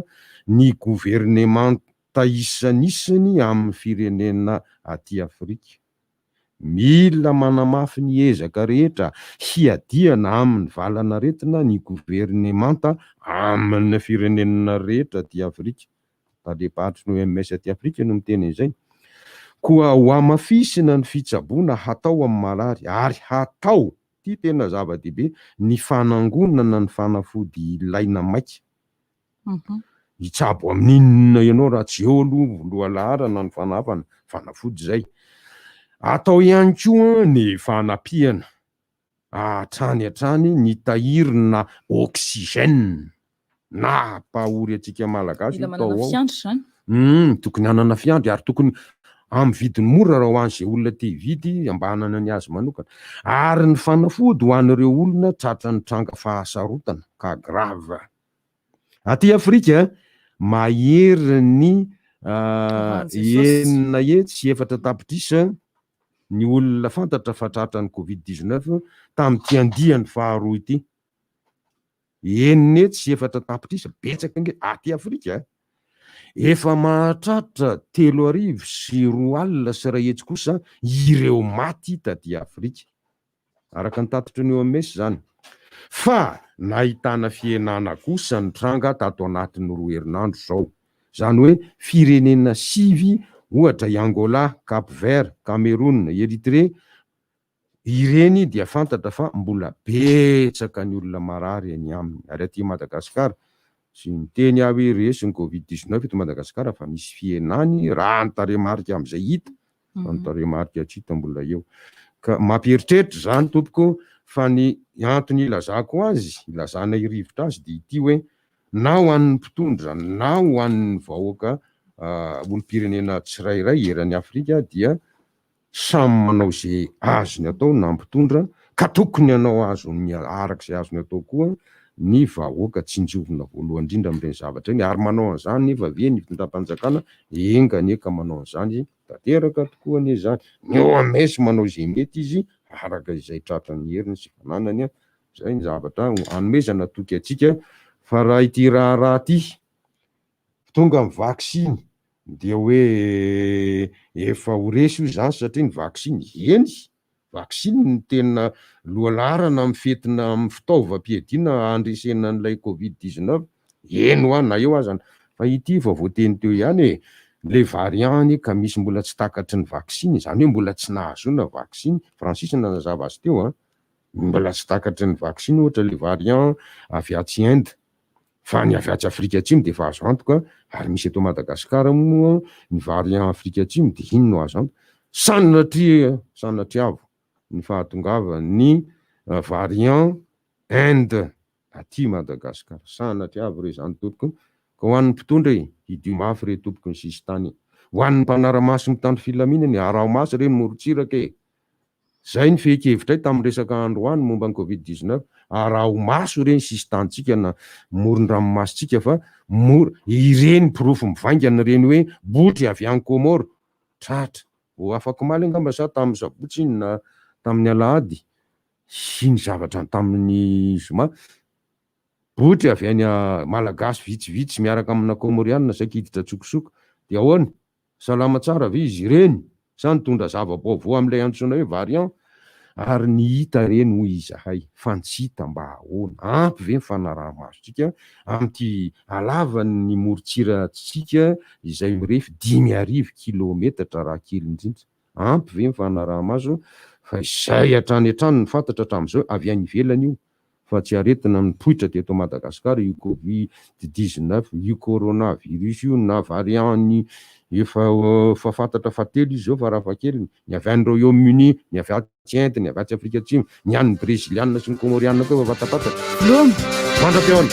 ny governemanta isanisany amin'ny firenena aty Afrika. Mila manamafy ny ezaka rehetra hiadiana amin'ny valan'aretina ny governemanta amin'ny firenena rehetra aty Afrika. Talem-paritry ny OMS aty Afrika no miteny an'izay. Koa hohamafisina ny fitsaboana hatao amin'ny marary ary hatao. ity tena zava-dehibe, ny fanangonana ny fanafody ilaina maika. Hitsabo amin'inona ianao raha tsy eo aloha lohalaharana ny fanafana, fanafody izay. Atao ihany koa ny fanampiana hatrany hatrany ny tahirina oxygène na ampahory antsika Malagasy Mila io tao manana ao. fiandry izany. Hum, tokony hanana fiandry ary tokony amin'ny vidiny mora raha ho an'izay olona te hividy mba hanana ny azy manokana. Ary ny fanafody ho an'ireo olona tratran'ny tranga fahasarotana, cas grave. Aty Afrika, maherin'ny 4 tapitrisa ny olona fantatra fa tratran'ny Covid 19 tamin'ity andiany faharoa ity. 4 tapitrisa, betsaka ange aty Afrika. Efa mahatratra 2 201 kosa ireo maty taty Afrika. Araka ny tatitry ny OMS izany. Fa nahitana fihenana kosa ny tranga tato anatin'ny 2 herinandro izao. Izany hoe firenena sivy, ohatra i Angola, Cap Vert, Cameroun, Érythrée, ireny dia fantatra fa mbola betsaka ny olona marary eny aminy. Ary aty Madagasikara, tsy miteny aho hoe resy ny Covid 19 eto Madagasikara fa misy fihenany raha ny tarehimarika amin'izay hita, fa ny tarehimarika tsy hita mbola eo. Ka mampieritreritra izany tompoko fa ny antony ilazako azy, ilazana i Rivotra azy dia ity hoe na ho an'ny mpitondra na ho an'ny vahoaka olom-pirenena tsirairay eran'i Afrika dia samy manao izay azony atao na mpitondra ka tokony hanao azony araka izay azony atao koa ny vahoaka tsinjovina voalohany indrindra amin'ireny zavatra ireny ary manao an'izany nefa ve ny fitondram-panjakana? Enga anie ka manao an'izany tanteraka tokoa anie izany. Ny OMS manao izay mety izy araka izay tratran'ny heriny sy fananany. Izay ny zavatra anomezana toky antsika fa raha ity raharaha ity tonga ny vaksiny dia hoe efa ho resy io izany satria ny vaksiny, eny, vaksiny no tena lohalaharana amin'ny fetina amin'ny fitaovam-piadiana handresena an'ilay covid 19, eny hoa na eo aza, fa ity efa voateny teo ihany e, ilay variant anie ka misy mbola tsy takatry ny vaksiny, izany hoe mbola tsy nahazoana vaksiny, Francis nanazava azy teo an, mbola tsy takatry ny vaksiny ohatra ilay variant avy atsy Inde, Fa ny avy atsy Afrika Atsimo dia efa azo antoka ary misy eto Madagasikara moa ny variant Afrika Atsimo dia iny no azo antoka. Sanatria sanatriavo ny fahatongavan'ny variant Inde aty Madagasikara. Sanatriavo re izany tompoko. Ka ho an'ny mpitondra e, hidio mafy re tompoko ny sisintany e. Ho an'ny mpanara-maso mitandro filaminana e, araho maso re ny morontsiraka e. Izay ny fehin-kevitray tamin'ny resaka androany momba ny covid 19, araho maso ireny sisin-tanintsika na moron-dranomasintsika fa mora ireny porofo mivaingana ireny hoe botry avy any Comores tratra vao afak'omaly angamba sa tamin'ny sabotsy iny na tamin'ny alahady iny zavatra tamin'ny zoma botry avy any Malagasy vitsivitsy miaraka amina Comorianina saika hiditra an-tsokosoko dia ahoana? Salama tsara ve izy ireny sa nitondra zava-baovao amin'ilay antsoina hoe variant? Ary ny hita ireny hoy izahay fa ny tsy hita mba ahoana? Ampy ve ny fanaraha-masontsika amin'ity halavan'ny morontsirantsika izay mirefy 5000 kilaometatra raha kely indrindra? Ampy ve ny fanaraha-maso fa izay hatrany hatrany no fantatra hatramin'izao avy any ivelany io fa tsy aretina nipoitra teto Madagascar io covid 19 io corona virus io na variant ny efa efa fantatra fa telo izy zao farafahakeliny, ny avy any Royaume Uni, ny avy atsy Inde, ny avy atsy Afrika Atsimo, ny an'ny Breziliana sy ny Komoriana koa efa fantapantatra. Veloma. Mandra-pihaona.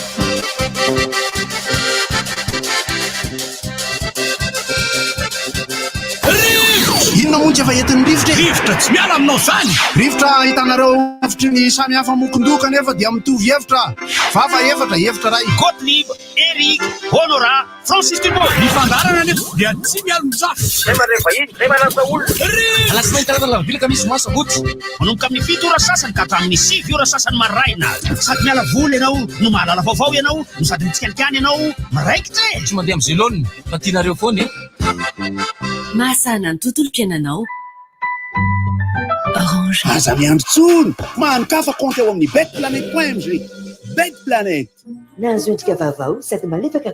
Rivotra! Inona moa tsy efa entin'ny rivotra e? Rivotra tsy miala aminao izany! Rivotra ahitanareo hevitry ny samy hafa mokon-doha kanefa dia mitovy hevitra. Vava efatra, hevitra iray. Gottlieb, Eric, Honorat, Francis Dubois. Ny fandaharana anefa dia tsy mialon-jafy. Zay mandray vahiny, zay manasa olona. Alatsinainy talata alarobia alakamisy zoma sabotsy. Manomboka amin'ny 7 ora sasany ka hatramin'ny 9 ora sasany maraina. Sady miala voly ianao no mahalala vaovao ianao no sady mitsikalikany ianao miraikitra e! Tsy mandeha amin'ny zelone fa tianareo foana e! Mahasahana ny tontolom-piainanao. Orange. Aza miandry intsony! Manokafa kaonty ao amin'ny betplanet.mg. Betplanet. Nahazo endrika vaovao sady malefaka.